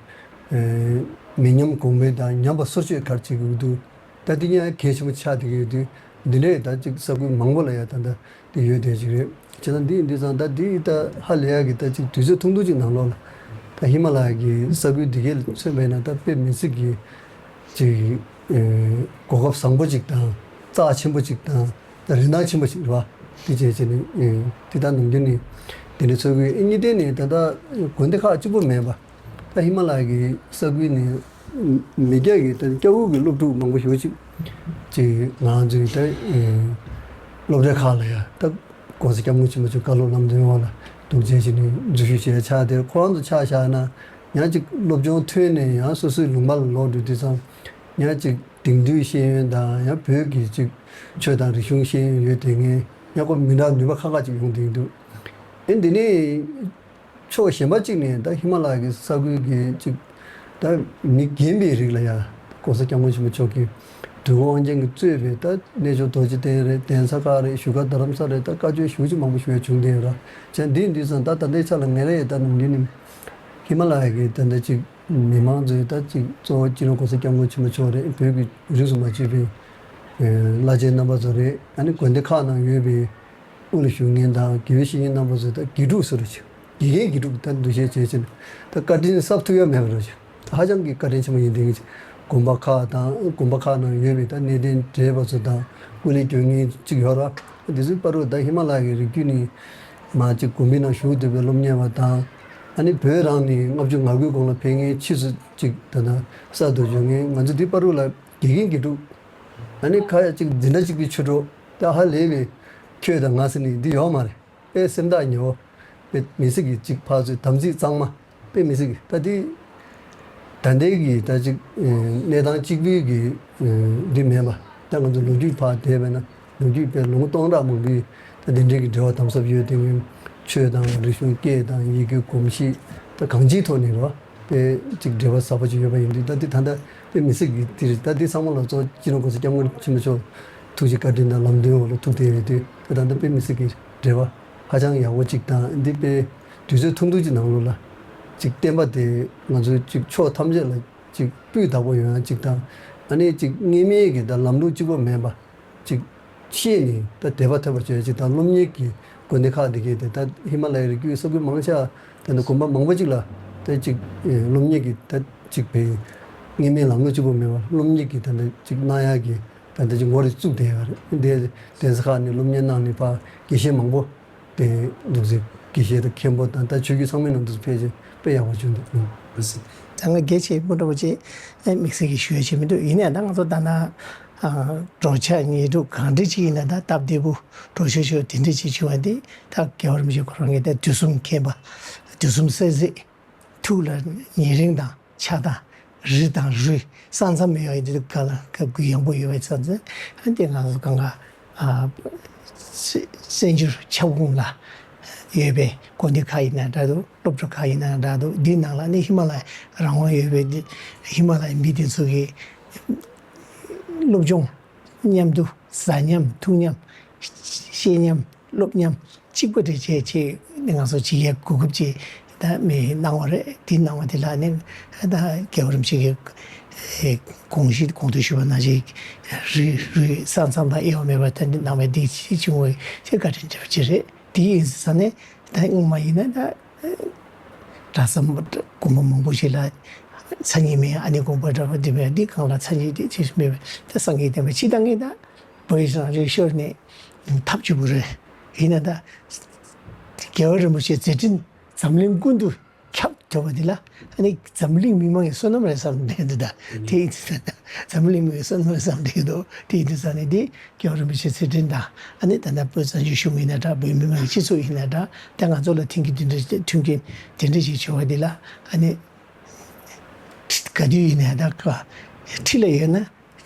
ཨེ་མི་ཉམས་གོང་འཕེལ་དང་ཉམས་པ་སོར་ཆུད་ག་རེ་བྱེད་དགོས་འདུག་ད་དེ་ཡང་གལ་ཆེན་པོ་ཆགས་བསྡད་ཀྱི་ཡོད་དུས། འདི་འདྲའི་ད་ཅིག་ས་ཁུལ་མང་པོ་ལ་ཡ་ད་ལྟ་དེ་ཡོད་བསྡད་ཅིག་རེད། བྱས་ཙང་འདི་ཡིན་དུས་ཙང་ད་འདི་ད་ཧ་ལས་ཡག་གི་ད་ཅིག་དུས་ཚོད་ཐུང་ཐུང་ཅིག་ནང་ལོགས་ལ་ད་ཧི་མ་ལ་ཡ་གི་ས་ཁུལ་འདི་གའི་ལ་མཚོན་པ་ཡིན་ན། ད་དཔེ་མི་སྲིད་ཀྱི་ཅིག་ཨེ་གོ་སྐབས་བཟང་པོ་ཅིག་དང་རྩ་ཆེན་པོ་ཅིག་དང་། ད་རིན་ཐང་ཆེན་པོ་ཅིག་རེད་བ། དེ་བྱས་བྱས་ནས་ཨེ་དེ་ད་ནམ་རྒྱུན་ནས་དེ་འདྲ་འཚོལ་གི་ཡོད། གཉིས་ལྡན་ནས་ད་ལྟ་དགོན་སྡེ་ཁག་གཅིག་པོ་མེད་པ། ད་ཧི་མ་ལ་ཡ་གི་ས་ཁུལ་ནས་མི་སྐྱ་གི་ད་སྐྱ་བོ་གི་སློབ་ཕྲུག་མང་པོ་ཞེ་པོ་ཅིག་ཅིག་ང་ཚོའི་ད་ཨེ་སློབ་གྲྭ་ཁག་ལ་ཡ་ད་༸གོང་ས་༸སྐྱབས་མགོན་ཆེན་པོ་མཆོག་བཀའ་སློབ་ལམ་སྟོན་འོག་ལ་འདུག་བྱས་བྱས་ནས་འཛུལ་ཞུགས་བྱས་ཆགས། དེར་ཁོ་རང་ཚོ་ཆ་བཞག་ན་ཡང་ཅིག་སློབ་སྦྱོང་ཐོན་ནས་ཡང་སོ་སོའི་ལུང་པ་ལ་ལོག་འགྲོ་དུས་ཙང་། ཡང་ཅིག་དེང་དུས་ཤེས་ཡོན་དང་ཡང་བོད་ཀྱི་ཅིག་ཆོས་དང་རིག་གཞུང་ཤེས་ཡོན་ཡོད་དེ་ངས་ཡང་ཁོ་མི་འདྲ་ནུས་པ་ཁག་ཁག་ཅིག་ཡོང་དེ་འདུག་ཨེ་འདི་ནས་ཕྱོགས་གཞན་པ་གཅིག་ནས་ད་ཧི་མ་ལ་ཡ་གི་ས་ཁུལ་གྱི་ཅིག་ད་མི་རྒན་པའི་རིགས་ལ་ཡ་༸གོང་ས་༸སྐྱབས་མགོན་ཆེན་པོ་མཆོག་གིས་དུས་འཁོར་དབང་ཆེན་གྱིས་གཙོས་པའི་ད་གནས་མཆོག་རྡོ་རྗེ་གདན་རེད། གདན་ས་ཁག་རེད། བཞུགས་སྒར་རྡ་རམ་ས་རེད། ད་བཀའ་ཆོས་ཞེ་པོ་ཅིག་མང་པོ་ཞུ་ཡ་བྱུང་བསྡད་ཡོད་ར། བྱས་འདི་ཡིན་དུས་ཙང་ད་ད་ལྟའི་ཆ་ལ་ངེད་རང་ཡི་ད་ནམ་རྒྱུན་ནས་ཧི་མ་ལ་ཡ་གི་ད་ལྟ་ཅིག་མི་མང་ཚོའི་ད་ཅིག་གཙོ་བོ་སྤྱི་ནོར་༸གོང་ས་༸སྐྱབས་མགོན་ཆེན་པོ་མཆོག་རེད། བོད་ཀྱི་རིས་སུ་མ་ཆད་པའི་ཨེ་བླ་ཆེན་རྣམ་པ་ཚོ་རེད། ཨ་ནི་དགོན་སྡེ་ཁག་ནང་ཡོད་པའི་དབུ་ལ་བཞུགས་མཁན་དང་དགེ་བའི་བཤེས་གཉེན་རྣམ་པ་ཚོས་ད་དགེ་ཕྲུག་ཚོ་རེད་ཅིག་དགེ་རྒན་དགེ་ཕྲུག་ད་འདུ་ཤེས་བྱས་བྱས་ནས་ད་བཀའ་དྲིན་གསབ་ཐུབ་ཡ་མེད་པ་རེད་ཅིག་ཧ་ཅང་གི་བཀའ་དྲིན་ཆེན་པོ་ཡིན་དེ་ངེད་ཅིག་དགོན་པ་ཁག་དང་། དགོན་པ་ཁག་ནང་ཡོད་པའི་ད་གནས་བརྟན་བགྲེས་པ་ཚོ་དང་སྐུ་ལས་སྐྱོན་མཁན་ཅིག་ཡོད་ར། དེ་ཚོའི་བར་དུ་ད་ཧི་མ་ལ་ཡ་གི་རི་རྒྱུད་ནས་མ་ཅིག་དགོན་པའི་ནང་བཞུགས་བསྡད་པའི་སློབ་གཉེར་བ་དང་། ཨ་ནི་བོད་རང་ནས་ལྔ་བཅུ་ང་དགུའི་གོང་ལ་ཕེབས་མཁན་ཕྱིས་སུ་ཅིག་ད་ལྟ་གསར་དུ་འབྱོར་མཁན་ང་ཚོ་འདི་བར་དུ་ལ་དགེ་རྒན་དགེ་ཕྲུག་ཨ་ནི་ཁ་ཡ་ཅིག་འཛིན་གྲྭ་གཅིག་པའི་ཆོས་གྲོགས་ད་ཧ་ལས་པའི་ཁྱོད་དང་ང་ཟེར་ནས་འདི་ཡོད་མ་རེད། དཔེ་སེམས་ཐག་ཉེ་བོ། དཔེ་མི་སྲིད་ཀྱི་ཅིག་ཕར་ཚུར་དམ་ཚིག་གཙང་མ། དཔེ་མི་སྲིད་ཀྱི་ད་དེ། ད་ལྟའི་གི་ད་ཅིག་གནས་སྟངས་གཅིག་པུའི་གི་འདི་མེད་པ། ད་ང་ཚོ་ལོ་རྒྱུས་ཕར་བལྟས་པས་ན་ལོ་རྒྱུས་དཔེ་ལོ་ངོ་སྟོང་ཕྲག་མང་པོའི་ད་དེ་འདྲའི་གི་འབྲེལ་བ་དམ་ཟབ་ཡོད་དེ། ངས་ཆོས་དང་རིག་གཞུང་སྐད་དང་ཡི་གེ་གོམས་གཤིས་ད་གང་ཅིའི་ཐོག་ནས་རེད་བ། དཔེ་ཅིག་འབྲེལ་བ་ཟབ་པོ་ཅིག་ཡོད་པ་ཡིན་དུས། ད་འདི་ད་ལྟ་དཔེ་མི་སྲིད་ཀྱི་འདི་རེད། ད་འདི་ཚང་མ་ལ་གཙོ་སྤྱི་ནོར་༸གོང་ས་༸སྐྱབས་མགོན་ཆེན་པོ་མཆོག་ཐུགས་རྗེ་བཀའ་དྲིན་དང་ལམ་སྟོན་འོག་ལ་ཐུག་བསྡད་ཡོད་དུས། ད་ད་ལྟ་དཔེ་མི་སྲིད་ཀྱི་འབྲེལ་བ་ཧ་ཅང་ཡག་པོ་ཅིག་དང་། འདི་དཔེ་དུས་ཚོད་ཐུང་ཐུང་ཅིག་ནང་ལོགས་ལ་ཅིག་བསྟན་པ་དེ་ང་ཚོའི་ཅིག་ཕྱོགས་ཐམས་ཅད་ལ་ཅིག་སྤུས་དག་པོ་ཡོང་ཡ་ཅིག་དང་། ཨ་ནི་ཅིག་སྔོན་མའི་གི་ད་ལམ་ལུགས་གཅིག་པོ་མེད་པ། ཅིག་ཤེས་ནས་ད་དད་པ་ཐོབ་པ་བྱས་ཅིག་ད་སློབ་གཉེར་གྱི་དགོན་སྡེ་ཁག་འདི་གའི་དེ་ད་ཧི་མ་ལ་ཡའི་རི་རྒྱུད་ས་ཁུལ་མང་ཆེ་བ་ད་ནི་དགོན་པ་མང་པོ་ཅིག་ལ་ད་ཅིག་སློབ་གཉེར་གྱི་ད་ཅིག་པའི་སྔོན་མའི་ལམ་ལུགས་གཅིག་པོ་མེད་པར་སློབ་གཉེར་གྱི་ད་ནི་ཅིག་གནང་ཡག་གི་ད་ནི་ཅིག་འགོ་རེ་བཙུགས་བསྡད་ཡོད་རེད། འདི་གདན་ས་ཁག་ནས་སློབ་གཉེར་གནང་ནས་ཕར་དགེ་བཤེས་མང་པོ་དེ་འདུག་ཟེར། དགེ་བཤེས་དང་མཁན་པོ་དང་ད་ཆོས་བརྒྱུད་ཚང་མའི་ནང་འདུག་ཟེར་ཕལ་ཆེར་དཔེ་ཡག་པོ་བྱུང་འདུག་ད་ང་གལ་ཆེ་སྨོ་འདྲ་པོ་ཅིག་དམིགས་བསལ་གྱི་ཞུ་ཡ་བྱེད་མི་འདུག་ཡིན་ནའི་ད་ང་ཚོ་ད་ན། ཨ། འགྲོ་འཆག་ཉལ་འདུག་གང་འདྲ་ཅིག་ཡིན་ན་ད་སྟབས་བདེ་པོ་འགྲོ་ཆོག་ཆོག་དེ་འདྲ་ཅིག་བྱུང་བ་འདི་ད་རྒྱལ་བ་རིན་པོ་ཆེ་ཁོ་རང་གིས་ད་དུས་གསུམ་མཁྱེན་པ། དུས་གསུམ་གསལ་གཟིགས། ཐུགས་ལ་ཉེ་རིང་དང་ཆགས་སྡང་། རི་དང་རུས་ས་མཚམས་མེད་པ་ཡིན་དུས་ག་ལ་ག་གུ་ཡངས་པོ་ཡོད་པའི་ས་མཚམས་འདི་ང་ཚོ་གང་ག་ཨ། བཙན་བཙན་བྱོལ་ཁྱབ་ཁོངས་ལ་ ཡོད་པའི་དགོན་སྡེ་ཁག་ཡིན་ན་འདྲ་འདུག་སློབ་གྲྭ་ཁག་ཡིན་ན་འདྲ་འདུག་འདིའི་ནང་ལ་ནི་ཧི་མ་ལ་ཡའི་རང་དབང་ཡོད་པའི་འདི་ཧི་མ་ལ་ཡའི་མི་དེ་ཚོ་གི་སློབ་སྦྱོང་མཉམ་དུ་ཟ་མཉམ་འཐུང་མཉམ་བཤད་མཉམ་སློབ་མཉམ་གཅིག་པ་དེ་བྱས་བྱས་ང་ཚོ་བྱེད་ཡས་གོ་སྐབས་ཅིག་ད་མི་གནང་བ་རེད། དེ་གནང་བ་དེ་ལ་ནི་ད་རྒྱལ་བ་རིན་པོ་ཆེ་གི་དགོངས་གཞི་གོང་དུ་ཞུས་པ་ནང་བཞིན་རི་རི་ས་མཚམས་དང་དབྱེ་བ་མེད་པར་ད་ནི་གནང་བའི་འདི་བྱུང་བའི་ཆེས་བཀའ་དྲིན་ཆེ་བ་ཅིག་རེད། དེ་ཡིན་ས་ནས་ད་སྔོན་མ་ཡིན་ན་ད་གྲྭ་ས་དགོན་པ་མང་པོ་ཞིག་ལ་མཚན་ཉིད་མེད། ཨ་ནི་དགོན་པ་འདྲ་པོ་འདི་མེད། འདི་གང་ལ་མཚན་ཉིད་དེ་ཅི་ཞིག་མེད་པས་ད་སངས་རྒྱས་བསྟན་པ་ཕྱི་དང་ངེས་ད་བོད་ཡིག་རང་རེ་ཤོར་ནས་ཐབས་ཇུས་པོ་རེད། ཡིན་ན་ད་རྒྱལ་བ་རིན་པོ་ཆེའི་མཛད་འཕྲིན་འཛམ་གླིང་ཀུན་ཏུ་ཁྱབ་ཐུབ་པ་འདི་ལ་ཨ་ནི་འཛམ་གླིང་མི་མང་གི་བསོད་ནམས་རེད་བསམ་བསྡད་འདུག་ད་དེ་ཡིན་ཙང་འཛམ་གླིང་མི་མང་གི་བསོད་ནམས་རེད་བསམ་བསྡད་འདུག་དེ་ཡིན་དུས་ཙང་ནས་འདི་རྒྱལ་བ་རིན་པོ་ཆེའི་མཛད་འཕྲིན་དང་ཨ་ནི་ད་ལྟ་བོད་བཙན་བྱོལ་གཞུང་ཡིན་ན་འདྲ། བོད་མི་མང་གི་སྤྱི་ཚོགས་ཡིན་ན་འདྲ། ད་ང་ཚོ་ལ་མཐུན་རྐྱེན་དེ་འདྲ་མཐུན་རྐྱེན་དེ་འདྲ་ཞིག་བྱུང་བ་འདི་ལ་ཨ་ནི་ག་དུས་ཡིན་ན་ད་ཁ་ཁྲི་ལ་ཡོད་ན་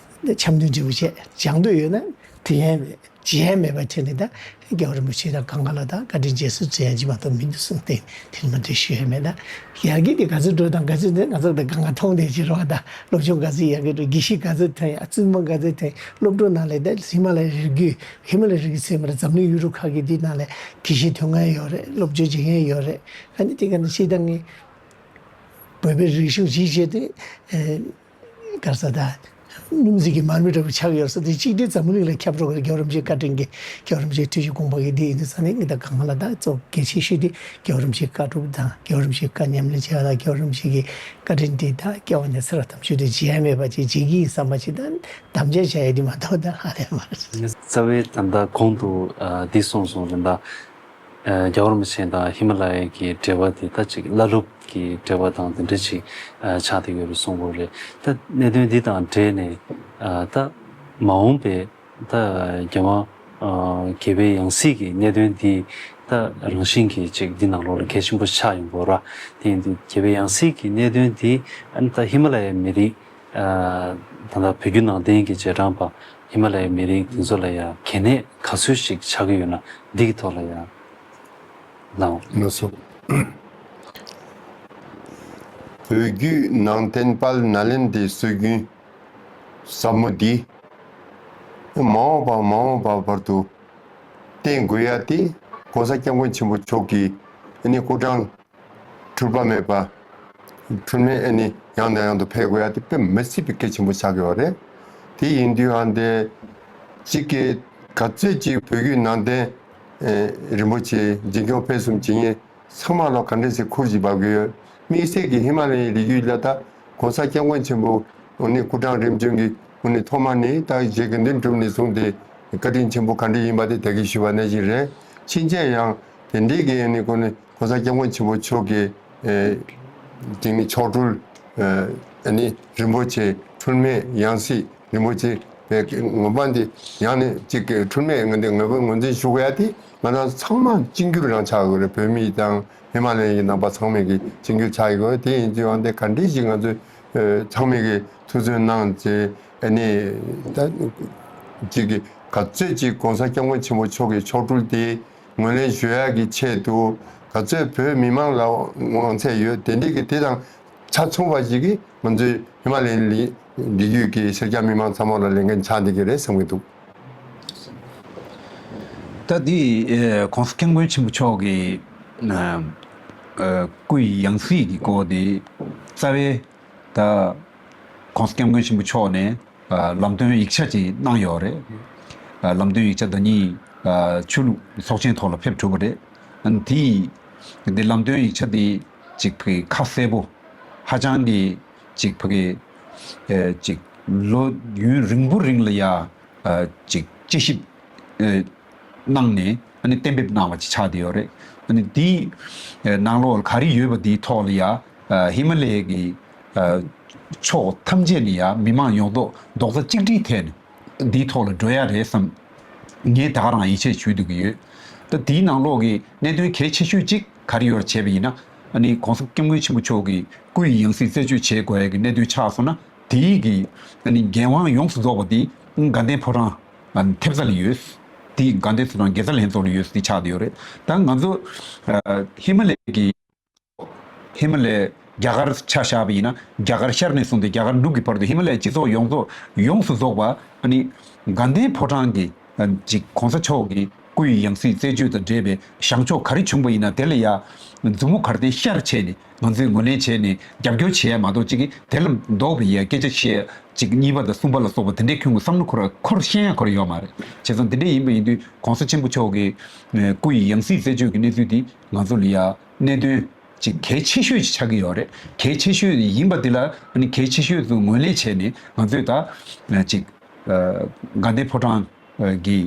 འཆམ་མཐུན་འབྲས་བུ་བྱས། སྦྱང་འདོད་ཡོད་ན་དེ་ཡང་མེད། བྱེད་ཡ་མེད་པ་དེ་ནི་ད་རྒྱལ་བ་རིན་པོ་ཆེ་དང་གང་ག་ལ་ད་བཀའ་དྲིན་རྗེས་སུ་དྲན་ཡ་ཅི་མ་གཏོགས་མི་འདུག་གསུངས་ཏེ་དེ་ནི་མ་འདྲེ་ཞུ་ཡ་མེད། ད་ཡར་རྒྱས་དེ་ག་ཚོད་འགྲོ་དང་ག་ཚོད་འདི་ང་ཚོ་ད་གང་ག་མཐོང་དེ་ཅི་རོ། ད་སློབ་སྦྱོང་ག་ཚོད་ཡར་རྒྱས་འགྲོ། དགེ་བཤེས་ག་ཚོད་ཐོན། བཙུན་མ་ག་ཚོད་ཐོན། སློབ་གྲྭ་ནང་ལས་ད་ཧི་མ་ལ་ཡའི་རི་རྒྱུད་ཧི་མ་ལ་ཡའི་རི་རྒྱུད་ཟེར་མ་རེད། འཛམ་གླིང་ཡུལ་གྲུ་ཁག་གི་འདི་ནང་ལས་དགེ་བཤེས་ཐོན་མཁན་ཡོད་རེད། སློབ་སྦྱོང་བྱེད་མཁན་ཡོད་རེད། ཨ་ནི་དེ་ག་ནི་ཤེས་ད་ངས་བོད་པའི་རིག་གཞུང་གཞིས་བྱས་ཏེ། གར་ས་ད། སྣུམ་ཟིག་གི་མར་མེ་འདྲ་པོ་ཆགས་ཡོད་ས་དེ་གཅིག་དེ་འཛམ་གླིང་ལ་ཁྱབ་འགྲོ་གི་རྒྱལ་བ་རིན་པོ་ཆེའི་བཀའ་དྲིན་གྱིས་རྒྱལ་བ་རིན་པོ་ཆེའི་ཐུགས་རྗེ་དགོངས་པ་གིས་དེ་ཡིན་དུས་ས་ནས་ངས་ད་གང་ལ་ད་གཙོ་གལ་ཆེ་ཤོས་དེ་རྒྱལ་བ་རིན་པོ་ཆེའི་བཀའ་སྒྲུབ་དང་རྒྱལ་བ་རིན་པོ་ཆེའི་བཀའ་ཉམས་ལེན་བྱས་པ་དང་རྒྱལ་བ་རིན་པོ་ཆེ་གི་བཀའ་དྲིན་དེ་ད་སྐྱེ་བ་ནས་ཚེ་རབས་ཐམས་ཅད་དུ་བརྗེད་ཡ་མེད་པ་ཅིག་བརྗེད་ཀྱི་ཡིན་བསམ་པ་ཅིག་ད་དམ་བཅའ་བྱ་ཡ་དེ་མ་གཏོགས་ད་ཧ་ལས་མ་རེད། རྩ་བའི་ད་ལྟ་གོང་དུ་འདི་གསུངས་སོང་། ད་ལྟ། རྒྱལ་བ་རིན་པོ་ཆེ་དང་ཧི་མ་ལ་ཡའི་གི་འབྲེལ་བ་དེ་ད་ཅིག་བླ་སློབ་ཀྱི་འབྲེལ་བ་དང་དེ་འདྲ་ཅིག་ཆགས་བསྡད་ཡོད་པའི་གསུང་བོ་རེད། ད་གནད་དོན་འདི་དང་འབྲེལ་ནས་ད་མ་འོངས་པའི་ད་རྒྱལ་དབང་རྒྱལ་བའི་ཡང་སྲིད་ཀྱི་གནད་དོན་འདི་ད་རང་བཞིན་གྱིས་ཅིག་འདི་ནང་ལོགས་ལ་གལ་ཆེན་པོ་ཆགས་ཡོང་གི་ཡོད་ར། དེ་ཡིན་དུས་རྒྱལ་བའི་ཡང་སྲིད་ཀྱི་གནད་དོན་འདི་ད་ཧི་མ་ལ་ཡའི་མི་རིགས། ད་ལྟ་བོད་བརྒྱུད་ནང་བསྟན་གྱི་རྗེས་འབྲང་པ་ཧི་མ་ལ་ཡའི་མི་རིགས་དེ་ཚོ་ལ་ཡང་གལ་གནད་ག་ཚོད་ཞིག་ཆགས་ཀྱི་ཡོད་ན་འདི་གི་ཐོག་ལ་ཡང་ལའོ། ལགས་སོ། བོད་བརྒྱུད་ནང་བསྟན་དཔལ་ནཱ་ལེནྡྲའི་སྲོལ་རྒྱུན་ཟབ་མོ་འདི་མ་འོངས་པ་མ་འོངས་པ་བར་དུ་བརྟན་དགོས་ཡ་དེ་༸གོང་ས་༸སྐྱབས་མགོན་ཆེན་པོ་མཆོག་གིས་ཨ་ནི་སྐུ་དྲང་འཁྲུལ་པ་མེད་པ། འཁྲུལ་མེད་ཨ་ནི་ཡང་ནས་ཡང་དུ་འཕེལ་དགོས་ཡ་དེ་དཔེ་མི་སྲིད་པའི་གལ་ཆེན་པོ་ཆགས་ཀྱི་ཡོད་རེད། དེ་ཡིན་དུས་ཨ་འདི་གཅིག་གི་ག་ཚོད་ཅིག་བོད་བརྒྱུད་ནང་བསྟན་རིན་པོ་ཆེ་འཛིན་སྐྱོང་སྤེལ་གསུམ་བྱེད་མཁན་ཚང་མ་ལ་ག་འདྲ་ཞིག་ཁུར་ཞིག་འབབ་ཀྱི་ཡོད། དམིགས་བསལ་གྱི་ཧི་མ་ལ་ཡའི་རི་རྒྱུད་ལ་ད་༸གོང་ས་༸སྐྱབས་མགོན་ཆེན་པོ་ཨ་ནི་སྐུ་དྲང་རིམ་བྱོན་གྱི་ཨ་ནི་ཐོག་མ་ནས་ད་རྗེ་དགེ་འདུན་གྲུབ་ནས་བཟུང་སྟེ་བཀའ་དྲིན་ཆེན་པོ་ག་འདྲ་ཡིན་པ་དེ་ད་གིན་ཞུས་པ་ནང་བཞིན་རེད། ཕྱིན་ཆད་ཡང་དེ་འདྲའི་གི་ཨ་ནི་ཁོ་ནི་༸གོང་ས་༸སྐྱབས་མགོན་ཆེན་པོ་མཆོག་གི་ཨེ་དེ་ནི་མཆོག་སྤྲུལ་ཨེ་ཨ་ནི་རིན་པོ་ཆེ་འཁྲུལ་མེད་ཡང་སྲིད་རིན་པོ་ཆེ་བའི་ངོ་མ་འདི་ཡང་ནི་གཅིག་གི་འཁྲུལ་མེད་ངོས་འདི་ངོས་པོ་ངོས་འཛིན་ཞུ་དགོས་ཡ་དེ་ང་རང་ཚང་མ་གཅིག་གྱུར་རང་ཆགས་དགོས་རེད། བོད་མི་དང་ཧི་མ་ལ་ཡའི་ནང་པ་ཚང་མས་ཀྱི་གཅིག་གྱུར་ཆགས་ཡོད་དགོས། དེ་ཡིན་དུས་ཡང་དེ་ག་འདྲ་ཞིག་ང་ཚོས་ཨེ་ཚང་མས་ཀྱི་ཐུགས་བརྩོན་གནང་བྱས་ཨ་ནི་ད་གཅིག་གི་ག་ཚོད་ཅིག་༸གོང་ས་༸སྐྱབས་མགོན་ཆེན་པོ་མཆོག་གི་མཆོག་སྤྲུལ་དེ། ངོས་ལེན་ཞུ་ཡག་གི་ཆེད་དུ་ག་ཚོད་བོད་མི་མང་ལ་དབང་ཚད་ཡོད་དེ་འདྲའི་གི་དེ་དང་ཆ་མཚུངས་པ་ཞིག་གིས་ང་ཚོའི་ཧི་མ་ལ་ཡའི་རི་རྒྱུད་ཀྱི་སེར་སྐྱ་མི་མང་ཚང་མ་ལ་ལས་འགན་ཆགས་བསྡད་ཀྱི་རེད་བསམ་གྱི་འདུག་ད་འདི་༸གོང་ས་༸སྐྱབས་མགོན་ཆེན་པོ་མཆོག་གི་སྐུའི་ཡང་སྲིད་ཀྱི་སྐོར་དེ་རྩ་བའི་ད་༸གོང་ས་༸སྐྱབས་མགོན་ཆེན་པོ་མཆོག་ནས་ལམ་སྟོན་ཡིག་ཆ་ཅིག་གནང་ཡོད་རེད། ལམ་སྟོན་ཡིག་ཆ་དེ་ཉིད་ཆོས་ལུགས་ཚོགས་ཆེན་ཐོག་ལ་ཕེབས་གྲུབ་པ་རེད། དེ་ཡིས་དེ་ལམ་སྟོན་ཡིག་ཆ་དེ་ཅིག་ཁ་གསལ་པོ་ཧ་ཅང་གི་ཅིག་ཕ་གི་ཅིག་ལོ་ཡུན་རིང་པོ་རིང་ལ་ཡ་ཅིག་དཔྱད་ཞིབ་གནང་ནས་ཨ་ནི་གཏན་འབེབས་གནང་བ་ཅིག་ཆགས་བསྡད་ཡོད་རེད། ཨ་ནི་དེའི་ནང་ལོགས་ག་རེ་ཡོད་པ་དེའི་ཐོག་ལ་ཡ་ཧི་མ་ལ་ཡའི་གི་ཕྱོགས་ཐམས་ཅད་ནས་ཡ་མི་མང་ཡོངས་རྫོགས་རྡོག་རྩ་གཅིག་སྒྲིལ་ཐད་ནས་འདིའི་ཐོག་ལ་འགྲོ་ཡ་རེད་བསམ། ངས་ད་ག་རང་ཡིད་ཆེས་ཞུ་འདོད་ཀྱི་ཡོད། ད་དེའི་ནང་ལོགས་ཀྱི་གནད་དོན་གལ་ཆེ་ཤོས་གཅིག་ག་རེ་ཡོད་རེད་བྱས་པ་ཡིན་ན། ཨ་ནི་༸གོང་ས་༸སྐྱབས་མགོན་ཆེན་པོ་མཆོག་གི་སྐུའི་ཡང་སྲིད་རྩད་གཅོད་བྱེད་དགོས་ཡ་གི་གནད་དོན་ཆགས་སོང་ན། དེའི་གི་ཨ་ནི་འགན་དབང་ཡོངས་སུ་རྫོགས་པ་དེ་དགའ་ལྡན་ཕོ་བྲང་ཨ་ནི་ཐེབས་རྩ་ལ་ཡོད། དེ་དགའ་ལྡན་ཕོ་བྲང་དགེ་རྩ་ལྷན་ཚོགས་ལ་ཡོད་ས་དེ་ཆགས་བསྡད་ཡོད་རེད། ད་ང་ཚོ་ཨ་ཧི་མ་ལ་ཡའི་གི་ཧི་མ་ལ་ཡ་རྒྱ་གར་ཆ་བཞག་པ་ཡིན་ན་རྒྱ་གར་ཤར་ནས་བཟུང་སྟེ་རྒྱ་གར་ནུབ་ཀྱི་བར་དུ་ཧི་མ་ལ་ཡའི་སྤྱི་ཚོགས་ཡོངས་རྫོགས་ཡོངས་སུ་རྫོགས་པ་ཨ་ནི་དགའ་ལྡན་ཕོ་བྲང་གི་ཅིག་གོང་ས་མཆོག་གི་སྐུ་ཡི་ཡང་སྲིད་རྩད་གཅོད་དང་འབྲེལ་བའི་བྱང་ཕྱོགས་ག་རེ་བྱུང་པ་ཡིན་ན་དེ་ལ་ཡ་མཛུབ་མོ་ག་རེ་བསྟན་ཤར་བྱས་ནས་ང་ཚོས་ངོས་ལེན་བྱས་ནས་རྒྱབ་སྐྱོར་བྱས་ཡ་མ་གཏོགས་ཅིག་གིས་དེ་ལ་ལྡོག་པའི་ཡ་སྐད་ཆ་བཤད་ཅིག་གཉིས་པ་དང་གསུམ་པ་ལ་སོགས་པ་དེ་འདྲའི་ཁྱོན་གྱི་བསམ་བློ་འཁོར་འཁོར་ཤེས་ཡ་འཁོར་ཡོད་མ་རེད། བྱས་ཙང་དེ་འདྲ་ཡིན་པ་ཡིན་དུས་གོང་ས་ཆེན་པོ་མཆོག་གི་སྐུ་ཡི་ཡང་སྲིད་རྩད་གཅོད་ཀྱི་གནས་ཚུལ་འདི་ང་ཚོ་ལ་ཡ་གནད་དོན་ཅིག་གལ་ཆེ་ཤོས་ཅིག་ཆགས་ཀྱི་ཡོད་རེད། གལ་ཆེ་ཤོས་ཡིན་པ་འདི་ལ་ཨ་ནི་གལ་ཆེ་ཤོས་སུ་ངོས་ལེན་བྱས་ནས་ང་ཚོས་ད་ཅིག་དགའ་ལྡན་ཕོ་བྲང་གི་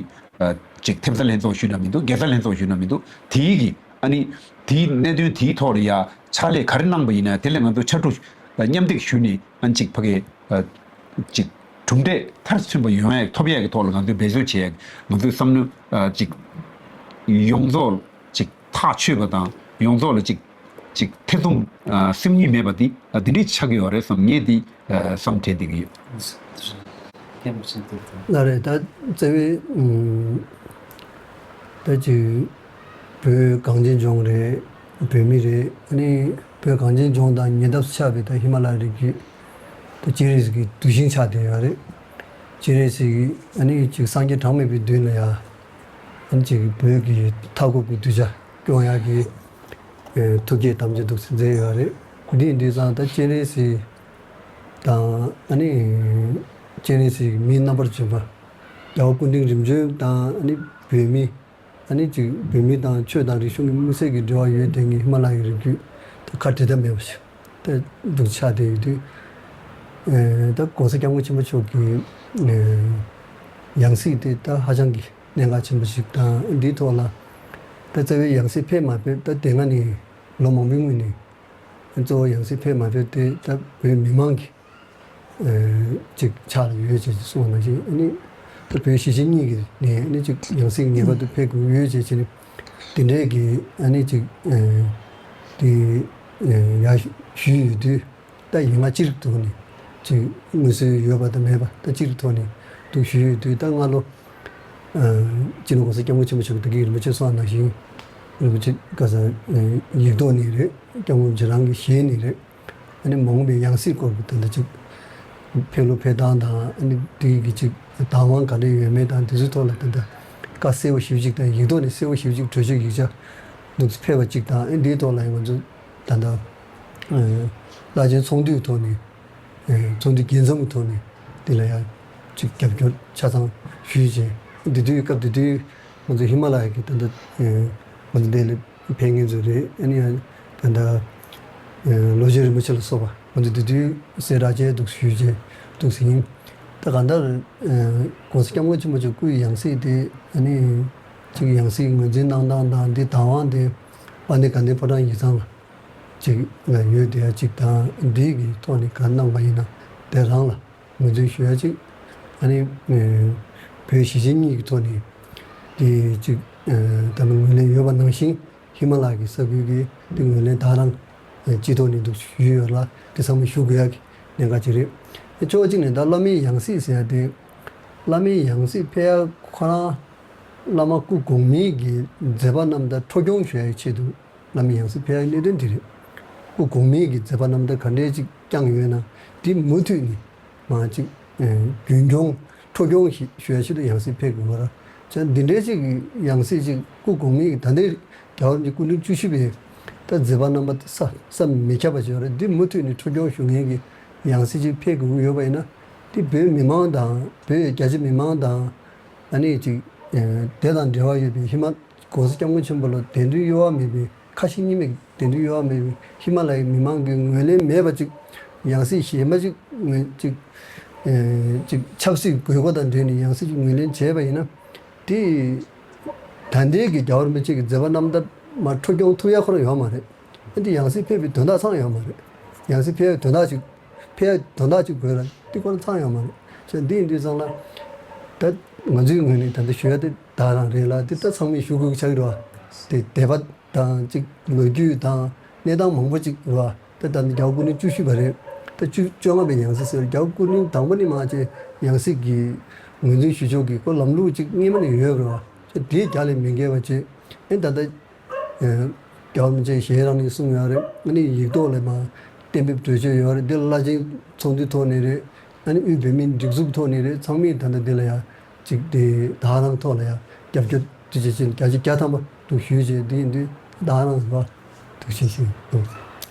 ཅིག་ཐེབས་རྩ་ལྷན་ཚོགས་ཞུས་ན་མི་འདུག་དགེ་རྩ་ལྷན་ཚོགས་ཞུས་ན་མི་འདུག་དེའི་གི་ཨ་ནི་དེའི་གནད་དོན་དེའི་ཐོག་ལ་ཡ་ཕྱག་ལས་ག་རེ་གནང་པ་ཡིན་ན་དེ་ལ་ང་ཚོ་ཕྱར་གྲུ་མཉམ་འདེགས་ཞུས་ནས་ཨ་ནི་ཅིག་ཕ་གི་ཅིག་གྲུབ་འབྲས་མཐར་ཕྱིན་པ་ཡོང་ཡ་ཐོབ་ཡ་གི་ཐོག་ལ་ང་ཚོས་འབད་རྩོལ་བྱེད་ཡ་ང་ཚོའི་བསམ་བློ་ཅིག་ཡོངས་རྫོགས་ཅིག་ཐག་ཆོད་པ་དང་ཡོངས་རྫོགས་ལ་ཅིག་ཅིག་ཐེ་ཚོམ་ཨ་སེམས་ཉིད་མེད་པ་འདི་ཨ་འདི་འདྲས་ཆགས་ཀྱི་ཡོད་རེད་བསམ་ངས་འདི་ཨ་བསམ་དྲན་བསྡད་ཀྱི་ཡོད། ལགས་རེད། ད་རྩ་བའི་ཨུམ་ད་ཅིག་བོད་གངས་ཅན་ལྗོངས་རེད། བོད་མི་རེད། ཨ་ནི་བོད་གངས་ཅན་ལྗོངས་དང་ཉེ་འདབས་སུ་ཆགས་པའི་ད་ཧི་མ་ལ་ཡ་རི་རྒྱུད་ད་སྤྱན་རས་གཟིགས་ཀྱི་གདུལ་ཞིང་ཆགས་བསྡད་ཡོད་རེད། སྤྱན་རས་གཟིགས་ཀྱི་ཨ་ནི་ཅིག་སངས་རྒྱས་གྲངས་མེད་པའི་མདུན་ལ་ཡ་ཨ་ནི་ཅིག་བོད་ཀྱི་མཐའ་འཁོབ་ཀྱི་གདུལ་བྱ་སྐྱོང་ཡག་གི་ཨེ་ཐུགས་བསྐྱེད་དམ་བཅའ་འདུག་སེ་མཛད་ཡོད་རེད། འདི་ཡིན་དུས་ཙང་ད་སྤྱན་རས་གཟིགས་དང་ཨ་ནི་སྤྱན་རས་གཟིགས་མིའི་རྣམ་པར་བྱོན་པ་རྒྱལ་བ་སྐུ་ཕྲེང་རིམ་བྱོན་དང་ཨ་ནི་བོད་མི་ཨ་ནི་ཅིག་བོད་མི་དང་ཆོས་དང་རིག་གཞུང་གི་དམིགས་བསལ་གྱི་འབྲེལ་བ་ཡོད་དེ་ངས་ཧི་མ་ལ་ཡའི་རི་རྒྱུད་ད་ཁ་བྲལ་ཐབས་མེད་པ་ཞིག་ད་འདུག་ཆགས་བསྡད་ཡོད་དུས་ཨེ་ད་༸གོང་ས་༸སྐྱབས་མགོན་ཆེན་པོ་མཆོག་གི་ཨེ་ཡང་སྲིད་དེ་ད་ཧ་ཅང་གི་གནད་འགག་ཆེན་པོ་ཞིག་དང་འདིའི་ཐོག་ལ་ད་རྩ་བའི་ཡང་སྲིད་ཕེབས་མ་ཕེབས་ད་དེ་སྔ་ནས་ལོ་མང་པོའི་སྔོན་ནས་གཙོ་བོ་ཡང་སྲིད་ཕེབས་མ་ཕེབས་དེ་ད་བོད་མི་མང་གི་ཨེ་ཅིག་ཆགས་ཡོད་ཅེས་གསུངས་པ་ནང་བཞིན་ཨ་ནི་ད་བོད་གཞིས་བྱེས་གཉིས་ཀྱི་ནས་ཨ་ནི་ཅིག་ཡང་སྲིད་ངེས་པར་དུ་ཕེབས་དགོས་ཡོད་ཅེས་བྱས་ནས་དེ་འདྲའི་གི་ཨ་ནི་ཅིག་ཨེ་དེ་ཨེ་ཡར་ཞུས་ཡོད་དུས། ད་ཡིན་ང་སྤྱིར་ཐོག་ནས་ཅིག་མངོན་གསལ་ཡོད་པ་དང་མེད་པ་ད་སྤྱིར་ཐོག་ནས་འདུག་ཞུས་ཡོད་དུས་ད་སྔ་ལོ་སྤྱི་ནོར་༸གོང་ས་༸སྐྱབས་མགོན་ཆེན་པོ་མཆོག་གིས་ད་གིན་རིན་པོ་ཆེ་གསུངས་པ་ནང་བཞིན་རིན་པོ་ཆེ་ག་ས་ཡིག་ཐོག་ནས་རེད།༸སྐྱབས་མགོན་རྗེས་རང་གི་ཞལ་ནས་རེད། ཨ་ནི་མ་འོངས་པའི་ཡང་སྲིད་སྐོར་གྱི་ད་ལྟ་ཅིག་ཕེབས་ལུགས་ཕེབས་སྟངས་དང་ཨ་ནི་དེ་གི་ཅིག་བདག་དབང་ག་འདྲ་ཡོད་མེད་དང་དེ་ཚོའི་ཐོག་ལ་ད་ལྟ་བཀའ་གསལ་པོ་ཞེ་པོ་ཅིག་དང་ཡིག་ཐོག་ནས་གསལ་པོ་ཞེ་པོ་ཅིག་གྲོས་ཆོད་ཡིག་ཆ་འདུག་ཕེབས་པ་ཅིག་དང་ཨ་ནི་དེའི་ཐོག་ལ་ཡང་ང་ཚོ་ད་ལྟ་ཨ་བླ་ཆེན་ཚོགས་འདུའི་ཐོག་ནས་ཨ་ཚོགས་འདུ་རྒྱས་འཛོམས་ཀྱི་ཐོག་ནས་དེ་ལ་ཡང་ཅིག་རྒྱབ་སྐྱོར་ཆ་ཚང་ཞུས་རྗེས་དེ་དུས་སྐབས་དེ་དུས་ང་ཚོ་ཧི་མ་ལ་ཡ་གི་ད་ལྟ་ཨ་ང་ཚོ་འདི་ལ་ཕེབས་མཁན་ཚོ་རེད། ཨ་ནི་ཡང་ད་ལྟ་ཨ་ལོ་ཆེན་རིན་པོ་ཆེ་ལ་སོགས་པ་ང་ཚོ་དེ་དུས་གསལ་བསྒྲགས་བྱས་འདུག་ཞུས་རྗེས་འདུག་ཟིན། ད་གང་ལྟར་ཨ་༸གོང་ས་༸སྐྱབས་མགོན་ཆེན་པོ་མཆོག་སྐུའི་ཡང་སྲིད་དེ་ཨ་ནི་ཅིག་ཡང་སྲིད་ངོས་འཛིན་གནང་སྟངས་དང་འདི་བདག་དབང་དེ་དཔལ་ལྡན་དགའ་ལྡན་ཕོ་བྲང་ཡིག་ཚང་ལ་ཅིག་ལ་ཡོད་བསྡད་ཡ་ཅིག་དང་འདི་གི་ཐོག་ནས་ག་གནང་བ་ཡིན་ན་དེ་རང་ལ་ངོས་འཛིན་ཞུ་ཡ་ཅིག་ཨ་ནི་ཨ་བོད་གཞིས་བྱེས་གཉིས་ཀྱི་ཐོག་ནས་དེ་ཅིག་ཨ་ད་ནི་ངོས་ལེན་ཡོད་པ་ནང་བཞིན་ཧི་མ་ལ་ཡ་གི་ས་ཁུལ་གྱི་དེ་ངོས་ལེན་ད་རང་ཨ་སྤྱི་ཐོག་ནས་འདུག་ཞུས་ཡོད་ལ་དེ་ཚང་མ་ཞུ་དགོས་ཡ་གི་གནད་འགག་ཅིག་རེད། ཨ་ཕྱོགས་གཅིག་ནས་ད་བླ་མའི་ཡང་སྲིད་ཟེར་ཡ་དེ་བླ་མའི་ཡང་སྲིད་ཕེབས་ཡ་ཁོ་རང་བླ་མ་སྐུ་གོང་མའི་གི་མཛད་པ་རྣམས་ད་འཕྲོ་སྐྱོང་ཞུ་ཡ་གི་ཆེད་དུ། བླ་མའི་ཡང་སྲིད་ཕེབས་ཡ་གནད་དོན་འདི་རེད། སྐུ་གོང་མའི་གི་མཛད་པ་རྣམ་ཐར་ག་འདྲས་ཅིག་བསྐྱངས་ཡོད་ན་འདི་མུ་མཐུད་ནས་མ་ཅིག་ཨ་རྒྱུན་སྐྱོང་འཕྲོ་སྐྱོང་ཞིག་ཞུ་ཡ་ཆེད་དུ་ཡང་སྲིད་ཕེབས་དགོས་པ་ར། བྱས་འདི་འདྲས་ཅིག་གི་ཡང་སྲིད་ཅིག་སྐུ་གོང་མའི་གི་ད་ལྟའི་རྒྱལ་བ་རིན་པོ་ཆེ་སྐུ་ཕྲེང་བཅུ་བཞི་པའི་ད་མཛད་པ་རྣམ་པ་ས་ས་མི་ཁྱབ་པ་ཅིག་ཡོད་རེད། འདི་མུ་མཐུད་ནས་འཕྲོ་སྐྱོང་ཞུ་མཁན་གི་ཡང་སྲིད་ཅིག་ཕེབས་དགོས་ཡོད་པ་ཡིན་ན་འདི་བོད་མི་མང་དང་བོད་རྒྱ་ཆེ་མི་མང་དང་ཨ་ནི་ཅིག་ཨ་དེ་དང་འབྲེལ་བ་ཡོད་པའི་ཧི་མ། ༸གོང་ས་༸སྐྱབས་མགོན་ཆེན་པོ་ལ་དད་འདུན་གཡོ་བ་མེད་པའི་ཁ་ཞེ་གཉིས་མེད་དད་འདུན་གཡོ་བ་མེད་པའི་ཧི་མ་ལ་ཡའི་མི་མང་གི་ངོས་ལེན་མེད་པ་ཅིག་ཡང་སྲིད་གཞན་པ་ཅིག་ངོས་ཅིག་ཨེ་ཅིག་ཆབ་སྲིད་དགོས་མཁོ་དང་འབྲེལ་ནས་ཡང་སྲིད་ཅིག་ངོས་ལེན་བྱས་པ་ཡིན་ན་དེ་ད་ལྟའི་གི་རྒྱལ་བ་རིན་པོ་ཆེ་གི་མཛད་པ་རྣམ་ཐར་མ་འཕྲོ་སྐྱོང་ཐུབ་ཡ་ཁོ་རང་ཡོད་མ་རེད། ཨ་འདི་ཡང་སྲིད་ཕེབས་པའི་དོན་དག་ཚང་ཡོད་མ་རེད། ཡང་སྲིད་ཕེབས་ཡ་དོན་དག་ཅིག་ཕེབས་ཡ་དོན་དག་ཅིག་དགོས་ལ་འདི་ཁོ་རང་ཚང་ཡོད་མ་རེད། བྱས་འདི་ཡིན་དུས་ཙང་ལ་ད་ང་ཚོའི་ངོས་ནས་ད་ལྟ་ཞུ་ཡ་དེ་ད་རང་རེད་ལ་འདི་ད་ཚང་མས་ཞུ་དགོས་ཀྱི་ཆགས་ཀྱི་རེད་བ། དེ་དད་པ་དང་ཅིག་ལོ་རྒྱུས་དང་གནས་སྟངས་མང་པོ་ཅིག་རེད་བ། ད་ད་ནི་རྒྱལ་བ་སྐུ་ཕྲེང་བཅུ་བཞི་པ་རེད། ད་བཅུ་བཅོ་ལྔ་པའི་ཡང་སྲིད་ཟེར་རྒྱལ་བ་སྐུ་ཕྲེང་དང་པོ་ནས་མར་བྱས་ཡང་སྲིད་ཀྱི་ངོས་འཛིན་ཞུ་ཕྱོགས་ཀྱི་ཁོ་ལམ་ལུགས་ཅིག་སྔས་མ་ནས་ཡོད་རེད་བ། དེའི་རྒྱ་ལས་མི་འགལ་བ་བྱས། ཨེ་ད་ལྟ་རྒྱལ་བ་རིན་པོ་ཆེ་གཞན་རང་ནས་གསུངས་ཡོད་རེད། ཨ་ནི་ཡིག་ཐོག་ལ་མ་གཏན་འབེབས་གྲོས་ཆོད་ཡོད་རེད། འདི་ལ་བླ་ཆེན་ཚོགས་འདུའི་ཐོག་ནས་རེད། ཨ་ནི་དབུས་བོད་མིའི་སྒྲིག་འཛུགས་ཐོག་ནས་རེད། ཚང་མས་ད་ལྟ་འདི་ལ་ཡ་ཅིག་དེ་ད་ག་རང་ཐོག་ལ་ཡ་རྒྱབ་སྐྱོར་དེ་བྱེད་ཆེད་བརྒྱ་ཆ་བརྒྱ་ཐམ་པ་འདུག་ཞུས་བྱས། འདི་ཡིན་དུས་ད་ག་རང་བ་འདུག་བྱེད་ཆེད་འདུག་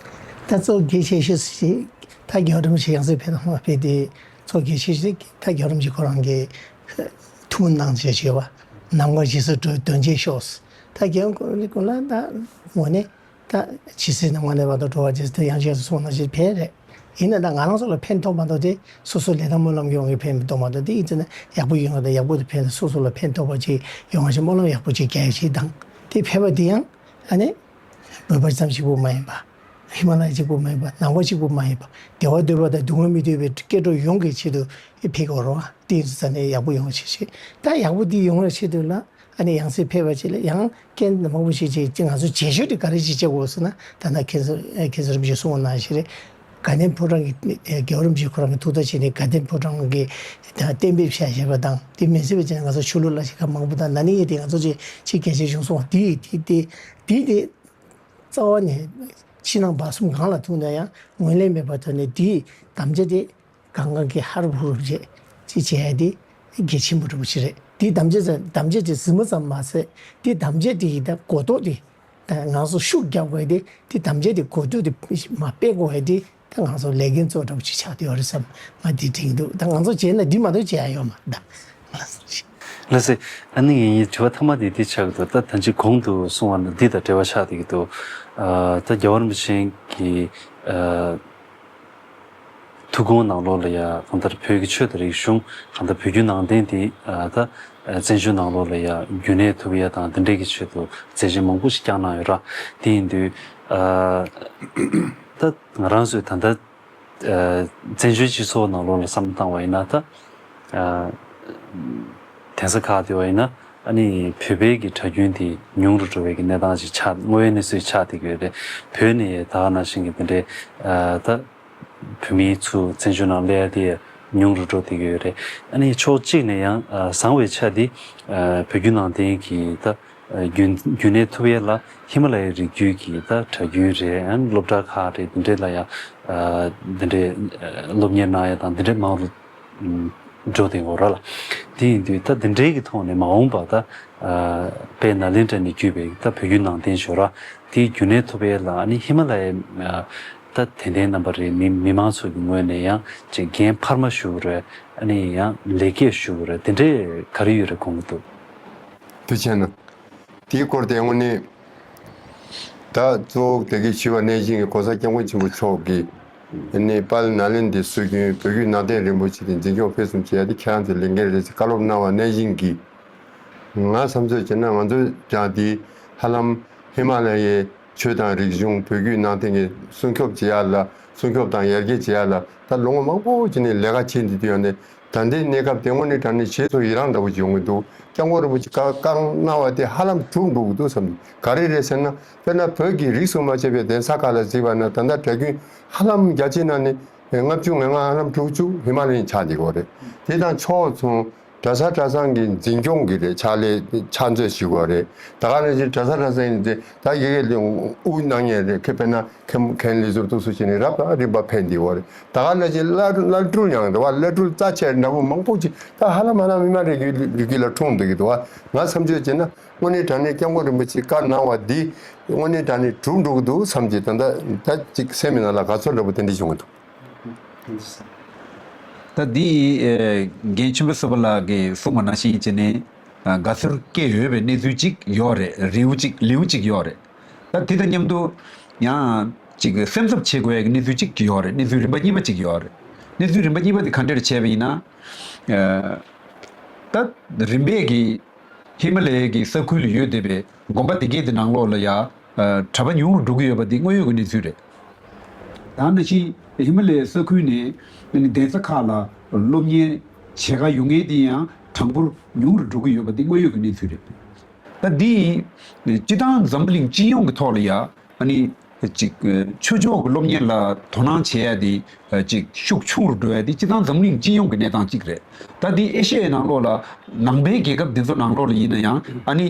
ད་གཙོ་གལ་ཆེ་ཤོས་ཤིག་ད་རྒྱལ་བ་རིན་པོ་ཆེ་ཡང་སྲིད་ཕེབས་དང་མ་ཕེབས་དེ་གཙོ་གལ་ཆེ་ཤོས་ཤིག་ད་རྒྱལ་བ་རིན་པོ་ཆེ་ཁོ་རང་གི་ཐུགས་སྨོན་གནང་བྱས་བྱས་པ་ནམ་མཁའ་ཇི་སྲིད་འགྲོ་དོན་ཆེན་ཤོག་ད་རྒྱལ་བ་ཁོ་རང་ལ་ད་དངོས་གནས། ད་ཇི་སྲིད་ནམ་མཁའ་ལས་བར་དུ་འགྲོ་བ་ཇི་སྲིད་དུ་ཡང་ཅིག་སོང་ན་ཞིག་ཕན་རེད། ཡིན་ན་ད་ང་རང་ཚོ་ལ་ཕན་ཐོགས་མ་ཐོགས་དེ་སོ་སོ་ལས་དང་སྨོན་ལམ་ཡོང་གི་ཕན་མི་ཐོགས་མ་ཐོགས་དེ་ཡིན་ཙང་ན་ཡག་པོ་ཡོང་བ་དང་ཡག་པོ་དེ་ཕན་སོ་སོ་ལ་ཕན་ཐོགས་པ་ཅིག་ཡོང་བ་ཞིག་སྨོན་ལམ་ཡག་པོ་ཅིག་རྒྱག་ཡ་ཅིག་དང་དེ་ཕན་པ་དེ་ཡང་ཨ་ནི་བོད་པ་ཙམ་ཞིག་པོ་མ་ཡིན་པ། ཧི་མ་ལ་ཡ་གཅིག་པོ་མ་ཡིན་པ་ནང་པ་གཅིག་པོ་མ་ཡིན་པ་བདེ་བ་འདོད་པ་དང་སྡུག་བསྔལ་མི་འདོད་པའི་སྐྱེ་འགྲོ་ཡོངས་ཀྱི་ཆེད་དུ་ཕེབས་དགོས་རེད་བ། དེ་ཡིན་ཙང་ན་ཡག་པོ་ཡོང་བ་ཅིག་བྱེད་ད་ཡག་པོ་དེ་ཡོང་བའི་ཆེད་དུ་ལ། ཨ་ནི་ཡང་སྲིད་ཕེབས་པ་ཅིག་ལ་ཡང་རྐྱེན་མང་པོ་ཞིག་བྱས་ཅིག་ང་ཚོ་བྱེད་ཕྱོགས་དེ་ག་རེ་ཞིག་བྱེད་དགོས་ཟེར་ན། ད་ལྟ་མཁན་ཟུར་མཁན་ཟུར་རིན་པོ་ཆེ་གསུངས་པ་ནང་བཞིན་རེད། དགའ་ལྡན་ཕོ་བྲང་གི་རྒྱལ་བ་རིན་པོ་ཆེ་ཁོ་རང་གི་ཐུགས་ཐག་བཅད་ནས་དགའ་ལྡན་ཕོ་བྲང་གི་གཏན་འབེབས་བྱས་བཞག་པ་དང་། དེ་མིན་ཚད་པའི་ཆ་ནས་ང་ཚོ་ཆོས་ལུགས་ལ་ཞིག་ག་མང་པོ་དང་ན་ནིང་ཡས་དེ་ང་ཚོ་ཅིག་ཅིག་གལ་ཆེ་བྱུང་སོང་བ་དེ་དེ་དེ་དེ་དེ་རྩ་བ་ནས་ཕྱི་ནང་བར་གསུམ་གང་ལ་ཐུག་ན་ཡང་ངོས་ལེན་མེད་པར་ཐོན་ནས་དེའི་དམ་བཅའ་དེ། གང་གང་གིས་ཧ་རུབ་ཧུ་རུབ་བྱས་ཅིག་བྱས་ཏེ་གལ་ཆེན་པོ་འདྲ་པོ་ཞིག་རེད། དེའི་དམ་བཅའ་ཙམ་དམ་བཅའ་དེ་ཟིན་པ་ཙམ་མ་ཟད། དེའི་དམ་བཅའ་དེ་ཡི་ད་གོ་རྟོགས་དེ་ད་ང་ཚོ་ཤུགས་རྒྱབ་དགོས་ཏེ། དེའི་དམ་བཅའ་དེ་གོ་རྟོགས་དེ་མ་སྤེལ་དགོས་ཏེ་ད་ང་ཚོ་ལས་འགན་གཙོ་འདྲ་པོ་ཞིག་ཆགས་བསྡད་ཡོད་རེད་བསམ། ང་འདི་དྲན་གྱི་འདུག་ད་ང་ཚོ་བྱས་ན་འདི་མ་གཏོགས་བྱེད་ཡ་ཡོད་མ་རེད་ད། ལགས་སེ། ཨ་ནི་ངའི་དྲི་བ་མཐའ་མ་དེ་འདི་ཆགས་ཀྱི་འདུག་ད་ད་ཅི་གོང་དུ་གསུངས་པ་ནང་འདི་དང་འབྲེལ་བ་ཆགས་བསྡད་ཀྱི་འདུག་ཨ་ད་རྒྱལ་བ་རིན་པོ་ཆེ་གི་ཨ། ཐུགས་དགོངས་ནང་ལོགས་ལ་ཡ་གང་ལྟར་བོད་ཀྱི་ཆོས་དང་རིག་གཞུང་། གང་ལྟར་བོད་བརྒྱུད་ནང་བསྟན་དེ་ཨ་ད་བཙན་བྱོལ་ནང་ལོགས་ལ་ཡ་རྒྱུན་གནས་ཐུབ་ཡ་དང་དེ་འདྲའི་གི་ཆེད་དུ་མཛད་རྗེས་མང་པོ་ཞིག་བསྐྱངས་གནང་ཡོད་ར། དེ་ཡིན་དུས་ཨ་ད་ང་རང་ཚོས་ད་ལྟ་ཨ་བཙན་བྱོལ་སྤྱི་ཚོགས་ནང་ལོགས་ལ་བསམ་བློ་བཏང་བ་ཡིན་ན། ད་ཨ་གདན་ས་ཁག་དེ་བ་ཡིན་ན་ཨ་ནི་བོད་པའི་གི་གྲྭ་རྒྱུན་དེ་ཉུང་རུ་འགྲོ་བའི་གི་གནས་སྟངས་ཅིག་ཆགས། དངོས་ཡོད་གནས་ཚུལ་ཆགས་བསྡད་ཀྱི་ཡོད་རེད། བོད་ནས་ད་ག་ནང་བཞིན་གི་དེ་འདྲའི་ཨ་ད། བོད་མི་ཚོ་བཙན་བྱོལ་ནང་སླེབས་ཡ་དེ་ཉུང་རུ་འགྲོ་བསྡད་ཀྱི་ཡོད་རེད། ཨ་ནི་ཕྱོགས་གཅིག་ནས་ཡང་ཨ་བཟང་བའི་ཆ་དེ་ཨ་བོད་བརྒྱུད་ནང་བསྟན་གྱི་ད་ཨ་རྒྱུན་རྒྱུན་གནས་ཐུབ་ཡ་ལ་ཧི་མ་ལ་ཡའི་རི་རྒྱུད་ཀྱི་ད་གྲྭ་རྒྱུན་རེད། ཨ་ནི་སློབ་གྲྭ་ཁག་རེད། འདི་འདྲས་ལ་ཡང་ཨ་འདི་འདྲས་ཨ་སློབ་གཉེར་གནང་ཡ་དང་འདི་འདྲས་མང་རུ་འགྲོ་བསྡད་ཡོད་རེད་ལ། དེ་ཡིན་དུས་ད་འདི་འདྲས་ཀྱི་ཐོག་ནས་མ་འོངས་པ་ད་ཨ་དཔལ་ནཱ་ལེནྡྲ་ནས་བརྒྱུད་པའི་ད་བོད་བརྒྱུད་ནང་བསྟན་ཞོར་ར་དེ་རྒྱུན་གནས་ཐུབ་ཡ་ལ་ཨ་ནི་ཧི་མ་ལ་ཡའི་ཨ། ད་དད་ལྡན་རྣམ་པ་རེད། མི་མི་མང་ཚོ་གི་ངོས་ནས་ཡང་ཅིག་འགན་འཕར་མ་ཞུ་དགོས་རེད། ཨ་ནི་ཡང་ལེགས་སྐྱེས་ཞུ་དགོས་རེད། དེ་འདྲས་ག་རེ་ཡོད་རེད་དགོངས་ཀྱི་འདུག་དེ་བྱས་ན། དེའི་སྐོར་དེ་དངོས་གནས་ད་གཙོ་བོ་དེ་གའི་ཞི་བ་གནས་ཆེན་གྱི་གོང་ས་སྐྱབས་མགོན་ཆེན་པོ་མཆོག་གིས་ཨ་ནི་དཔལ་ནཱ་ལེནྡྲའི་སྲོལ་རྒྱུན་བོད་བརྒྱུད་ནང་བསྟན་རིན་པོ་ཆེ་དེ་འཛིན་སྐྱོང་སྤེལ་གསུམ་བྱེད་ཡ་དེ་ཁྱེད་རང་ཚོའི་ལས་འགན་རེད་ཟེར་བཀའ་སློབ་གནང་བ་ནང་བཞིན་གྱི། ང་བསམ་ཚོད་བྱས་ན་ང་ཚོ་ཀྱང་དེ་ཧ་ལམ་ཧི་མ་ལ་ཡའི་ཆོས་དང་རིག་གཞུང་བོད་བརྒྱུད་ནང་བསྟན་གྱི་སྲུང་སྐྱོབ་བྱེད་ཡ་ལ། སྲུང་སྐྱོབ་དང་ཡར་རྒྱས་བྱེད་ཡ་ལ་ད་ལོ་ངོ་མང་པོ་ཅིག་ནས་ལས་ཀ་བྱེད་འདི་དུས་ཡང་ནས་ད་ལྟའི་གནས་སྐབས་དེ་དངོས་གནས་དྲང་གནས་ཞེ་སོགས་ཡི་རངས་འདྲ་པོ་ཅིག་ཡོང་གི་འདུག་སྐྱབས་མགོན་རིན་པོ་ཆེ་བཀའ་བཀའ་གནང་བ་དེ་ཧ་ལམ་གྲུབ་འགྲོ་གི་འདུག་བསམ་གྱི། ག་རེ་རེད་ཟེར་ན། དཔེར་ན་བོད་ཀྱི་རིས་སུ་མ་ཆད་པའི་གདན་ས་ཁག་ལ་གཟིགས་པ་ན་ད་ལྟ་གྲྭ་རྒྱུན་ཧ་ལམ་བརྒྱ་ཆའི་ནང་ནས་ལྔ་བཅུ་ང་ལྔ་ཧ་ལམ་དྲུག་ཅུ་ཧི་མ་ལ་ཡིན་ཆགས་བསྡད་ཀྱི་ཡོད་རེད། དེ་དང་ཕྱོགས་མཚུངས། གྲྭ་ས་གྲྭ་ཚང་གི་འཛིན་སྐྱོང་གི་རེད། ཕྱག་ལས་ཕྱག་མཛོད་ཞུ་དགོས་རེད། ད་ག་ནང་བཞིན་གྲྭ་ས་གྲྭ་ཚང་ཡིན་ཚེ་ད་ཡ་གི་ལས་དབུ་གནང་མཁན་རེད། ཁེ་དཔེར་ན་མཁན་མཁན་ལས་ཟུར་དུ་སུ་བྱས་ནས་རབ་དང་རིམ་པ་ཕན་བདེ་བ་རེད། ད་ག་ནང་བཞིན་བླ་བླ་སྤྲུལ་ཡང་རེད་བ། བླ་སྤྲུལ་རྩ་ཆེ་འདྲ་པོ་མང་པོ་ཅིག་ད་ཧ་ལམ་ཧ་ལམ་མི་མ་རེ་གི་ལུས་ཀྱི་ལ་འཁྲུངས་འདུག་གི་འདུག་བ། ང་བསམ་ཚོད་བྱས་ན་དངོས་གནས་དྲང་གནས་སྐྱབས་མགོན་རིན་པོ་ཆེ་བཀའ་གནང་བ་འདི་དངོས་གནས་དྲང་གནས་གྲུབ་འགྲོ་གི་འདུག་བསམ་གྱི། ད་ད་ད་ཅིག་སེམས་ནང་ལ་དགའ་ཚོར་འདྲ་པོ་དེ་འདྲ་བྱུང་གི་འདུག་ད་འདི་ཨེ་རྒན་ཆེན་པོ་བསོད་པ་ལགས་ཀྱིས་གསུངས་པ་ནང་བཞིན་བྱས་ནས་ཨ་དགའ་ཚོར་སྐྱེ་འོས་པའི་གནས་ཚུལ་གཅིག་ཡོད་རེད། རེའུ་གཅིག་ལེའུ་གཅིག་ཡོད་རེད། ད་དེ་དང་མཉམ་དུ་ཡང་ཅིག་སེམས་འཚབ་བྱེད་དགོས་ཡ་གི་གནས་ཚུལ་གཅིག་ཡོད་རེད། གནས་ཚུལ་རིམ་པ་གཉིས་པ་གཅིག་ཡོད་རེད། གནས་ཚུལ་རིམ་པ་གཉིས་པ་དེ་ག་འདྲ་བྱས་པ་ཡིན་ན། ཨ་ད་རིམ་པས་ཀྱི་ཧི་མ་ལ་ཡའི་གི་ས་ཁུལ་ལ་ཡོད་བསྡད་པའི་དགོན་པ་དེ་གའི་དེ་ནང་ལོགས་ལ་ཡ་ཨ་གྲྭ་པ་ཉུང་རུ་འགྲོ་གི་ཡོད་པ་དེ་དངོས་ཡོད་ཀྱི་གནས་ཚུལ་རེད། ད་ནང་བཞིན་ཧི་མ་ལ་ཡའི་ས་ཁུལ་ནས་ཨ་ནི་གདན་ས་ཁག་ལ་སློབ་གཉེར་བྱེད་ག་ཡོང་མཁན་དེ་ཡང་གྲངས་འབོར་ཉུང་རུ་འགྲོ་གི་ཡོད་པ་དེ་དངོས་ཡོད་ཀྱི་གནས་ཚུལ་རེད། ད་འདི་སྤྱི་བཏང་འཛམ་བུ་གླིང་སྤྱི་ཡོངས་ཀྱི་ཐོག་ལ་ཡ་ཨ་ནི་ ཅིག་ཆོས་ཕྱོགས་ཀྱི་སློབ་གཉེར་ལ་དོ་སྣང་བྱེད་ཡ་དེ་ཅིག་ཤུགས་ཆུང་རུ་འགྲོ་ཡ་དེ་སྤྱིར་བཏང་འཛམ་གླིང་སྤྱི་ཡོངས་ཀྱི་གནས་སྟངས་གཅིག་རེད། ད་འདི་ཨེ་ཤ་ཡའི་ནང་ལོགས་ལ་ནང་པའི་རྒྱལ་ཁབ་འདི་ཚོ་ནང་ལོགས་ལ་ཡིན་ན་ཡང་ཨ་ནི་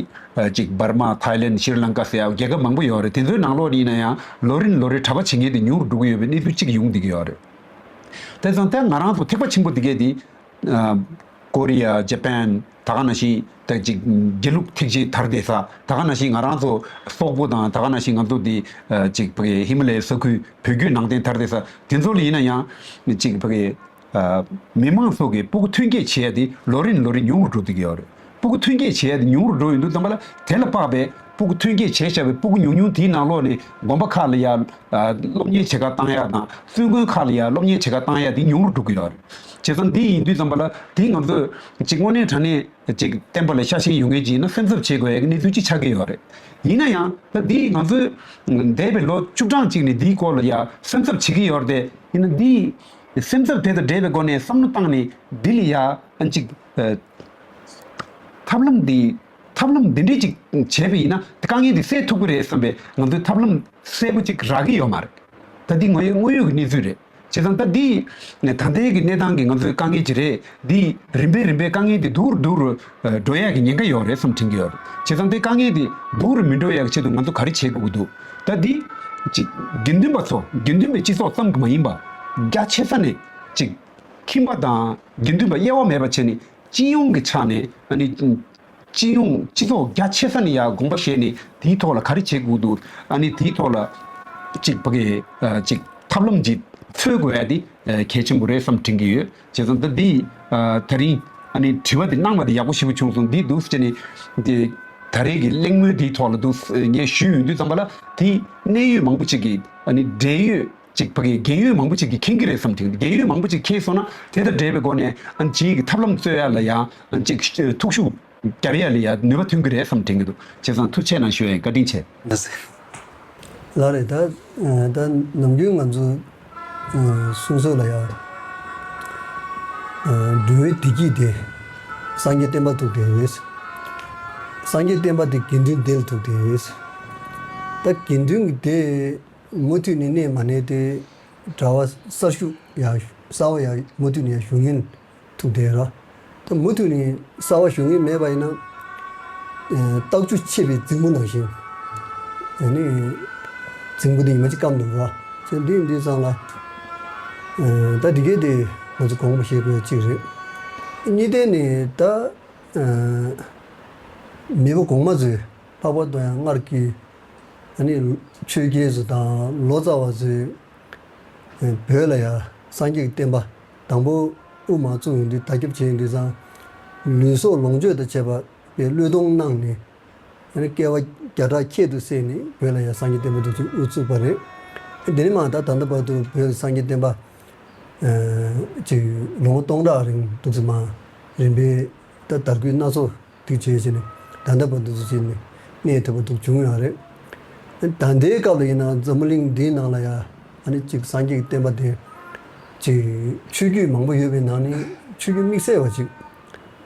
ཅིག་འབར་མ། ཐའི་ལེན། ཤྲི་ལང་ཀ་ཟེར་ཡ་རྒྱལ་ཁབ་མང་པོ་ཡོད་རེད། དེ་ཚོའི་ནང་ལོགས་ལ་ཡིན་ན་ཡང་ལོ་རེ་ནས་ལོ་རེ་གྲྭ་པ་བྱེད་མཁན་དེ་ཉུང་རུ་འགྲོ་གི་ཡོད་པའི་གནས་ཚུལ་གཅིག་ཡོང་བསྡད་ཀྱི་ཡོད་རེད། དེ་ཙང་ད་ང་རང་ཚོ་ཐེག་པ་ཆེན་པོ་འདི་གས་འདི། ཨ། ཀོ་རི་ཡ། ཇ་པན། ད་ག་ནང་བཞིན་ད་ཅིག་དགེ་ལུགས་ཐེག་ཆེན་དར་བསྡད་ས། ད་ག་ནང་བཞིན་ང་རང་ཚོ་སོག་པོ་དང་ད་ག་ནང་བཞིན་ང་ཚོ་འདི་ཨ་ཅིག་ཕ་གི་ཧི་མ་ལ་ཡའི་ས་ཁུལ་བོད་བརྒྱུད་ནང་བསྟན་དར་བསྡད་ས་དེ་ཚོ་ལ་ཡིན་ན་ཡང་ཅིག་ཕ་གི་ཨ་མི་མང་ཚོ་གི་སྤུ་གུ་ཐོན་སྐྱེད་བྱེད་ཡ་དེ་ལོ་རེ་ནས་ལོ་རེ་ཉུང་རུ་འགྲོ་བསྡད་ཀྱི་ཡོད་རེད། སྤུ་གུ་ཐོན་སྐྱེད་བྱེད་ཡ་དེ་ཉུང་རུ་འགྲོ་ཡོང་དུས་ཙམ་པ་ལ་དེ་ལ་དཔག་པའི་སྤུ་གུ་ཐོན་སྐྱེད་བྱས་བཞག་པའི་སྤུ་གུ་ཉུང་ཉུང་དེའི་ནང་ལོགས་ནས་དགོན་པ་ཁག་ལ་ཡ་ཨ་སློབ་གཉེར་བྱེད་གར་བཏང་ཡ་དང་སྲིད་དགོན་ཁག་ལ་ཡ་སློབ་གཉེར་བྱེད་གར་བཏང་ཡ་དེ་ཉུང་རུ་འགྲོ་གི་ཡོད་རེད། བྱས་ཙང་འདི་ཡིན་དུས་ཙམ་པ་ལ་དེ་ང་ཚོས་ཅིག་དངོས་གནས་དྲང་གནས་ཅིག་བསྟན་པ་ལ་ཤ་ཞེན་ཡོད་མཁན་ཅིག་ཡིན་ན་སེམས་འཚབ་བྱེད་དགོས་ཡ་གི་གནས་ཚུལ་ཅིག་ཆགས་ཀྱི་ཡོད་རེད། ཡིན་ན་ཡང་ད་འདི་ང་ཚོས་འདས་པའི་ལོ་བཅུ་གྲངས་ཅིག་ནས་འདིའི་སྐོར་ལ་ཡ་སེམས་འཚབ་བྱེད་ཀྱི་ཡོད་རེད་དེ། ཡིན་ན་འདི་སེམས་འཚབ་དེ་དང་འབྲེལ་བའི་སྒོ་ནས་བསམ་བློ་བཏང་ནས་འདི་ལ་ཡ་ཨ་ཅིག་ཨ་ཐབས་ལམ་འདི་ཐབས་ལམ་འདི་འདྲས་ཅིག་བྱས་པ་ཡིན་ན་དཀའ་ངལ་འདི་སེལ་ཐུབ་ཀྱི་རེད་བསམ་པའི་ང་ཚོས་ཐབས་ལམ་གསལ་པོ་ཅིག་རག་གི་ཡོད་མ་རེད། ད་འདི་དངོས་ཡོད་དངོས་ཡོད་ཀྱི་གནས་ཚུལ་རེད། བྱས་ཙང་ད་འདི་ད་ལྟའི་གི་གནས་སྟངས་ཀྱི་ང་ཚོའི་དཀའ་ངལ་ཅིག་རེད། འདི་རིམ་པས་རིམ་པས་དཀའ་ངལ་འདི་སྡུག་རུ་སྡུག་རུ་འགྲོ་ཡག་གི་ཉེན་ཁ་ཡོད་རེད་བསམ་དྲན་གྱི་ཡོད་རེད། བྱས་ཙང་དེ་དཀའ་ངལ་འདི་སྡུག་རུ་མི་འགྲོ་ཡག་གི་ཆེད་དུ་ང་ཚོ་ག་རེ་བྱེད་དགོས་ཀྱི་འདུག་ད་འདི་ཅིག་དགེ་འདུན་པ་ཚོ་དགེ་འདུན་པའི་སྤྱི་ཚོགས་ཙམ་གྱི་མ་ཡིན་པ་རྒྱ་ཆེ་ས་ནས་ཅིག་ཁྱིམ་པ་དང་དགེ་འདུན་པ་དབྱེ་བ་མེད་པ་བྱས་ནས་སྤྱི་ཡོངས་ཀྱི་ཆ་ནས་ཨ་ནི་སྤྱི་ཡོངས་སྤྱི་ཚོགས་རྒྱ་ཆེ་ས་ནས་ཡང་དགོངས་པ་བཞེས་ནས་དེའི་ཐོག་ལ་ག་རེ་བྱེད་དགོས་འདུག་ཨ་ནི་དེའི་ཐོག་ལ་ཅིག་ཕ་གི་ཅིག་ཐབས་ལམ་ཅིག་འཚོལ་དགོས་ཡ་དེ་གལ་ཆེན་པོ་རེད་བསམ་དྲན་གྱི་ཡོད། བྱས་ཙང་ད་འདི་ད་རིང་ཨ་ནི་དྲི་བ་དེ་གནང་བ་དེ་ཡག་པོ་ཞེ་པོ་བྱུང་སོང་། འདི་འདུག་ཟེར་ནས་དེ་ད་རེས་ཀྱི་གླེང་མོལ་དེའི་ཐོག་ལ་འདུག་ངས་ཞུས་ཡོང་དུས་ཙམ་པ་ལ་དེ་གནད་ཡོད་མང་པོ་ཅིག་གིས་ཨ་ནི་འབྲེལ་ཡོད་ཅིག་ཕ་གི་རྒན་ཡོལ་མང་པོ་ཅིག་གིས་མཁྱེན་གྱི་རེད་བསམ་དྲན། རྒན་ཡོལ་མང་པོ་ཅིག་མཁྱེན་སོང་ན་དེ་དང་འབྲེལ་བའི་སྒོ་ནས་ཨ་ནི་ཅིག་གི་ཐབས་ལམ་རྩོད་ཡ་ལ་ཡང་ཨ་ནི་ཅིག་ཐུགས་ཤུགས་རྒྱབ་ཡ་ལ་ཡང་ནུས་པ་ཐོན་གྱི་རེད་བསམ་དྲན་གྱི་འདུག་བྱས་ཙང་ཐུགས་རྗེ་གནང་ཞུ་ཡ་ཡིན། བཀའ་དྲིན་ཆེ། ལགས་རེད། ད་ད་ནམ་རྒྱུན་ང་ཚོ་གསུང་སྲོལ་ལ་ཡང་འགྲོ་བའི་བདེ་སྐྱིད་དེ་སངས་རྒྱས་བསྟན་པ་ཐུག་དེ་ཡོད། སངས་རྒྱས་བསྟན་པ་དེ་དགེ་འདུན་སྡེ་ལ་ཐུག་དེ་ཡོད། ད་དགེ་འདུན་གྱི་སྡེ་མུ་མཐུད་ནས་གནས་མ་གནས་དེ་གྲྭ་པ་གསར་ཞུགས་ཡང་གསར་པ་ཡང་མུ་མཐུད་ནས་ཡང་ཞུགས་མཁན་ཐུག་བསྡད་ར། ད་མུ་མཐུད་ནས་གསར་པ་ཞུགས་མཁན་མེད་པ་ཡིན་ན། ཨེ་རྟགས་ཆུ་ཆད་པའི་རྫིང་བུ་ནང་བཞིན། ཨ་ནི་རྫིང་བུ་འདི་ཉི་མ་གཅིག་སྐམ་འདུག་ར། ཚེ་འདི་འདི་ཙང་ལ། ཨེ་ད་འདི་གས་དེ་ང་ཚོ་དགོངས་པ་བཞེས་དགོས་གཅིག་རེད། གཉིས་ལྡན་ནི་ད། ཨ་མེས་པོ་གོང་མ་ཚོས་ལྷག་པར་དུ་ཡང་སྔར་གྱི་ཨ་ནི་ཆོས་རྒྱལ་ཚོ་དང་ལོ་ཙཱ་བ་ཚོས་བོད་ལ་ཡང་སངས་རྒྱས་ཀྱི་བསྟན་པ་དང་པོ་དབུ་མ་བཙུགས་ཡོང་དུས་དར་ཁྱབ་བྱས་ཡོང་དུས་ཙང་ལུས་སྲོག་ལོངས་སྤྱོད་དང་བཅས་པ་པའི་བློས་གཏོང་གནང་ནས་ཨ་ནི་བསྐལ་པ་བརྒྱ་ཕྲག་ཁྱད་དུ་བསད་ནས་བོད་ལ་ཡང་སངས་རྒྱས་བསྟན་པ་འདུག་ཅིག་དབུ་བཙུགས་པ་རེད། དེ་ནས་མ་ད་ད་ལྟ་བར་དུ་བོད་ལ་སངས་རྒྱས་བསྟན་པ་ཅིག་ལོ་ངོ་སྟོང་ཕྲག་རིང་འདུག་ཙམ་མ་རིམ་པས་ད་དར་རྒུད་སྣ་ཚོགས། དེ་བྱས་བྱས་ནས་ད་ལྟ་བར་དུ་བྱས་ནས་གནས་ཐུབ་པ་འདུག་བྱུང་ཡོད་རེད། ད་ལྟའི་སྐབས་ལ་ཡིན་ན་འཛམ་བུ་གླིང་འདིའི་ནང་ལ་ཡ་ཨ་ནི་གཅིག་སངས་རྒྱས་ཀྱི་བསྟན་པ་དེ་གཅིག་ཆོས་བརྒྱུད་མང་པོ་ཡོད་པའི་ནང་ནས་ཆོས་བརྒྱུད་དམིགས་བསལ་བ་གཅིག་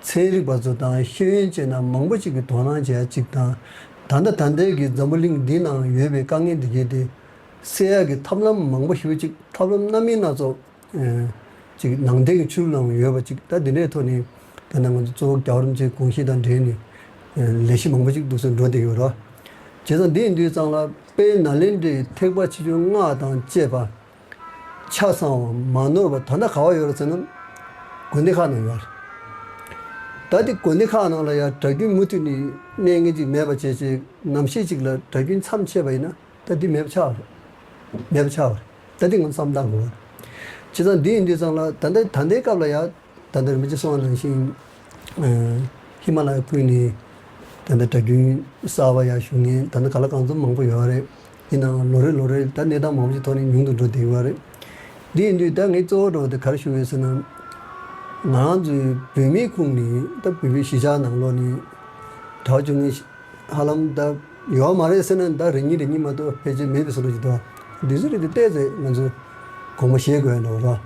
ཚན་རིག་པ་ཚོ་དང་ཤེས་ཡོན་ཅན་དང་མང་པོ་གཅིག་གིས་དོ་སྣང་བྱེད་ཡ་གཅིག་དང་། ད་ལྟ་ད་ལྟའི་གི་འཛམ་བུ་གླིང་འདིའི་ནང་ཡོད་པའི་དཀའ་ངལ་འདི་གས་དེ་སེལ་ཡ་གི་ཐབས་ལམ་མང་པོ་ཞེ་པོ་གཅིག་ཐབས་ལམ་སྣ་མིན་སྣ་ཚོགས། ཅིག་ནང་བསྟན་གྱི་ཆོས་ལུགས་ནང་ཡོད་པ་ཅིག་ད་འདི་འདྲའི་ཐོག་ནས་ད་ནང་ང་ཚོ་གཙོ་བོ་རྒྱལ་བ་རིན་པོ་ཆེའི་དགོངས་གཞི་དང་འབྲེལ་ནས་ལས་གཞི་མང་པོ་ཅིག་འདུག་སེ་འགྲོ་བསྡད་ཡོད་རེད། བྱས་ཙང་འདི་ཡིན་དུས་ཙང་ལ་དཔལ་ནཱ་ལེནྡྲའི་ཐེག་པ་ཆེ་ཆུང་ལྔ་དང་བཅས་པ་ཆ་ཚང་བ་མ་ནོར་བ་ད་ལྟ་ག་བ་ཡོད་རེད་ཟེར་ན་དགོན་སྡེ་ཁག་ནང་ཡོད་རེད། ད་འདི་དགོན་སྡེ་ཁག་ནང་ལ་ཡང་གྲྭ་རྒྱུན་མུ་མཐུད་ནས་གནས་མཁན་ཅིག་མེད་པ་བྱས་བྱས་ནམ་ཤས་ཅིག་ལ་གྲྭ་རྒྱུན་མཚམས་ཆད་པ་ཡིན་ན། ད་འདི་མེད་པ་ཆགས་པ་རེད། མེད་པ་ཆགས་པ་རེད། ད་འདི་ང་ཚོ་བསམ་བློ་བཏང་དགོས་པ་རེད། བྱས་ཙང་འདི་ཡིན་དུས་ཙང་ལ་ད་ལྟ་ད་ལྟའི་སྐབས་ལ་ཡ་ད་ལྟ་རིན་པོ་ཆེ་གསུངས་པ་ནང་བཞིན་ཧི་མ་ལ་ཡ་ཁུལ་ནས་ད་ལྟ་གྲྭ་རྒྱུན་གསར་པ་ཡ་ཞུགས་མཁན་ད་ལྟ་ག་ལ་གང་འཚམ་མང་པོ་ཡོད་རེད། ཡིན་ནའང་ལོ་རེ་ལོ་རེ་ད་གནས་སྟངས་མང་པོ་ཞིག་ཐོག་ནས་ཉུང་དུ་འགྲོ་བསྡད་ཡོད་རེད། འདི་ཡིན་དུས་ད་ངས་གཙོ་བོ་འགྲོ་བ་དེ་ག་རེ་ཞུ་ཡོད་ཟེར་ན། ང་རང་ཚོའི་བོད་མིའི་ཁོངས་ནས་ད་བོད་པའི་གཞིས་ཆགས་ནང་ལོགས་ནས་གྲྭ་པ་བྱུང་མཁན་ཧ་ལམ་ད་ཡོད་མ་རེད་ཟེར་ན་ད་རེ་གཉིས་རེ་གཉིས་མ་གཏོགས་ཕལ་ཆེར་མེད་པའི་བཟོ་འདྲ་ཞིག་འདུག་འདི་ཚོ་རིགས་དེ་ཏོག་ཙམ་ང་ཚོས་དགོངས་པ་བཞེས་དགོས་ཡ་འདུག་ར།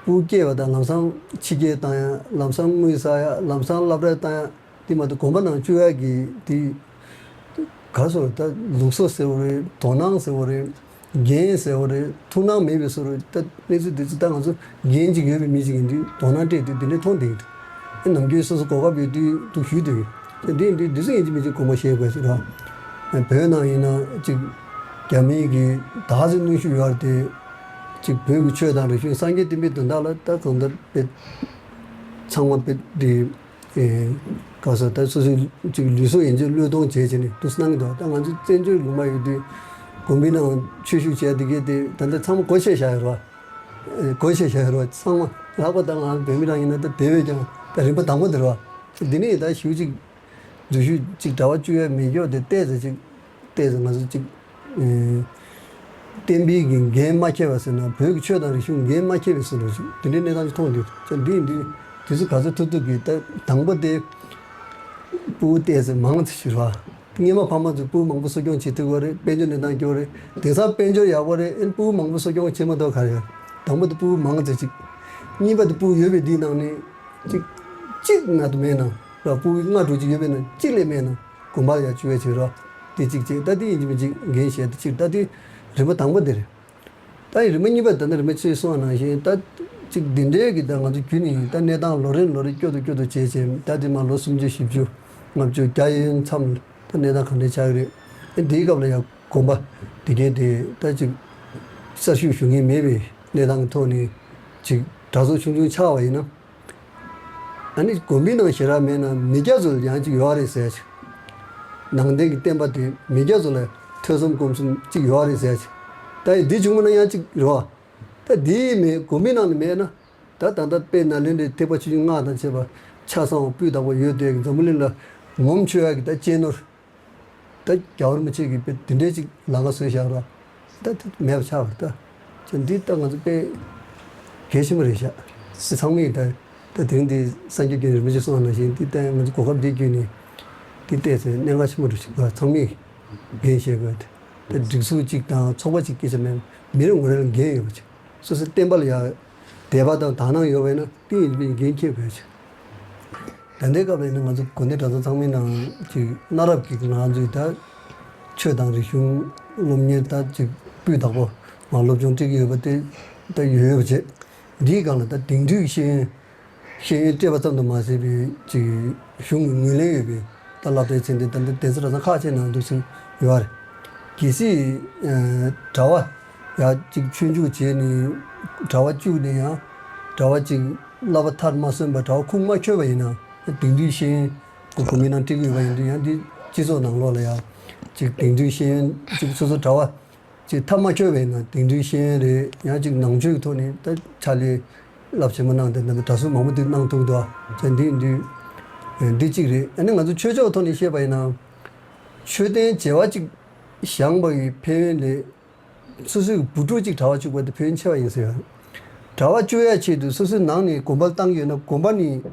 སྤུ་སྐྱེས་པ་དང་ལམ་སང་ཕྱི་སྐྱེལ་བཏང་ཡ་ལམ་སང་དངུལ་བསགས་ཡ་ལམ་སང་སློབ་གྲྭ་བཏང་ཡ་དེ་མ་གཏོགས་དགོན་པ་ནང་བཅུག་ཡ་གི་དེ་ག་རེ་ཟེར་ད་ལུགས་སྲོལ་ཟེར་བ་རེད། དོ་སྣང་ཟེར་བ་རེད། འགན་ཟེར་བ་རེད། ཐུགས་སྣང་མེད་པའི་བཟོ་འདྲ། ད་གནས་ཚུལ་འདི་ཚོ་ད་ང་ཚོ་འགན་ཅིག་ཡོད་པའི་མི་ཅིག་ཡིན་དུས་དོ་སྣང་སྤྲད་དུས་འདི་འདྲའི་མཐོང་བསྡད་ཀྱི་འདུག་ཨེ་ནམ་རྒྱུན་སོ་སོ་གོ་སྐབས་ཡོད་དུས་འདུག་ཞུས་འདུག་ཨེ་འདི་འདི་འདི་ཚོ་ཡིན་གཅིག་མིན་གཅིག་དགོངས་པ་བཞེས་དགོས་ཟེར་རོ། ཨེ་བོད་ནང་ཡིན་ན་ཅིག་རྒྱ་མིའི་གི་ད་ག་ཚོད་གནོན་ཤུགས་ཡོད་རེད་དེ། ཅིག་བོད་ཀྱི་ཆོས་དང་རིག་གཞུང་སངས་རྒྱས་བསྟན་པའི་དོན་དག་ལ་ད་གང་ལྟར་དཔེ་ཚང་མ་དཔེ་འདི། ཨེ། ག་ས་ད་སོ་སོའི་ཅིག་ལུས་སྲོག་ཡན་ཆད་བློས་གཏོང་བྱས་བྱས་ནས་འདུག་སེ་གནང་གི་འདུག་ད་ང་ཚོ་བཙན་བྱོལ་ལུང་པ་ཡོད་དུས་དགོན་པའི་ནང་ཆོས་ཞུགས་བྱས་དེ་གས་དེ་ད་ལྟ་ཚང་མ་སྒོ་ཕྱེ་བཞག་ཡོད་རེད་བ། ཨེ། སྒོ་ཕྱེ་བཞག་ཡོད་རེད་བ། ཚང་མ་ལྷག་པར་ད་ང་བོད་མི་རང་ཡིན་ན་ད་དེ་བས་ཀྱང་ད་རིམ་པ་དང་པོ་དེ་རེད་བ། འདི་ནས་ད་ཞུ་ཅིག་འཛུལ་ཞུགས་ཅིག་གྲྭ་པ་བཅུག་ཡ་མེད་སྐྱོ་དེ་ཏོག་ཙམ་ཅིག་ཏོག་ཙམ་ང་ཚོ་ཅིག་ཨེ། བསྟན་པའི་གི་འགན་མ་འཁྱེར་བ་ཟེར་ན། བོད་ཀྱི་ཆོས་དང་རིག་གཞུང་འགན་མ་འཁྱེར་བའི་བཟོ་འདྲ་ཞིག་དེ་འདྲའི་གནས་སྟངས་ཤིག་མཐོང་འདུག་ཅེས་འདི་འདི་དུས་ཚོད་ག་ཚོད་ཐུབ་ཐུབ་ཀྱིས་ད་དང་པོ་དེ་སྤུ་གུ་ཏོག་ཙམ་མང་ཙམ་ཞིག་རེད་བ། སྔོན་མ་ཕ་མ་ཚོས་སྤུ་གུ་མང་པོ་གསོ་སྐྱོང་བྱེད་ཐུབ་ཀྱི་རེད། དཔལ་འབྱོར་གནས་སྟངས་སྐྱོ་རེད། དེང་སང་དཔལ་འབྱོར་ཡག་པོ་རེད། ཨེ་སྤུ་གུ་མང་པོ་གསོ་སྐྱོང་བྱེད་མ་ཐུབ་ག་རེད། དང་པོ་དེ་སྤུ་གུ་མང་ཙམ་ཅིག་གཉིས་པ་དེ་སྤུ་གུ་ཡོད་པའི་འདིའི་ནང་ནས་ཅིག་གཅིག་ན་དུ་མེད་ན་ར། སྤུ་གུ་ལྔ་དྲུག་ཅིག་ཡོད་པའི་ནང་གཅིག་ལས་མེད་ན་དགོན་པ་ལ་ཡར་བཅུག་ཡ་བྱེད་རོགས། དེ་གཅིག་བྱེད། ད་དེ་ཡིན་གཅིག་མིན་གཅིག་འགན་བཞེས། ད་གཅིག་ད་དེ་རིམ་པ་དང་པོ་དེ་རེད། ད་ཡིན་རིམ་པ་གཉིས་པ་ད་ནི་རིམ་པ་ཁྱེད་གསུངས་པ་ནང་བཞིན་ད་གཅིག་འདི་འདྲའི་གི་ད་ང་ཚོ་བརྒྱུད་ནས་ད་གནས་སྟངས་ལོ་རེ་ལོ་རེ་སྐྱོ་དུ་སྐྱོ་དུ་བྱས་བྱས། ད་དེ་མ་ལོ་སུམ་ཅུ་བཞི་བཅུ་ལྔ་བཅུ་བརྒྱ་ཡན་མཚམས་ད་གནས་སྟངས་ག་འདྲ་ཆགས་ཀྱི་རེད། ཨེ་འདིའི་སྐབས་ལ་ཡང་དགོན་པ་དེ་གས་དེ་ད་གཅིག་གསར་ཞུགས་ཞུ་མཁན་མེད་པའི་གནས་སྟངས་ཀྱི་ཐོག་ནས་གཅིག་གྲྭ་ཚོགས་ཆུང་ཆུང་ཆགས་པ་ཡིན་ན། ཨ་ནི་དགོན་པའི་ནང་ཞེ་དྲག་མེད་ན་མི་སྐྱ་ཚོ་ལ་ཡང་ཅིག་ཡོད་རེད་ཟེར་ཅིག་ནང་བསྟན་གྱི་བསྟན་པ་དེ་མི་སྐྱ་ཚོ་ལ་ཐོས་བསམ་སྒོམ་གསུམ་ཅིག་ཡོད་རེད་ཟེར་ཅིག་ད་ཡི་འདི་བྱུང་བ་ན་ཡང་ཅིག་རེད་བ། ད་འདི་མེད། དགོན་པའི་ནང་ནས་མེད་ན། ད་ད་ལྟ་དཔེ་ནཱ་ལེནྡྲའི་ཐེག་པ་ཆོས་འབྱུང་སྔགས་དང་བཅས་པ་ཆ་ཚང་བ་སྤུས་དག་པོ་ཡོད་དེ། འཛམ་བུ་གླིང་ལ་ངོམ་ཆོད་ཡག་གི་ད་གཅེས་ནོར། ད་རྒྱལ་བ་རིན་པོ་ཆེ་གིས་དཔེ་དེ་འདྲའི་ཅིག་ལམ་ཁ་བཟོས་བཞག་ར། ད་དེ་མེད་པ་ཆགས་པ་རེད། ད་ཅི་འདི་ད་ང་ཚོ་དཔེ་གལ་ཆེན་པོ་རེད་ཤག་དེ་ཚང་མས་ད་ད་དེ་རིང་འདི་སངས་རྒྱས་ཀྱི་རིན་པོ་ཆེ་གསུངས་པ་ནང་བཞིན་འདི་ད་ང་ཚོ་གོ་སྐབས་འདི་བརྒྱུད་ནས་འདི་བལྟས་ཚེ་གནད་འགག་ཆེན་པོ་རེད་ཤག་ཚང་མས་འགན་བཞེས་དགོས་ཏེ། ད་སྒྲིག་འཛུགས་གཅིག་དང་ཚོགས་པ་གཅིག་སྐད་ཆ་མེད། མི་རེ་ངོ་རེ་ལ་འགན་ཡོད་པ་ཅིག་སོ་སོའི་བསྟན་པ་ལ་ཡང་དད་པ་དང་དག་སྣང་ཡོད་པ་ཡིན་ན་དེ་ཡིན་པའི་འགན་འཁྱེར་དགོས་ཅིག་ད་ལྟའི་སྐབས་ལ་ཡིན་ན་ང་ཚོ་དགོན་སྡེ་གྲྭ་ཚང་ཚང་མའི་ནང་ཅིག་གནའ་རབས་ཀྱི་ང་ཚོའི་ད་ཆོས་དང་རིག་གཞུང་སློབ་གཉེར་ད་ཅིག་སྤུས་དག་པོ་མ་སློབ་སྦྱོང་སྤྲད་ཀྱི་ཡོད་པ་དེ་ད་ཡོད་ཡོད་པ་བྱས། འདིའི་སྒང་ལ་ད་དེང་དུས་ཤེས་ཡོན་ཤེས་ཡོན་སྤྲད་པ་ཙམ་དུ་མ་ཟད་པའི་ཅིག་གཞུང་གི་ངོས་ལེན་ཡོད་པའི་ད་སློབ་གྲྭའི་ཚད་ལྡན་ད་ལྟ་གདན་ས་གྲྭ་ཚང་ཁག་ཅིག་ནང་འདུག་སེ་ཡོད་རེད། གལ་སྲིད་ཨ་གྲྭ་པ་ཡ་ཅིག་ཆོས་འཇུག་བྱས་ནས་གྲྭ་པ་བཅུག་ནས་ཡང་གྲྭ་པ་ཅིག་བསླབ་པ་མཐར་མ་སོན་པ་གྲྭ་པ་ཁུངས་མ་འཁྱོལ་བ་ཡིན་ན་དེང་དུས་ཤེས་ཡོན་གོ་གོ་མི་ནང་སྤྲད་ཀྱི་ཡོད་པ་ཡིན་དུས་ཡང་འདི་སྤྱི་ཚོགས་ནང་ལོགས་ལ་ཡང་ཅིག་དེང་དུས་ཤེས་ཡོན་ཅིག་སོ་སོ་གྲྭ་པ་ཅིག་ཐབས་མ་འཁྱོལ་བས་ན་དེང་དུས་ཤེས་ཡོན་རེད། ཡང་ཅིག་ནང་ཆོས་ཀྱི་ཐོག་ནས་ད་ཕྱག་ལས་རླབས་ཆེན་པོ་གནང་སྟེ་ད་གྲྭ་ཟུར་མང་པོ་དེ་གནང་ཐུབ་འདུག་ཅེས་འདི་འདི་འདི་གཅིག་རེད། ཨ་ནི་ང་ཚོ་ཆོས་ཕྱོགས་ཐོག་ནས་བཤད་པ་ཡིན་ན། མཆོད་རྟེན་བྱེ་བ་གཅིག་བཞེངས་པ་ཡི་ཕན་ཡོན་ལས་སོ་སོའི་བུ་ཕྲུག་གཅིག་གྲྭ་པ་བཅུག་པ་དེ་ཕན་ཡོན་ཆེ་བ་ཡིན་ཟེར་ཡོད། གྲྭ་པ་བཅུག་ཡ་ཆེད་དུ་སོ་སོའི་ནང་ནས་དགོན་པ་བཏང་ཡོད་ན་དགོན་པ་ནས་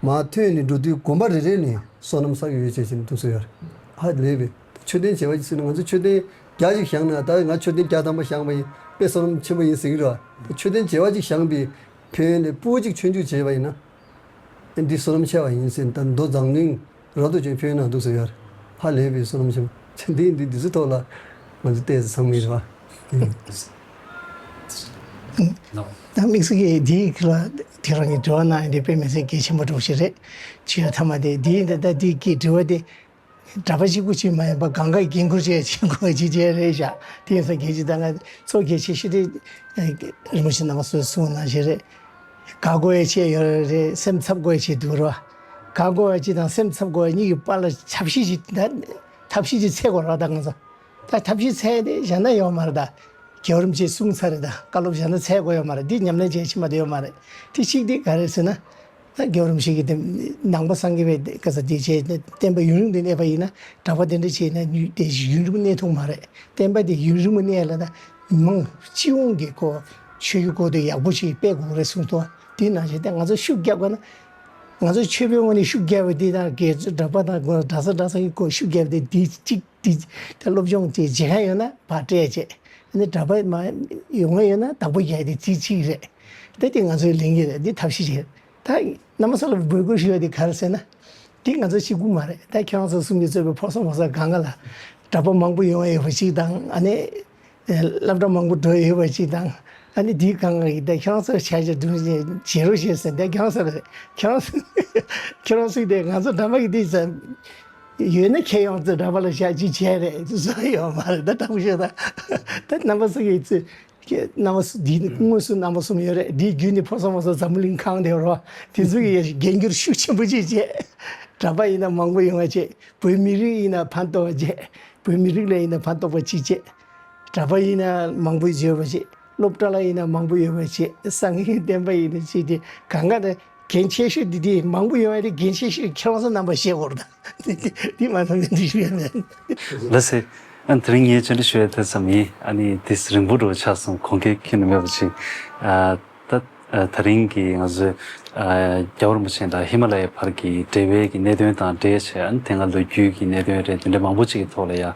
མར་ཐོན་ནས་འགྲོ་དུས་དགོན་པ་རེ་རེ་ནས་བསོད་ནམས་བསགས་ཡོད་ཅེས་བྱས་ནས་འདུག་ཟེར་ཡོད། ཧ་ལས་པའི་མཆོད་རྟེན་བྱེ་བ་གཅིག་ཟེར་ན་ང་ཚོ་མཆོད་རྟེན་བརྒྱ་ཞིག་བཞེངས་ན་ད་ང་མཆོད་རྟེན་བརྒྱ་ཐམ་པ་བཞེངས་པ་ཡིན་དཔེ་བསོད་ནམས་ཆེན་པོ་ཡིན་ཟེར་གྱི་རེད་བ། མཆོད་རྟེན་བྱེ་བ་གཅིག་བཞེངས་པའི་ཕན་ཡོན་ལས་སྤུ་གུ་གཅིག་ཆོས་འཇུག་བྱས་པ་ཡིན་ན། ཨེ་འདི་བསོད་ནམས་ཆེ་བ་ཡིན་ཟེར་ད་མདོ་མཛངས་བླུན་རབ་ཏུ་བྱུང་ཕན་ཡོན་གནང་འདུག་ཟེར་ཡོད་རེད། ཧ་ལས་པའི་བསོད་ནམས་ཆེན་པོ་ཆེ་འདི་འདི་འདི་ཚོའི་ཐོག་ལ་ང་ཚོ་ལྟས་ཚང་མི་རེད་བ། ད་དམིགས་བསལ་གྱི་འདིའི་ཁྲོད་ལ་དེ་རང་གི་དྲི་བ་གནང་ཡོད་དེ་དཔེ་མི་སྲིད་གལ་ཆེན་པོ་འདྲ་པོ་ཞིག་རེད། ཆེས་མཐའ་མ་དེ་འདིའི་ད་ལྟ་འདི་གི་དྲི་བ་དེ། གྲྭ་པ་གཅིག་པུ་ཅིག་མ་ཡིན་པ་གང་ག་འགན་ཁུར་བྱས་བྱེད་དགོས་ཅིག་བྱས་རེད་བཞག་དེ་ཡིན་ཙང་གལ་ཆེ་ད་ང་ཚོ་གལ་ཆེ་ཤོས་དེ་རིན་པོ་ཆེ་རྣམ་པ་ཚོས་གསུངས་ནང་བཞིན་རེད། དགའ་དགོས་ཡ་ཆེ་ཡོད་རེད། སེམས་འཚབ་དགོས་ཡ་ཆེ་འདུག་རོ། དགའ་དགོས་ཡ་གཅིག་དང་སེམས་འཚབ་དགོས་ཡ་གཉིས་ཀྱི་བར་ལ་ཐབས་ཤེས་ཅིག་ད་ཐབས་ཤེས་ཅིག་འཚོལ་དགོས་རོགས་ད་ང་ཚོ། ད་ཐབས་ཤེས་འཚོལ་དེ་གཞན་ན་ཡོད་མ་རེད་ད། རྒྱལ་བ་རིན་པོ་ཆེས་གསུངས་ཚར་རེད་ད། བཀའ་སློབ་གཞན་ན་འཚོལ་དགོས་ཡོད་མ་རེད། འདི་ཉམས་ལེན་བྱེད་ཕྱི་མ་དེ་ཡོད་མ་རེད། དེ་གཅིག་དེ་ག་རེད་ཟེར་ན། ད་རྒྱལ་བ་རིན་པོ་ཆེ་གིས་དེ་ནང་པ་སངས་རྒྱས་པའི་བཀའ་སྩལ་དེ་བྱས་ནས་བསྟན་པ་ཡུན་རིང་དུ་གནས་པ་ཡིན་ན་གྲྭ་པ་དེ་འདྲ་བྱས་ན་དེ་ཡུན་རིང་པོ་གནས་ཐུབ་མ་རེད། བསྟན་པ་དེ་ཡུན་རིང་པོ་གནས་ལ་ན་མི་མང་སྤྱི་ཡོངས་ཀྱི་ཁོ་ཆོས་ཀྱི་སྐོར་དེ་ཡག་པོ་ཞིག་སྤེལ་དགོས་རེད་གསུངས་ཐུབ། དེ་ནང་བཞིན་ད་ང་ཚོ་ཤུགས་རྒྱབ་དགོས་ན་ང་ཚོ་ཆོས་པའི་ངོས་ནས་ཤུགས་རྒྱབ་པ་དེ་དང་དགེ་གྲྭ་པ་དང་གྲྭ་ས་གྲྭ་ཚང་གི་སྐོར་ཤུགས་རྒྱབ་དེ་དེ་གཅིག་དེ་ད་སློབ་སྦྱོང་དེ་བྱེད་མཁན་ཡོད་ན་ཕར་སྤྲད་བྱས། ཨ་ནི་གྲྭ་པ་མ་ཡོང་མཁན་ཡོད་ན་བདག་པོ་རྒྱག་དེ་དེ་གཅིག་རེད། ད་དེ་ང་ཚོའི་ལས་འགན་རེད། འདི་ཐབས་ཤེས་ཅིག་རེད། ད་རྣམ་པ་ཚོ་ལ་འབོད་སྐུལ་ཞུ་ཡ་དེ་ག་རེ་ཟེར་ན། འདི་ང་ཚོ་གཅིག་པུ་མ་རེད། ད་ཁྱེད་རང་ཚོ་གསུམ་གྱིས་གཙོས་པའི་ཕོ་གསར་མོ་གསར་སྒང་ག་ལ་གྲྭ་པ་མང་པོ་ཡོང་ཡ་ཡོད་པ་ཅིག་དང་། ཨ་ནི་ སློབ་གྲྭ་མང་པོ་འགྲོ་ཡོད་པ་ཅིག་དང་། ཨ་ནི་དེའི་སྒང་གི་ད་ཁྱེད་རང་ཚོ་ཆ་ཆ་སྒྲུང་བྱེད་རོགས་བྱེད་ཟེར། ད་ཁྱེད་རང་ཚོ་ཁྱེད་རང་ཚོ་ཁྱེད་རང་ཚོ་དེ་ང་ཚོ་འདྲ་མ་གི་དེ་ཟེར། ཡོད་ན་ཁྱེད་ཡོང་ཚེ་འདྲ་པ་ལ་ཞག་གཅིག་བྱས་རེད། དེ་ཚོ་ཡོད་མ་རེད། ད་དྲང་པོ་བཤད་ན་ད་རྣམ་པ་ཚོ་གི་ཚེ་རྣམ་པ་ཚོ་འདི་དངོས་སུ་རྣམ་པ་གསུམ་ཡོད་རེད། འདི་བརྒྱུད་ནས་ཕོ་གསར་མོ་ཚོ་འཛམ་བུ་གླིང་གང་དེ་རོ། དེ་ཚོ་གི་རྒན་འཁྱུར་ཤུགས་ཆེན་པོ་ཅིག་བྱས། གྲྭ་པ་ཡིན་ན་མང་པོ་ཡོང་བ་བྱས། བོད་མི་རིགས་ཡིན་ན་ཕན་ཐོགས་པ་བྱས། བོད་མི་རིགས་ལ་ཡིན་ན་ཕན་ཐོགས་པ་ཅིག་བྱས། གྲྭ་པ་ཡིན་ན་མང་པོ་ཡོད་པ་བྱས། སློབ་གྲྭ་ལ་ཡིན་ན་མང་པོ་ཡོད་པ་བྱས། སངས་རྒྱས་བསྟན་པ་ཡིན་ན་ཅིག་དེ་གང་ག་ནས་འགན་ཆེ་ཤོས་འདི་དེ་མང་པོ་ཡོང་བ་དེ་འགན་ཆེ་ཤོས་ཁྱེད་རང་ཚོ་རྣམ་པ་བཤད་དགོས་རེད། ད་དེ་མ་ཐམས་ཅད་འདི་ཞུ་ཡ་མེད། ལགས་སེ། ཨ་ནི་དེ་རིང་ངས་བཅར་འདྲི་ཞུ་ཡ་དེ་ཙམ་ཡིན། ཨ་ནི་དེ་རིང་པོ་འགྲོ་ཆགས་སོང་། གོང་ཁེ་ཁྱོན་ནས་མེད་པ་ཅིག་ཨ་ད་ཨ་དེ་རིང་གི་ང་ཚོའི་ཨ་རྒྱལ་བ་རིན་པོ་ཆེ་དང་ཧི་མ་ལ་ཡའི་བར་གྱི་འབྲེལ་བའི་གི་གནད་དོན་དང་འབྲེལ་བྱས། ཨ་ནི་དེ་སྔ་ལོ་རྒྱུས་ཀྱི་གནད་དོན་རེད། དེ་འདྲ་མང་པོ་ཅིག་གི་ཐོག་ལ་ཡ་ཨ་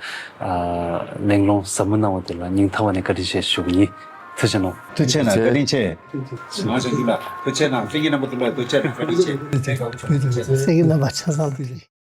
གླེང་སློང་ཟབ་མོ་གནང་བ་དེ་ལ་སྙིང་ཐག་པ་ནས་བཀའ་དྲིན་ཆེ་ཞུ་གི་ཡིན། ཐུགས་རྗེ་གནང་། ཐུགས་རྗེ་གནང་། བཀའ་དྲིན་ཆེ། ང་ཚོ་ཡིན་ལ་ཐུགས་རྗེ་གནང་། སེང་གེ་རྣམ་པ་ཚོ་ལ་ཐུགས་རྗེ་གནང་། བཀའ་དྲིན་ཆེ། སེང་གེ་རྣམ་པ་ཆ་ཚང་ཐུགས་རྗེ།